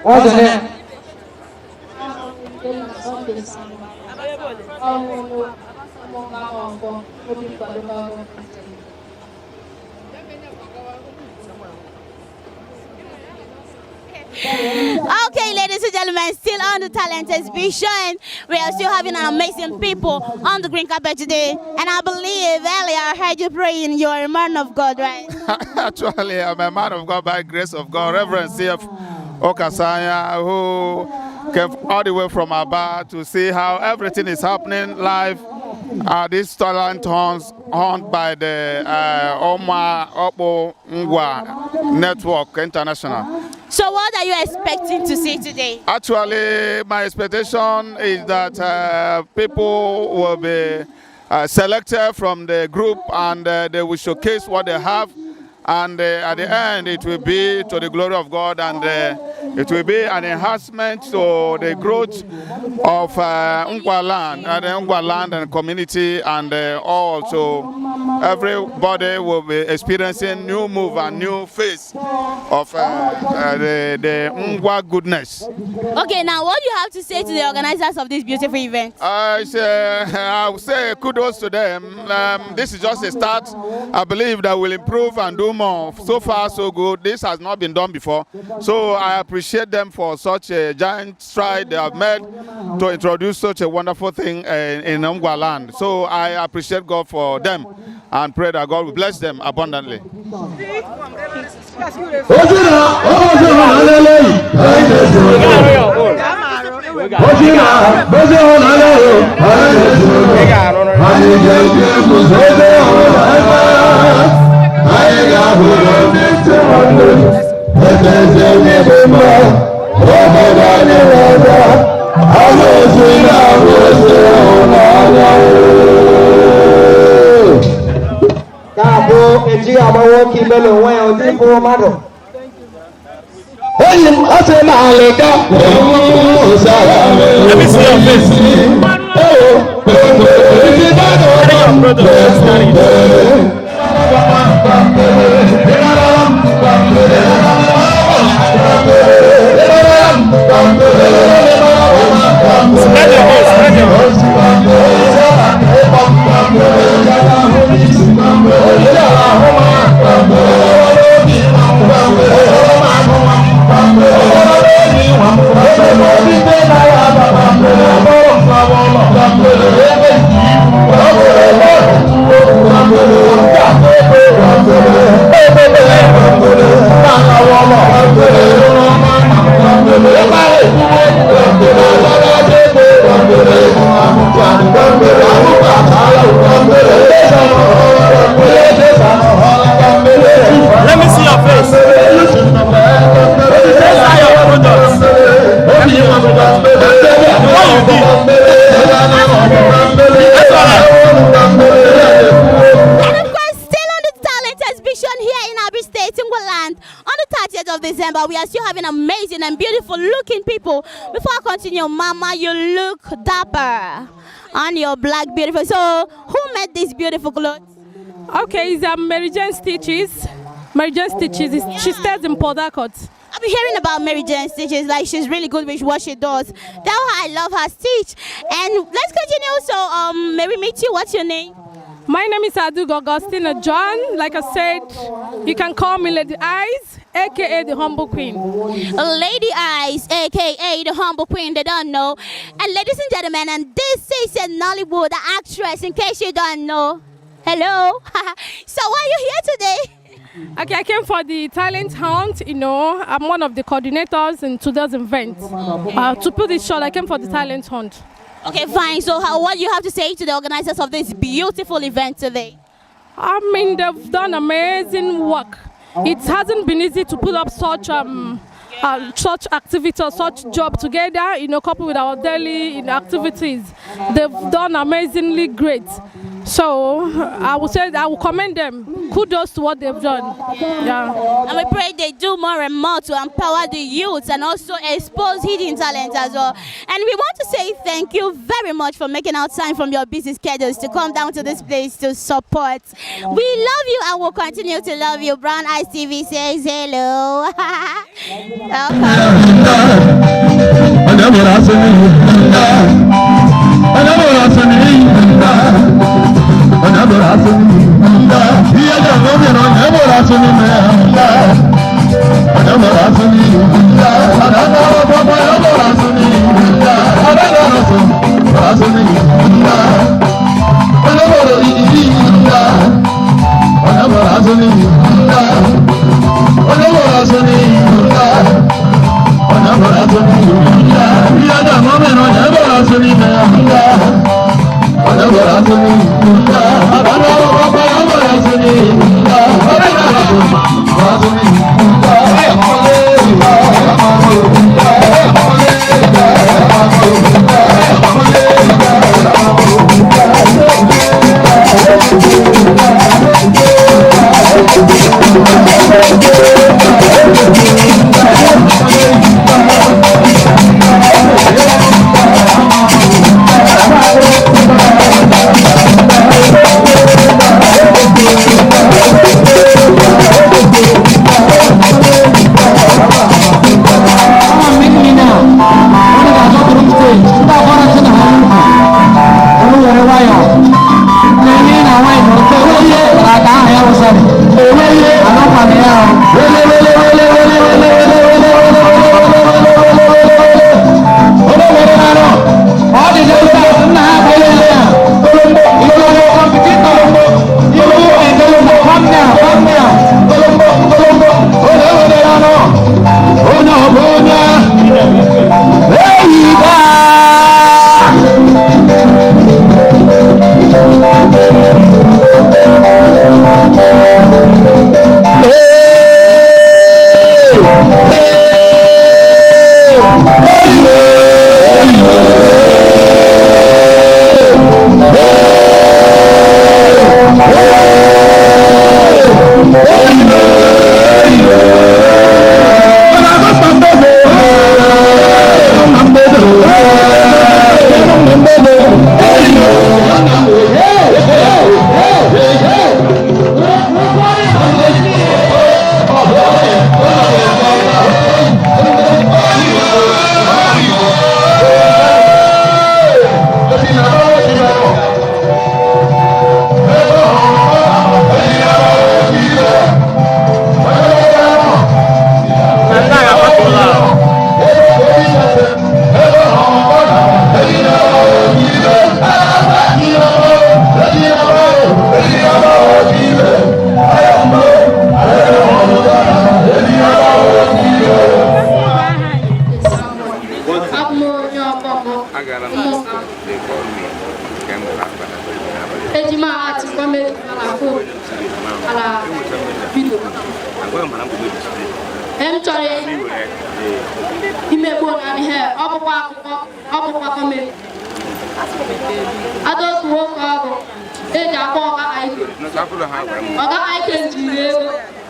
what's the name? Okay, ladies and gentlemen, still on the talent exhibition. We are still having an amazing people on the green carpet today. And I believe earlier I heard you praying. You are a man of God, right? Actually, I'm a man of God by grace of God. Reverend C.F. Okasanya, who came all the way from Aba to see how everything is happening live. This talent hunt by the Oma Opo Ngwa Network International. So what are you expecting to see today? Actually, my expectation is that people will be selected from the group and they will showcase what they have. And at the end, it will be to the glory of God, and it will be an enhancement to the growth of Ngwa land, and the Ngwa land and community, and all. So everybody will be experiencing new move and new face of the Ngwa goodness. Okay, now what do you have to say to the organizers of this beautiful event? I would say kudos to them. This is just a start. I believe that will improve and do more. So far, so good. This has not been done before. So I appreciate them for such a giant stride they have made to introduce such a wonderful thing in Ngwa land. So I appreciate God for them and pray that God will bless them abundantly. Let me see your face. Spread your hands, spread your hands. December. We are still having amazing and beautiful looking people. Before I continue, Mama, you look dapper on your black beautiful. So, who made these beautiful clothes? Okay, it's Mary Jane Stitches. Mary Jane Stitches, she stays in Port Harcourt. I've been hearing about Mary Jane Stitches, like she's really good with what she does. Tell her I love her stitch. And let's continue. So, may we meet you? What's your name? My name is Adugo Augustina John. Like I said, you can call me Lady Eyes, aka the Humble Queen. Lady Eyes, aka the Humble Queen, they don't know. And ladies and gentlemen, and this is a Nollywood actress, in case you don't know. Hello. So why are you here today? Okay, I came for the talent hunt. You know, I'm one of the coordinators in today's event. To put it short, I came for the talent hunt. Okay, fine. So what do you have to say to the organizers of this beautiful event today? I mean, they've done amazing work. It hasn't been easy to put up such activity or such job together, you know, coupled with our daily activities. They've done amazingly great. So I would say I will commend them. Kudos to what they've done. Yeah. And we pray they do more and more to empower the youth and also expose hidden talent as well. And we want to say thank you very much for making out time from your busy schedules to come down to this place to support. We love you and will continue to love you. Brown Eyes TV says hello.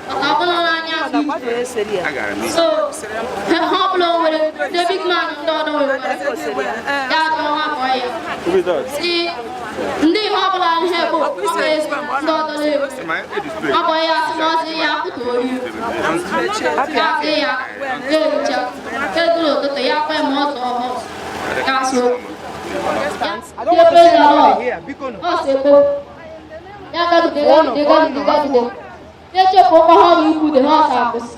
Maka ọbụla n'anya. So ha ọbụla o nwere ndị big man, ndị ọdọ nwere ya atọ nwa kpọọ ya si ndị ihe ọbụla ihe bụ ọ ga-esi ndị ọdọ na-ewu ọ bụ ya sị na ọ sị ya kwụtụ ori ya sị ya na-erucha kedụrụ ụtụtụ ya kwe ma ọzọ ọhụrụ ya so ya praise the Lord. Ọ sị bụ ya gagide gagide gagide gagide na-echefu ụkọ ha ọrụ ikwu dị ha ọsọ akwụsị.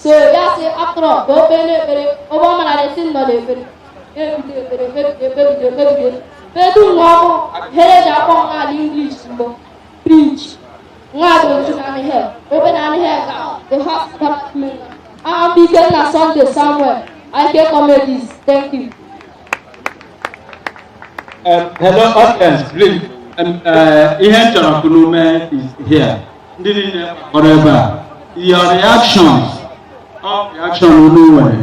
So ya sị after all ka o kpee n'ekpere ebe ọ mara esi nọ n'ekpere ekpegide ekpere ekpegide ekpegide ekpegide kpedu nwa ọkụ here ji akpọ nwa ala English mbụ preach nwa dị otu na ihe obe na ihe ga the house department. I'm Ikenna Sunday Samuel, IK Comedies. Thank you. Hello audience, please. Ihe m chọrọ ka unu mee is here. Ndị niile kpọrọ ebe a, your reactions, all reaction unu nwere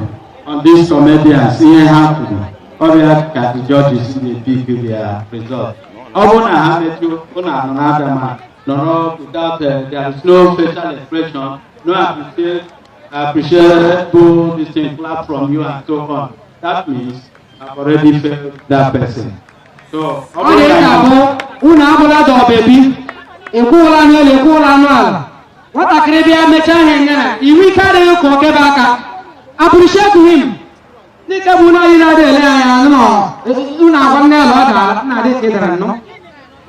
on these comedians, ihe ha kwuru, ọrịa ka the judges na-epick their result. Ọ bụrụ na ha metụ unu anọ na-ada ma nọrọ without there is no facial expression, no appreciable this thing, clap from you and so on. That means I've already failed that person. So, ọ Ọ bụrụ dị na ka bụ unu abụla dọbebi ekwuola n'elu ekwuola anụ ala nwatakịrị bịa mechaa ihe nyere iwu ike adịghị ka o kebe aka. Appreciate him n'ike bụ unu anyị na-adị ele anya nọ unu agwa nne ala ọ dara nna adị ka ị dara nnọọ.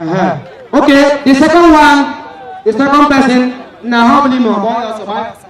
Ehe. Okay, the second one, the second person na ha ọbụla ime ọgbọ ya ọsọ gbaa ya ọsọ.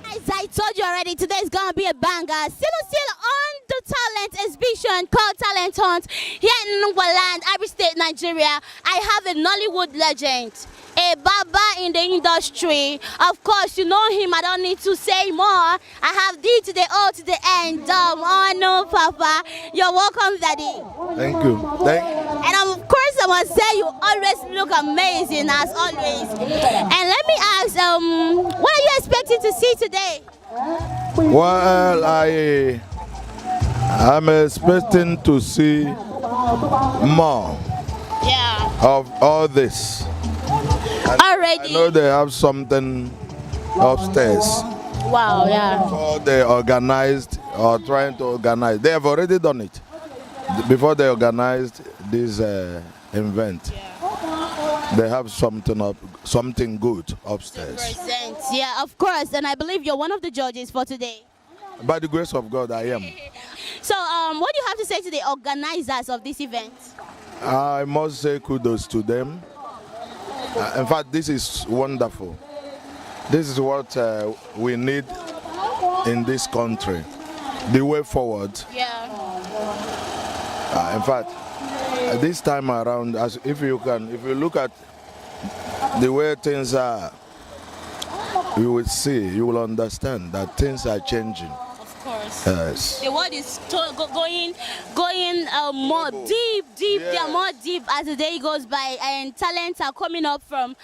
As I told you already, today is gonna be a banger. Still on the talent exhibition called Talent Hunt here in Ngwaland, Abia State, Nigeria. I have a Nollywood legend, a baba in the industry. Of course, you know him. I don't need to say more. I have D to the O to the N. Dom. Oh no, Papa. You're welcome, Daddy. Thank you. Thank And of course, I must say you always look amazing as always. And let me ask, what are you expecting to see today? Well, I'm expecting to see more of all this. And Already. I know they have something upstairs. Wow, yeah. Before they organized or trying to organize, they have already done it. Before they organized this event, they have something up, something good upstairs. Present, yeah, of course. And I believe you're one of the judges for today. By the grace of God, I am. So, what do you have to say to the organizers of this event? I must say kudos to them. In fact, this is wonderful. This is what we need in this country. The way forward. In fact, this time around, as if you can, if you look at the way things are, you will see, you will understand that things are changing. Of course. Yes. The world is going more deep, deep. They are more deep as the day goes by, and talents are coming up from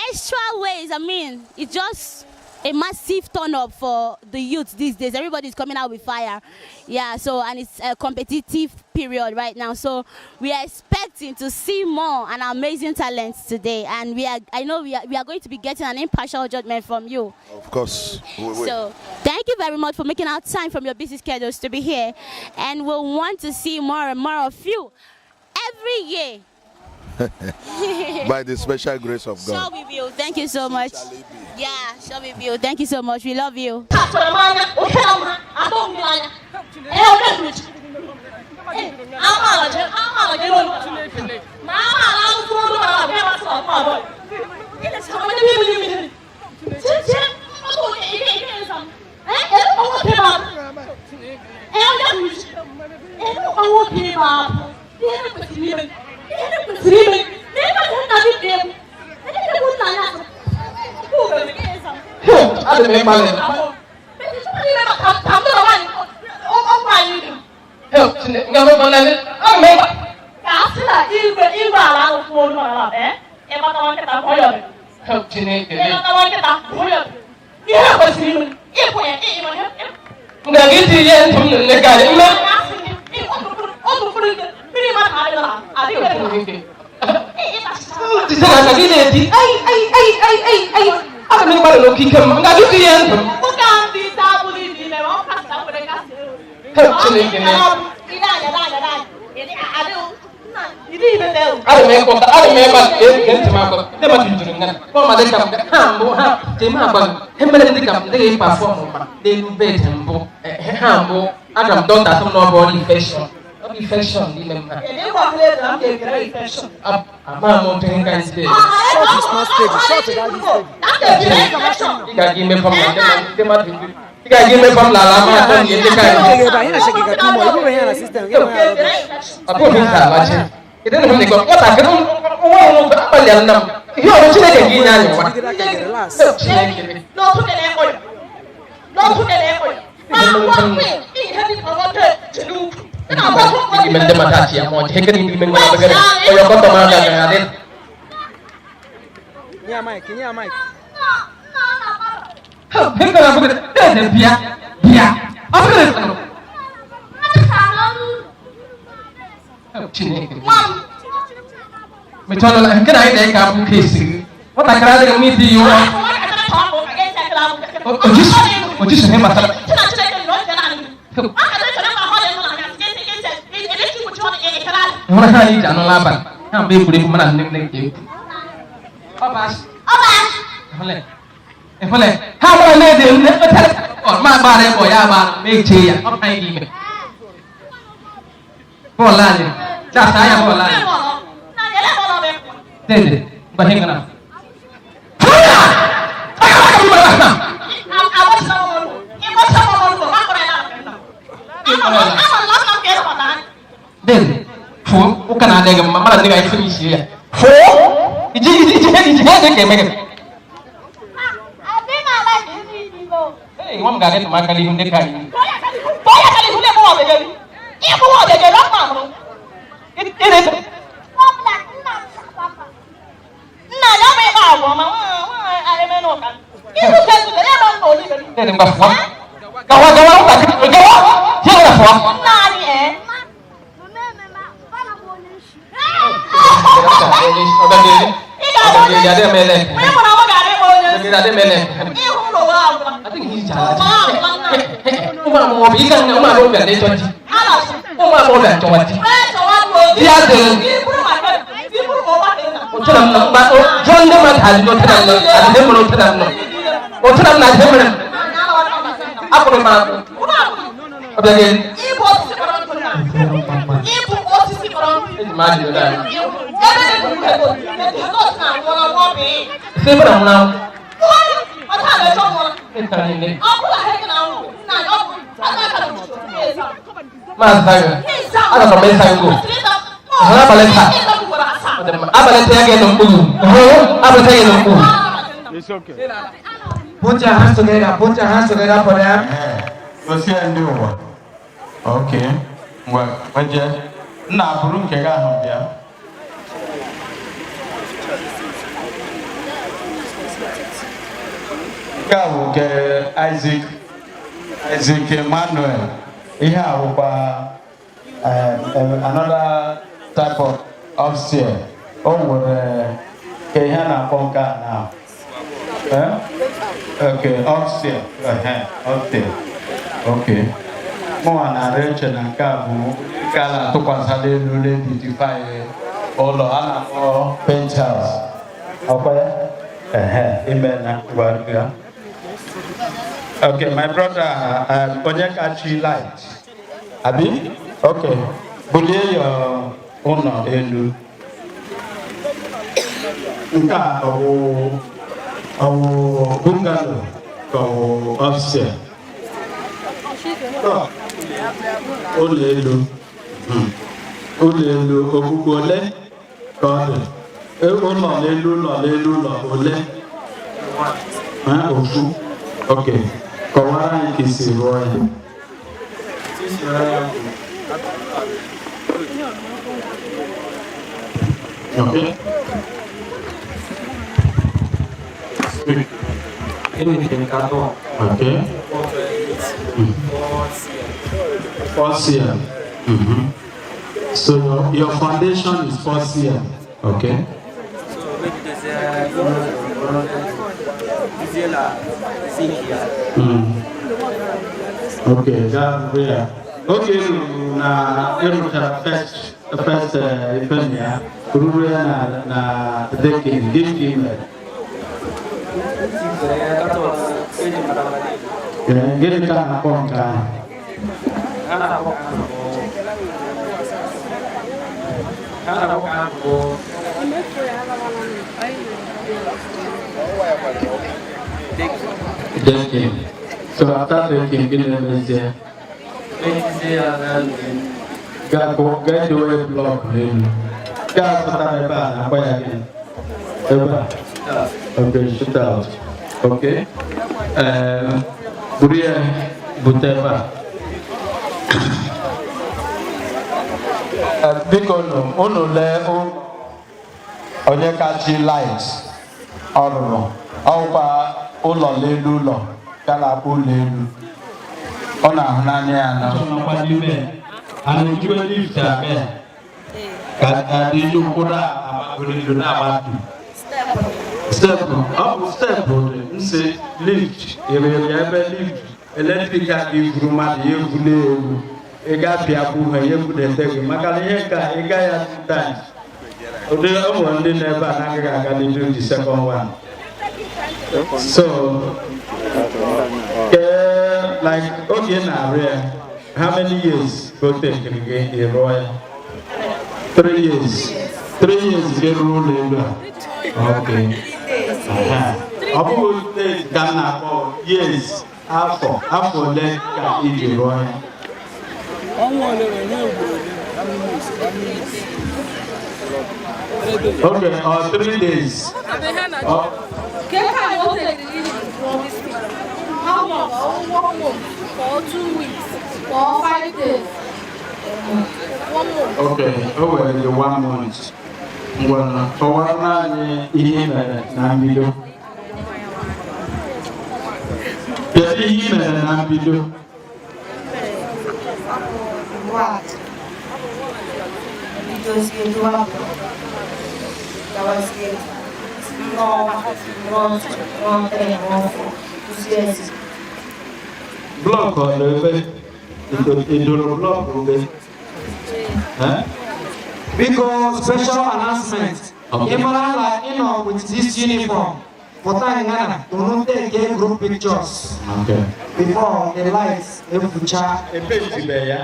extra ways. I mean, it's just a massive turn up for the youth these days. Everybody's coming out with fire. Yeah, so, and it's a competitive period right now. So we are expecting to see more and amazing talents today. And I know we are going to be getting an impartial judgment from you. Of course. We will. So thank you very much for making out time from your busy schedules to be here. And we'll want to see more and more of you every year. By the special grace of God. Sure we will. Thank you so much. Yeah, sure we will. Thank you so much. We love you. Achọrọ m anya oke na atọ m anya ee onye hụrụ chi amaala je amaala je n'olu ma amaala ahụhụ olu ma abịa masị ọkpa abụọ ilechara onye n'ime n'ime ihe chichie mmadụ onye ike ike nza m ee ebe nwoke ma ee onye hụrụ chi ebe nwoke ma abụ ihe kwesịrị ime ihe kwesịrị ime na ebe nna gị dị egwu ebe nna ya asụ. Adị m ịgbalị. Ka m nọrọ nwaanyị ọgwụ anyị. Ka a sị na igwe igwe ala ahụ kwuo olu ala ee ịgbatawa nkịta bụ onye ọbịa ịgbatawa nkịta bụ onye ọbịa ihe kwesịrị ime ịkwụ ya ịma ihe. M ga-aga iti ihe ntụ m nne ka anyị mme. Jide n'aka gị na-eti ai ai ai ai ai ai. Aga m ịgbalị n'oke ike m. M ga-aga iti ihe ntụ m. Chineke na. Ana m ịkpọta, ana m ịgba ege ntị m agwa. Ndị mmadụ juru nga. Kpọọ ma dịka m ha mbụ ha ji m agwa. Ha mere dị ka m dịghị pafọm ma n'elu bed mbụ. Ha mbụ aga m dọkịta sị m na ọ bụ ọrịa infekshọn. Ọ bụ infekshọn n'ime m ha. Ama m otu nka nsi. Ị ga-aga ime fọm na ndị mmadụ ị ga-aga ime fọm n'ala ama atọ na ndị ka anyị. Ọ bụghị nke alachi. Kedu na m na-ekwe nwatakịrị nwa nwoke akpalịa nna m. Ihe ọrụ Chineke gị nye anyị nwa. Chineke. Ime ndị mmadụ achị ya ma ọ jee gịnị ime nwa obere onye ọkọtọ m aga agaghị adị. Bịa bịa ọ bụrụ Chineke. Mechọrọ nke na anyị na-eke abụ kesi gị. Nwatakịrị adịghị mma iti ya ụra. Ojisu ihe gbasara. Hụrụ ha anyị ji anụ n'abalị. Ha mgbe egwuregwu mana nne nne ga-egwu. Ịhụle ha gbara na-ede nne ma agbara ịbọ ya agbara ma echee ya ọ anyị n'ime. Bọọlụ anyị dasa anya bọọlụ anyị. Dede mgbe ihe gara. Dede fụọ ụka na-adịghị mma mara ndị ga-efe isi ya. Fụọ iji iji iji iji ihe dị ka eme gị. Nwa m ga-aga tụmaka n'ihu ndị ka anyị. Gawa gawa gawa ihe gara fụọ. It's okay. Put your hands together. Put your hands together for them. Gosi ya ndị ụwa. Okay. Ngwa, nweje. Nna buru nke gị ahụ bịa. Nke a bụ nke Isaac Isaac Emmanuel. Ihe a bụkwa another type of upstairs. O nwere nke ihe a na-akpọ nke a now. Eh? Okay, upstairs. Upstairs. Okay. Mụnwa na-arịọ eche na nke a bụ nke a na-atụkwasịla elu na-ebitify ụlọ a na-akpọ penthouse. Ọkwa ya? Ime na ngwa ya. Okay, my brother, Onyekachi Light. Abi? Okay. Bulie your ụlọ elu. Nke a ọ wụ bungalow ka ọ wụ upstairs? Ụlọ elu. Ụlọ elu okpukpu ole ka ọ dị? Ụlọ n'elu ụlọ n'elu ụlọ ole? Ofu. Okay. Kọwara anyị ka esi rụọ ya. Okay. Okay. 4 cm. So your foundation is 4 cm. Okay. So mebidozie duzie na zinc ya. Okay, gaa rụọ ya. Oge ruru na ịrụchara first ife na ya, ruru ya na decking, gịnị ka ị mere? Tinyere ya carton eji maka Ee, gịnị ka a na-akpọ nke ahụ? Ha na-akpọ ka ahụ bụ ha na-akpọ ka ahụ bụ Decking. So after decking, gịnị na-emezie? Mejizie ya na Gaa gaa dowe block n'elu. Gaa pụtara ebe a na-akpọ ya gịnị? Ebe a. Okay, shoot out. Okay. Buru ya bute ebe a. Biko nụ, unu lee onye kachi light ọ rụrụ, ọkwa ụlọ n'elu ụlọ ka na-akpọ ụlọ elu, ọ na-ahụ n'anya ya na Nọkwa n'ime a na-ejikwa lift aga ya ka adị nnukwu na-agbagoro elu na-agbatu step. Ọ bụ step dị nsị lift ere ya ebe lift electric a ga-evuru mmadụ ya evuli elu, ị ga-apịakwu ha ya ebudete gị, maka na ihe ka ị ga ya two times, ụdị ụmụ ndị nọ ebe a na-agaghị aga n'ihu the second one. So kee like oge ị na-arụ ya, how many years ka o tekiri gị ịrụọ ya? 3 years. 3 years gị rụrụ ụlọ elu a? Okay. Aha. Ọ bụghị days ka m na-akpọ, years, afọ, afọ ole ka iji rụọ ya? Ọnwa ole na ugboro ole? How many weeks? How many weeks? Okay, or 3 days. Oh, How much? One month or 2 weeks or 5 days? One month. Okay, o were gị one month. Ngwanụ, kọwara anyị ihe ị mere na mbido. Kedu ihe ị mere na mbido? What? Bidozie dowa block. Gawazie rụọ 1, rụọ 2, rụọ 3, rụọ 4. Duzie ezi. Block ọ nọ ebe? Idoro block ebe? Eh? Biko, special announcement. Okay. Ị mara na ị nọ with this uniform, pụta ngana tụrụ take group pictures Okay. before the lights efucha. Epejibe ya.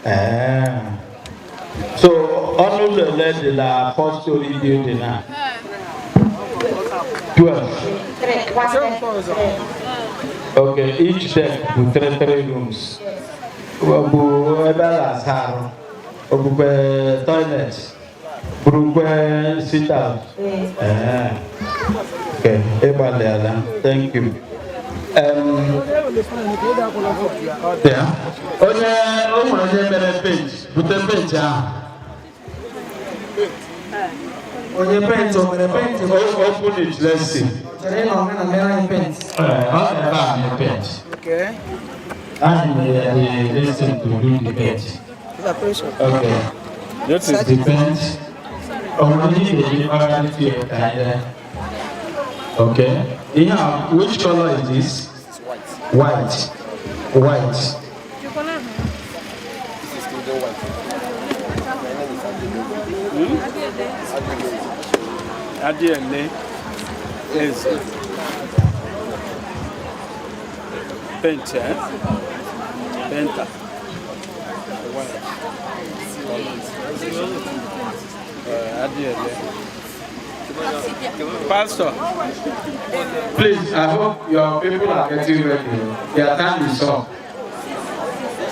Eh. So ọnụ ụlọ ole dị na four story building a? 12. 3, 1, 3. Okay, each deck bụ three three rooms. Ọ bụ ebe a na-asa arụ, ọ bụkwa toilet, bụrụkwa sit out. Eh. Okay, ịgbalịala. Thank you. Yeah. Onye o nwere onye mere paint, bute paint ahụ. Onye paint, o mere paint? Open it, let's see. Chere ịnọ ngana mere anyị paint. Eh, ọ nọ ebe a mee paint. Okay. And the listen to do the paint. Okay. This is the paint. Ọ nwere ihe ị ga-eji kpagharị ya ka anyị lee. Okay. Ihe a, which color is this? White. White. This is Golden White. My name is Adele. Adele Eze. Paint, eh? Painter. White. Adele. Pastor, please, I hope your people are getting ready. Their time is up.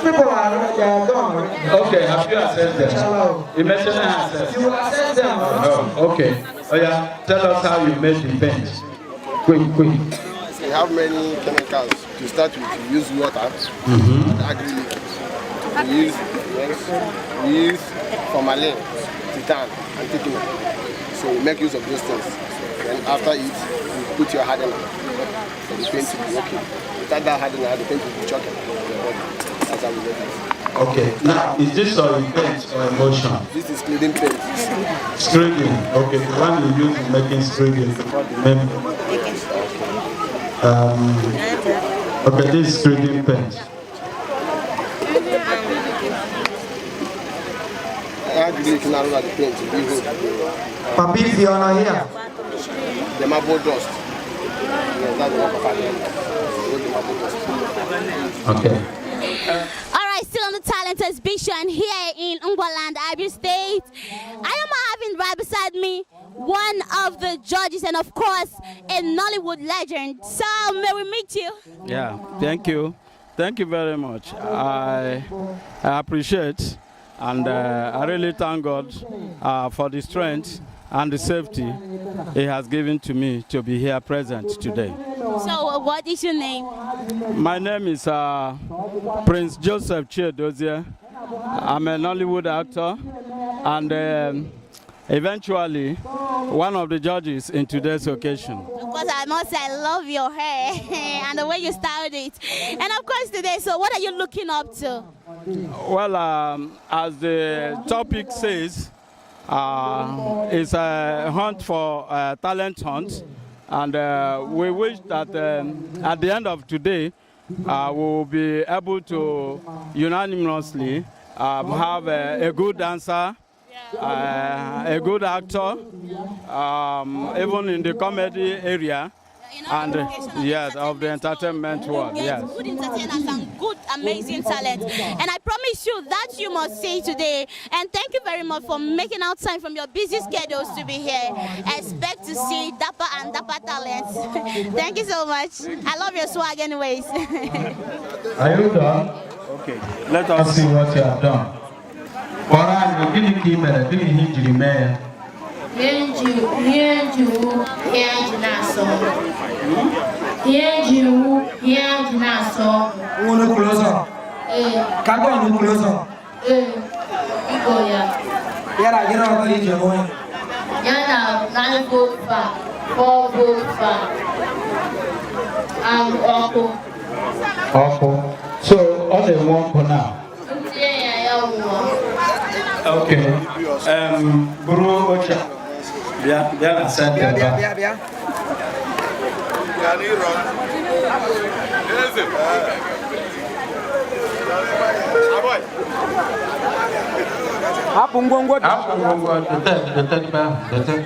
People are, they are done already. Okay, have you assessed them? You mentioned assessed. You will assess them. Oh, okay. Oh yeah, tell us how you made the paint. Quick, quick. We have many chemicals. To start with, we use water, and acrylic. We use, yes, we use formalin, titan, and thickener. So we make use of those things. Then after it, you put your hardener for the paint to be okay. Without that hardener, the paint will be chalky on your body. That's That's how we get it. Okay. Now, is this oil paint or emulsion? This is screening paint. Screening. Okay, the one you use in making screening. Okay, this is screening paint. Acrylic now the paint we hold. Papi Fiona here. The marble dust. Yes, that's the work of our The marble dust. Okay. All right, still on the talent exhibition here in Ngwaland, Abia State. I am having right beside me one of the judges and, of course, a Nollywood legend. So, may we meet you? Yeah, thank you. Thank you very much. I appreciate and I really thank God for the strength and the safety He has given to me to be here present today. So, what is your name? My name is Prince Joseph Chiedozie. I'm a Nollywood actor and eventually one of the judges in today's occasion. Of course, I must say I love your hair and the way you styled it. And of course today, so what are you looking up to? Well, as the topic says, it's a hunt for talent hunt. And we wish that at the end of today, we will be able to unanimously have a good dancer, a good actor, even in the comedy area, and yes, of the entertainment world. Yes. Good entertainers and good, amazing talent. And I promise you that you must see today. And thank you very much for making out time from your busy schedules to be here. Expect to see dapper and dapper talents. Thank you so much. I love your swag anyways. Are you done? Okay. Let us see what you have done. Gịnị ka ị mere? Gịnị ihe i jiri mee ya? Ihe nji wu ihe ji na-asọ ọgwụ. Ihe nji wu ihe ji na-asọ ọgwụ. Unu close up. Ee. Ka unu close up. Ee. Biko ya. Yara gịnị ọbụla iji hụ ya? Ya na 9 volt fan, 4 volt fan, and ọkụ. Ọkụ. So ọ na-enwe ọkụ na. Ntinye ya ya nwụọ. Okay. Buru oche. Bịa bịa na center ebe a. Bịa bịa. Hapụ ngwongwo. Hapụ ngwongwo dote dote ebe ahụ dote.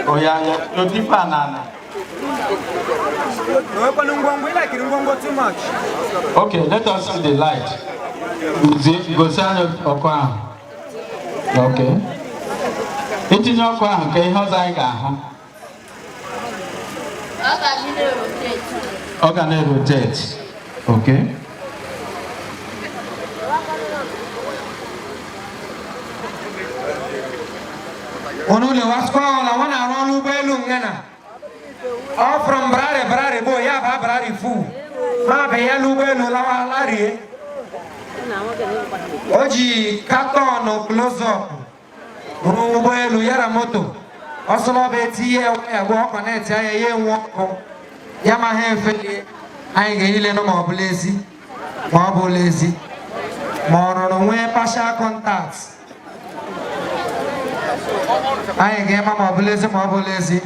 Oya ya dote ife a n'ala. Nwekwanụ ngwongwo, ị lakiri ngwongwo too much. Okay, let us see the light. Gosi anyị ọkụ ahụ. Okay. Itinye ọkụ ahụ nke ihe ọzọ anyị ga-ahụ. Ọ ga na-erotate. Ọ ga na-erotate. Okay. Unu lewasikwa ọla nwa na-arụ ọrụ ụgbọelu ngana. Ọ from Brare Brare bo ya ba Brare fu. Ma be ya n'ụgbọelu lawa larie. O ji katọnụ close up rụọ ụgbọelu yara moto. Ọsọ bụ etinye ya gwa ọkọ na-eti anya ya enwe ọkụ. Ya ma ha efelie. Anyị ga-eyile nụ ma ọ bụla ezi. Ma ọ bụla ezi. Ma ọ rụrụ nwee partial contact. Anyị ga-ema ma ọ bụla ezi ma ọ bụla ezi.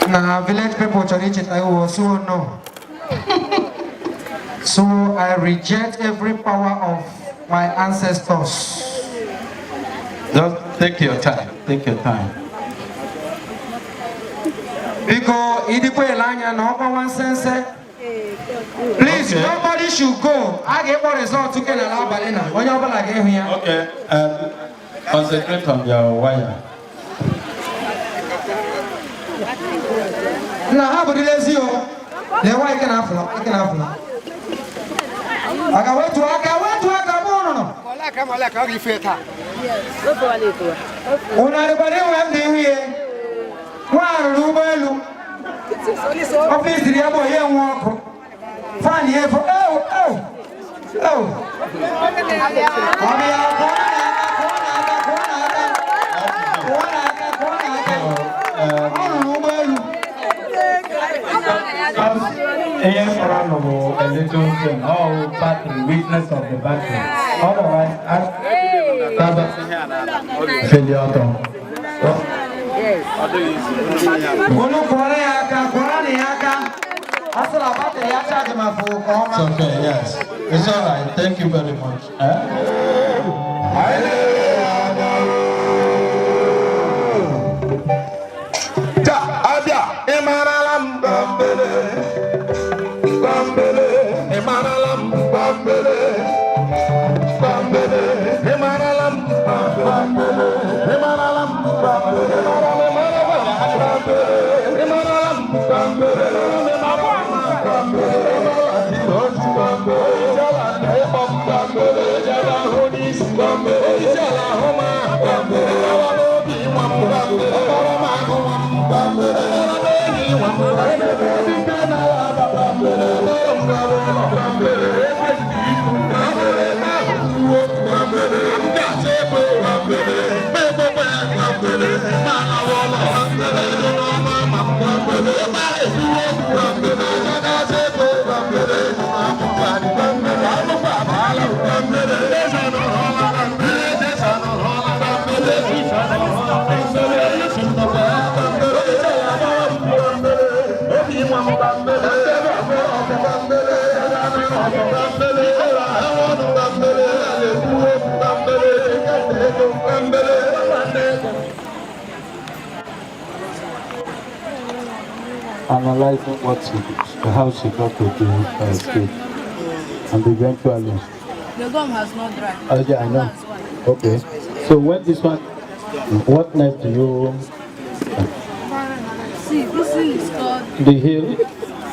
Na village people chọrọ icheta iwu so no. So I reject every power of my ancestors. Just take your time. Take your time. Biko idikwa ele anya na ọkwa nwansense. Please, Okay. Nobody should go. A ga-ekpọ result kelele abalị na onye ọbụla ga-ehụ ya. Okay. Concentrate on your wire. Na ha bụrụla ezi o. Lewa ike na afụla, ike na afụla. Aka wetu aka bụ ụnụ. Unu arịkwara inwe m dị ihu ya. Nwa arụrụ ụgbọelu. Ọfịs ya bụ onye nwe ọkụ. Fan ya efo. Ew, ew, ew. Ọ bụ ya kụọ n'aka, kụọ n'aka, kụọ n'aka. Kụọ n'aka, kụọ n'aka. Ọ rụrụ ụgbọelu. Ihe fọrọ nụ bụ a little thing, all battery, weakness of the battery. Otherwise, feli ọtọ. Unu kụọrọ ya aka, kụọrọ ya aka. A sịla batrị ya chaji ma fụ ka ọma. It's okay, yes. It's all right. Thank you very much. Eh? Ja, abịa, ị marala m gbambele, gbambele, ị marala m gbambele, gbambele, ị marala m gbambele, ị marala m gbambele, ị marala m gbambele, Analyzing what she, how she got to the stage, and eventually. The gum has not dried. Oh yeah, I know. That's why. Okay. So when this one, what next do you? See, this thing is called. The heel.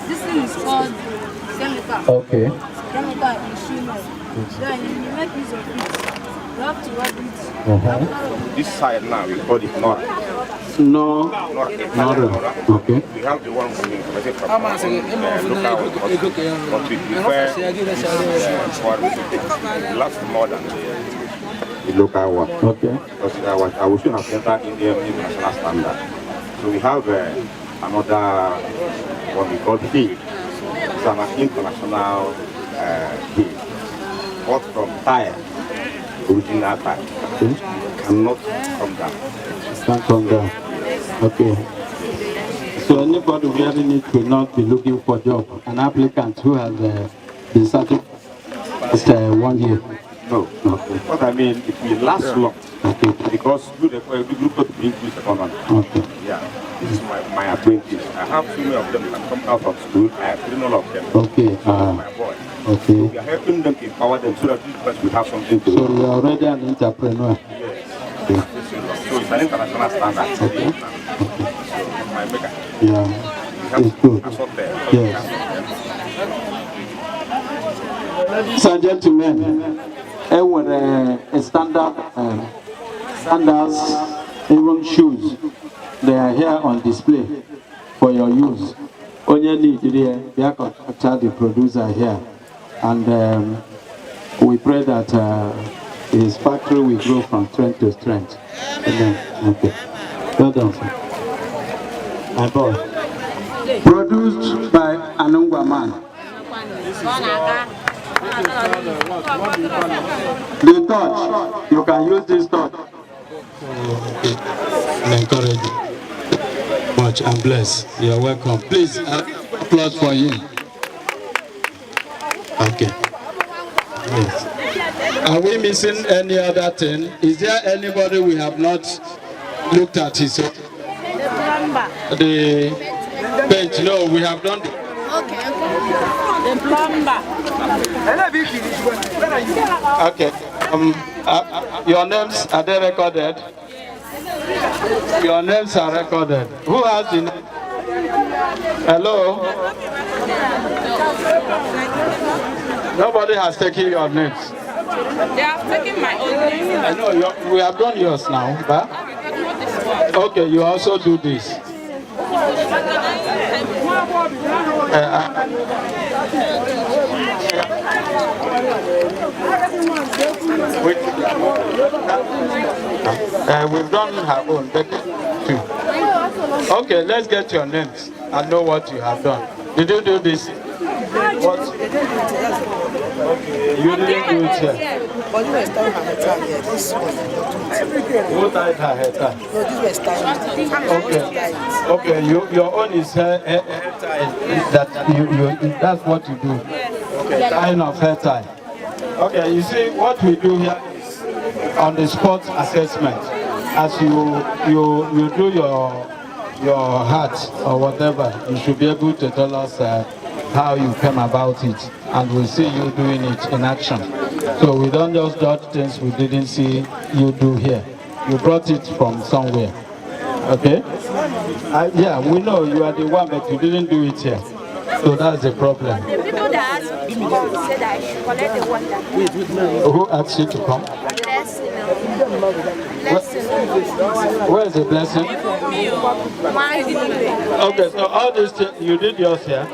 This thing is called chemical. Okay. Chemical in shoe. Then you make use of it. You have to rub it. This side now we call it Nora. No. Nora. Nora. Okay. We have the one we collected from local, but we prefer this one. It lasts more than the local one. Okay. Because I will soon have entered Indian international standard. So we have another one we call Hill. It's an international hill. Bought from Thai, original Thai. Okay. Cannot come down. Can't come down. Okay. So anybody wearing it will not be looking for job. An applicant who has been certified 1 year. No. Okay. What I mean, it will last long. Okay. Because good group to bring this economy. Okay. Yeah. This is my apprentice. I have so many of them that come out of school. I have trained all of them. Okay. My boy. Okay. So we are helping them to empower them so that these guys will have something to So do. you are already an entrepreneur. Yes. Okay. So it's an international standard. Okay. So my maker. Yeah. We have It's good. assault there. Yes. Ladies and gentlemen, there a standard sandals, even shoes. They are here on display for your use. Onye need here, they are contact the producer here, and we pray that his factory will grow from strength to strength. Amen. Okay. Well done, sir. My boy. Produced by Anungwa man. The torch, you can use this torch. And encourage you much and bless. You're welcome. Please, applause for him. Okay. Yes. Are we missing any other thing? Is there anybody we have not looked at his The plumber. the page? No, we have done. Okay. The plumber. Okay. Your names, are they recorded? Your names are recorded. Who has the name? Hello? Nobody has taken your names. They have taken my own name. I know, we have done yours now, but okay, you also do this. We've done her own, but two. Okay, let's get your names and know what you have done. Did you do this? What? Okay, you didn't do it here. But this was tying her hair tie here. This was not doing it. Who tied her hair tie? No, this was tying. Okay. Okay, your own is hair tie. That you that's what you do. Okay, tying of hair tie. Okay, you see what we do here is on the spot assessment. As you do your hat or whatever, you should be able to tell us how you came about it, and we'll see you doing it in action. So we don't just judge things we didn't see you do here. You brought it from somewhere, okay? Yeah, we know you are the one, but you didn't do it here. So that's the problem. The people that asked me to come said I should collect the one that. Who asked you to come? Blessing. Blessing. Where is the blessing? Okay, so all this thing, you did yours here?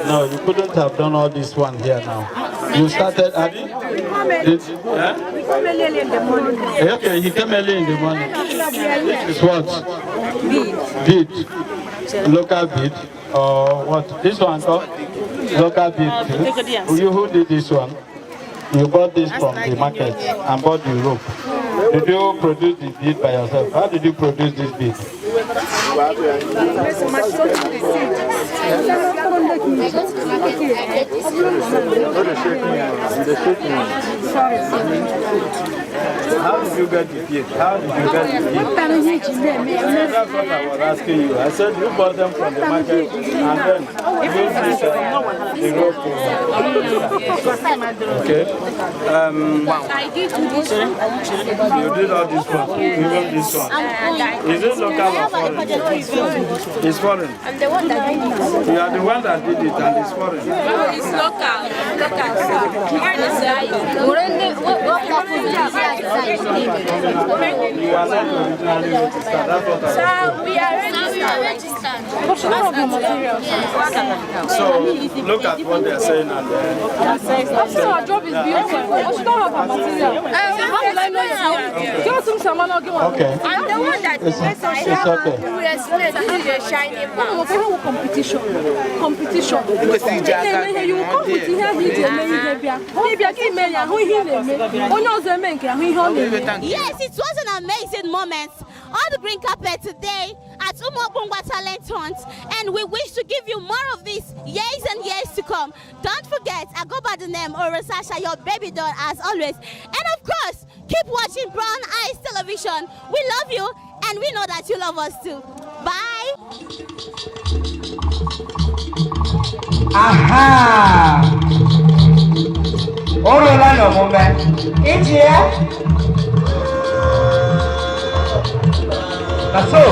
No, you couldn't have done all this one here now. You started, Abby? Did, yeah? Okay, he came early in the morning. This is what? Bead. Local bead. Or what? This one called? Local bead too. You who did this one? You bought this from the market and bought the rope. Did you produce the bead by yourself? How did you produce this bead? How did you get the bead? How did you get the bead? That's what I was asking you. I said you bought them from the market and then you used the rope. Okay. I did this one. You did all this one, even this one. Is it local or foreign? It's foreign. I'm the one that did it. You are the one that did it and it's foreign. No, it's local. Local. You are not originally registered. That's what I was told. We are registered. So look at what they are saying and then. Our job is beautiful. She don't have her material. How will I know it's you? Okay. I'm the one that it's okay. We explain this is a shiny man. Competition. Competition. You will come with Yes, it was an amazing moment on the green carpet today at Umuokpu Talent Hunt, and we wish to give you more of this years and years to come. Don't forget, I go by the name Oro Sasha, your baby doll as always. And of course, keep watching Brown Eyes Television. We love you and we know that you love us too. Bye. Aha! Orola no mume. Iji ya? Na so.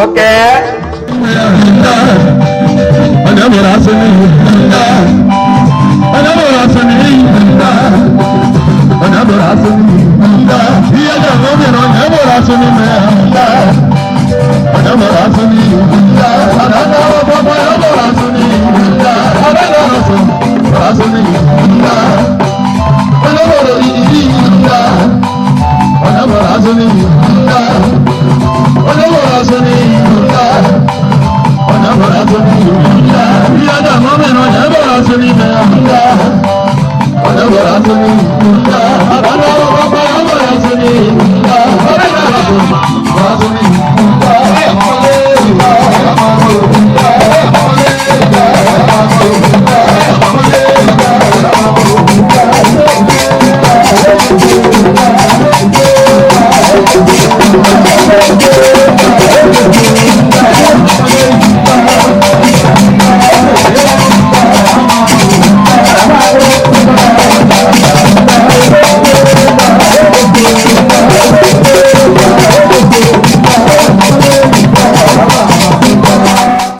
Okay. Onye mere asị n'ihu.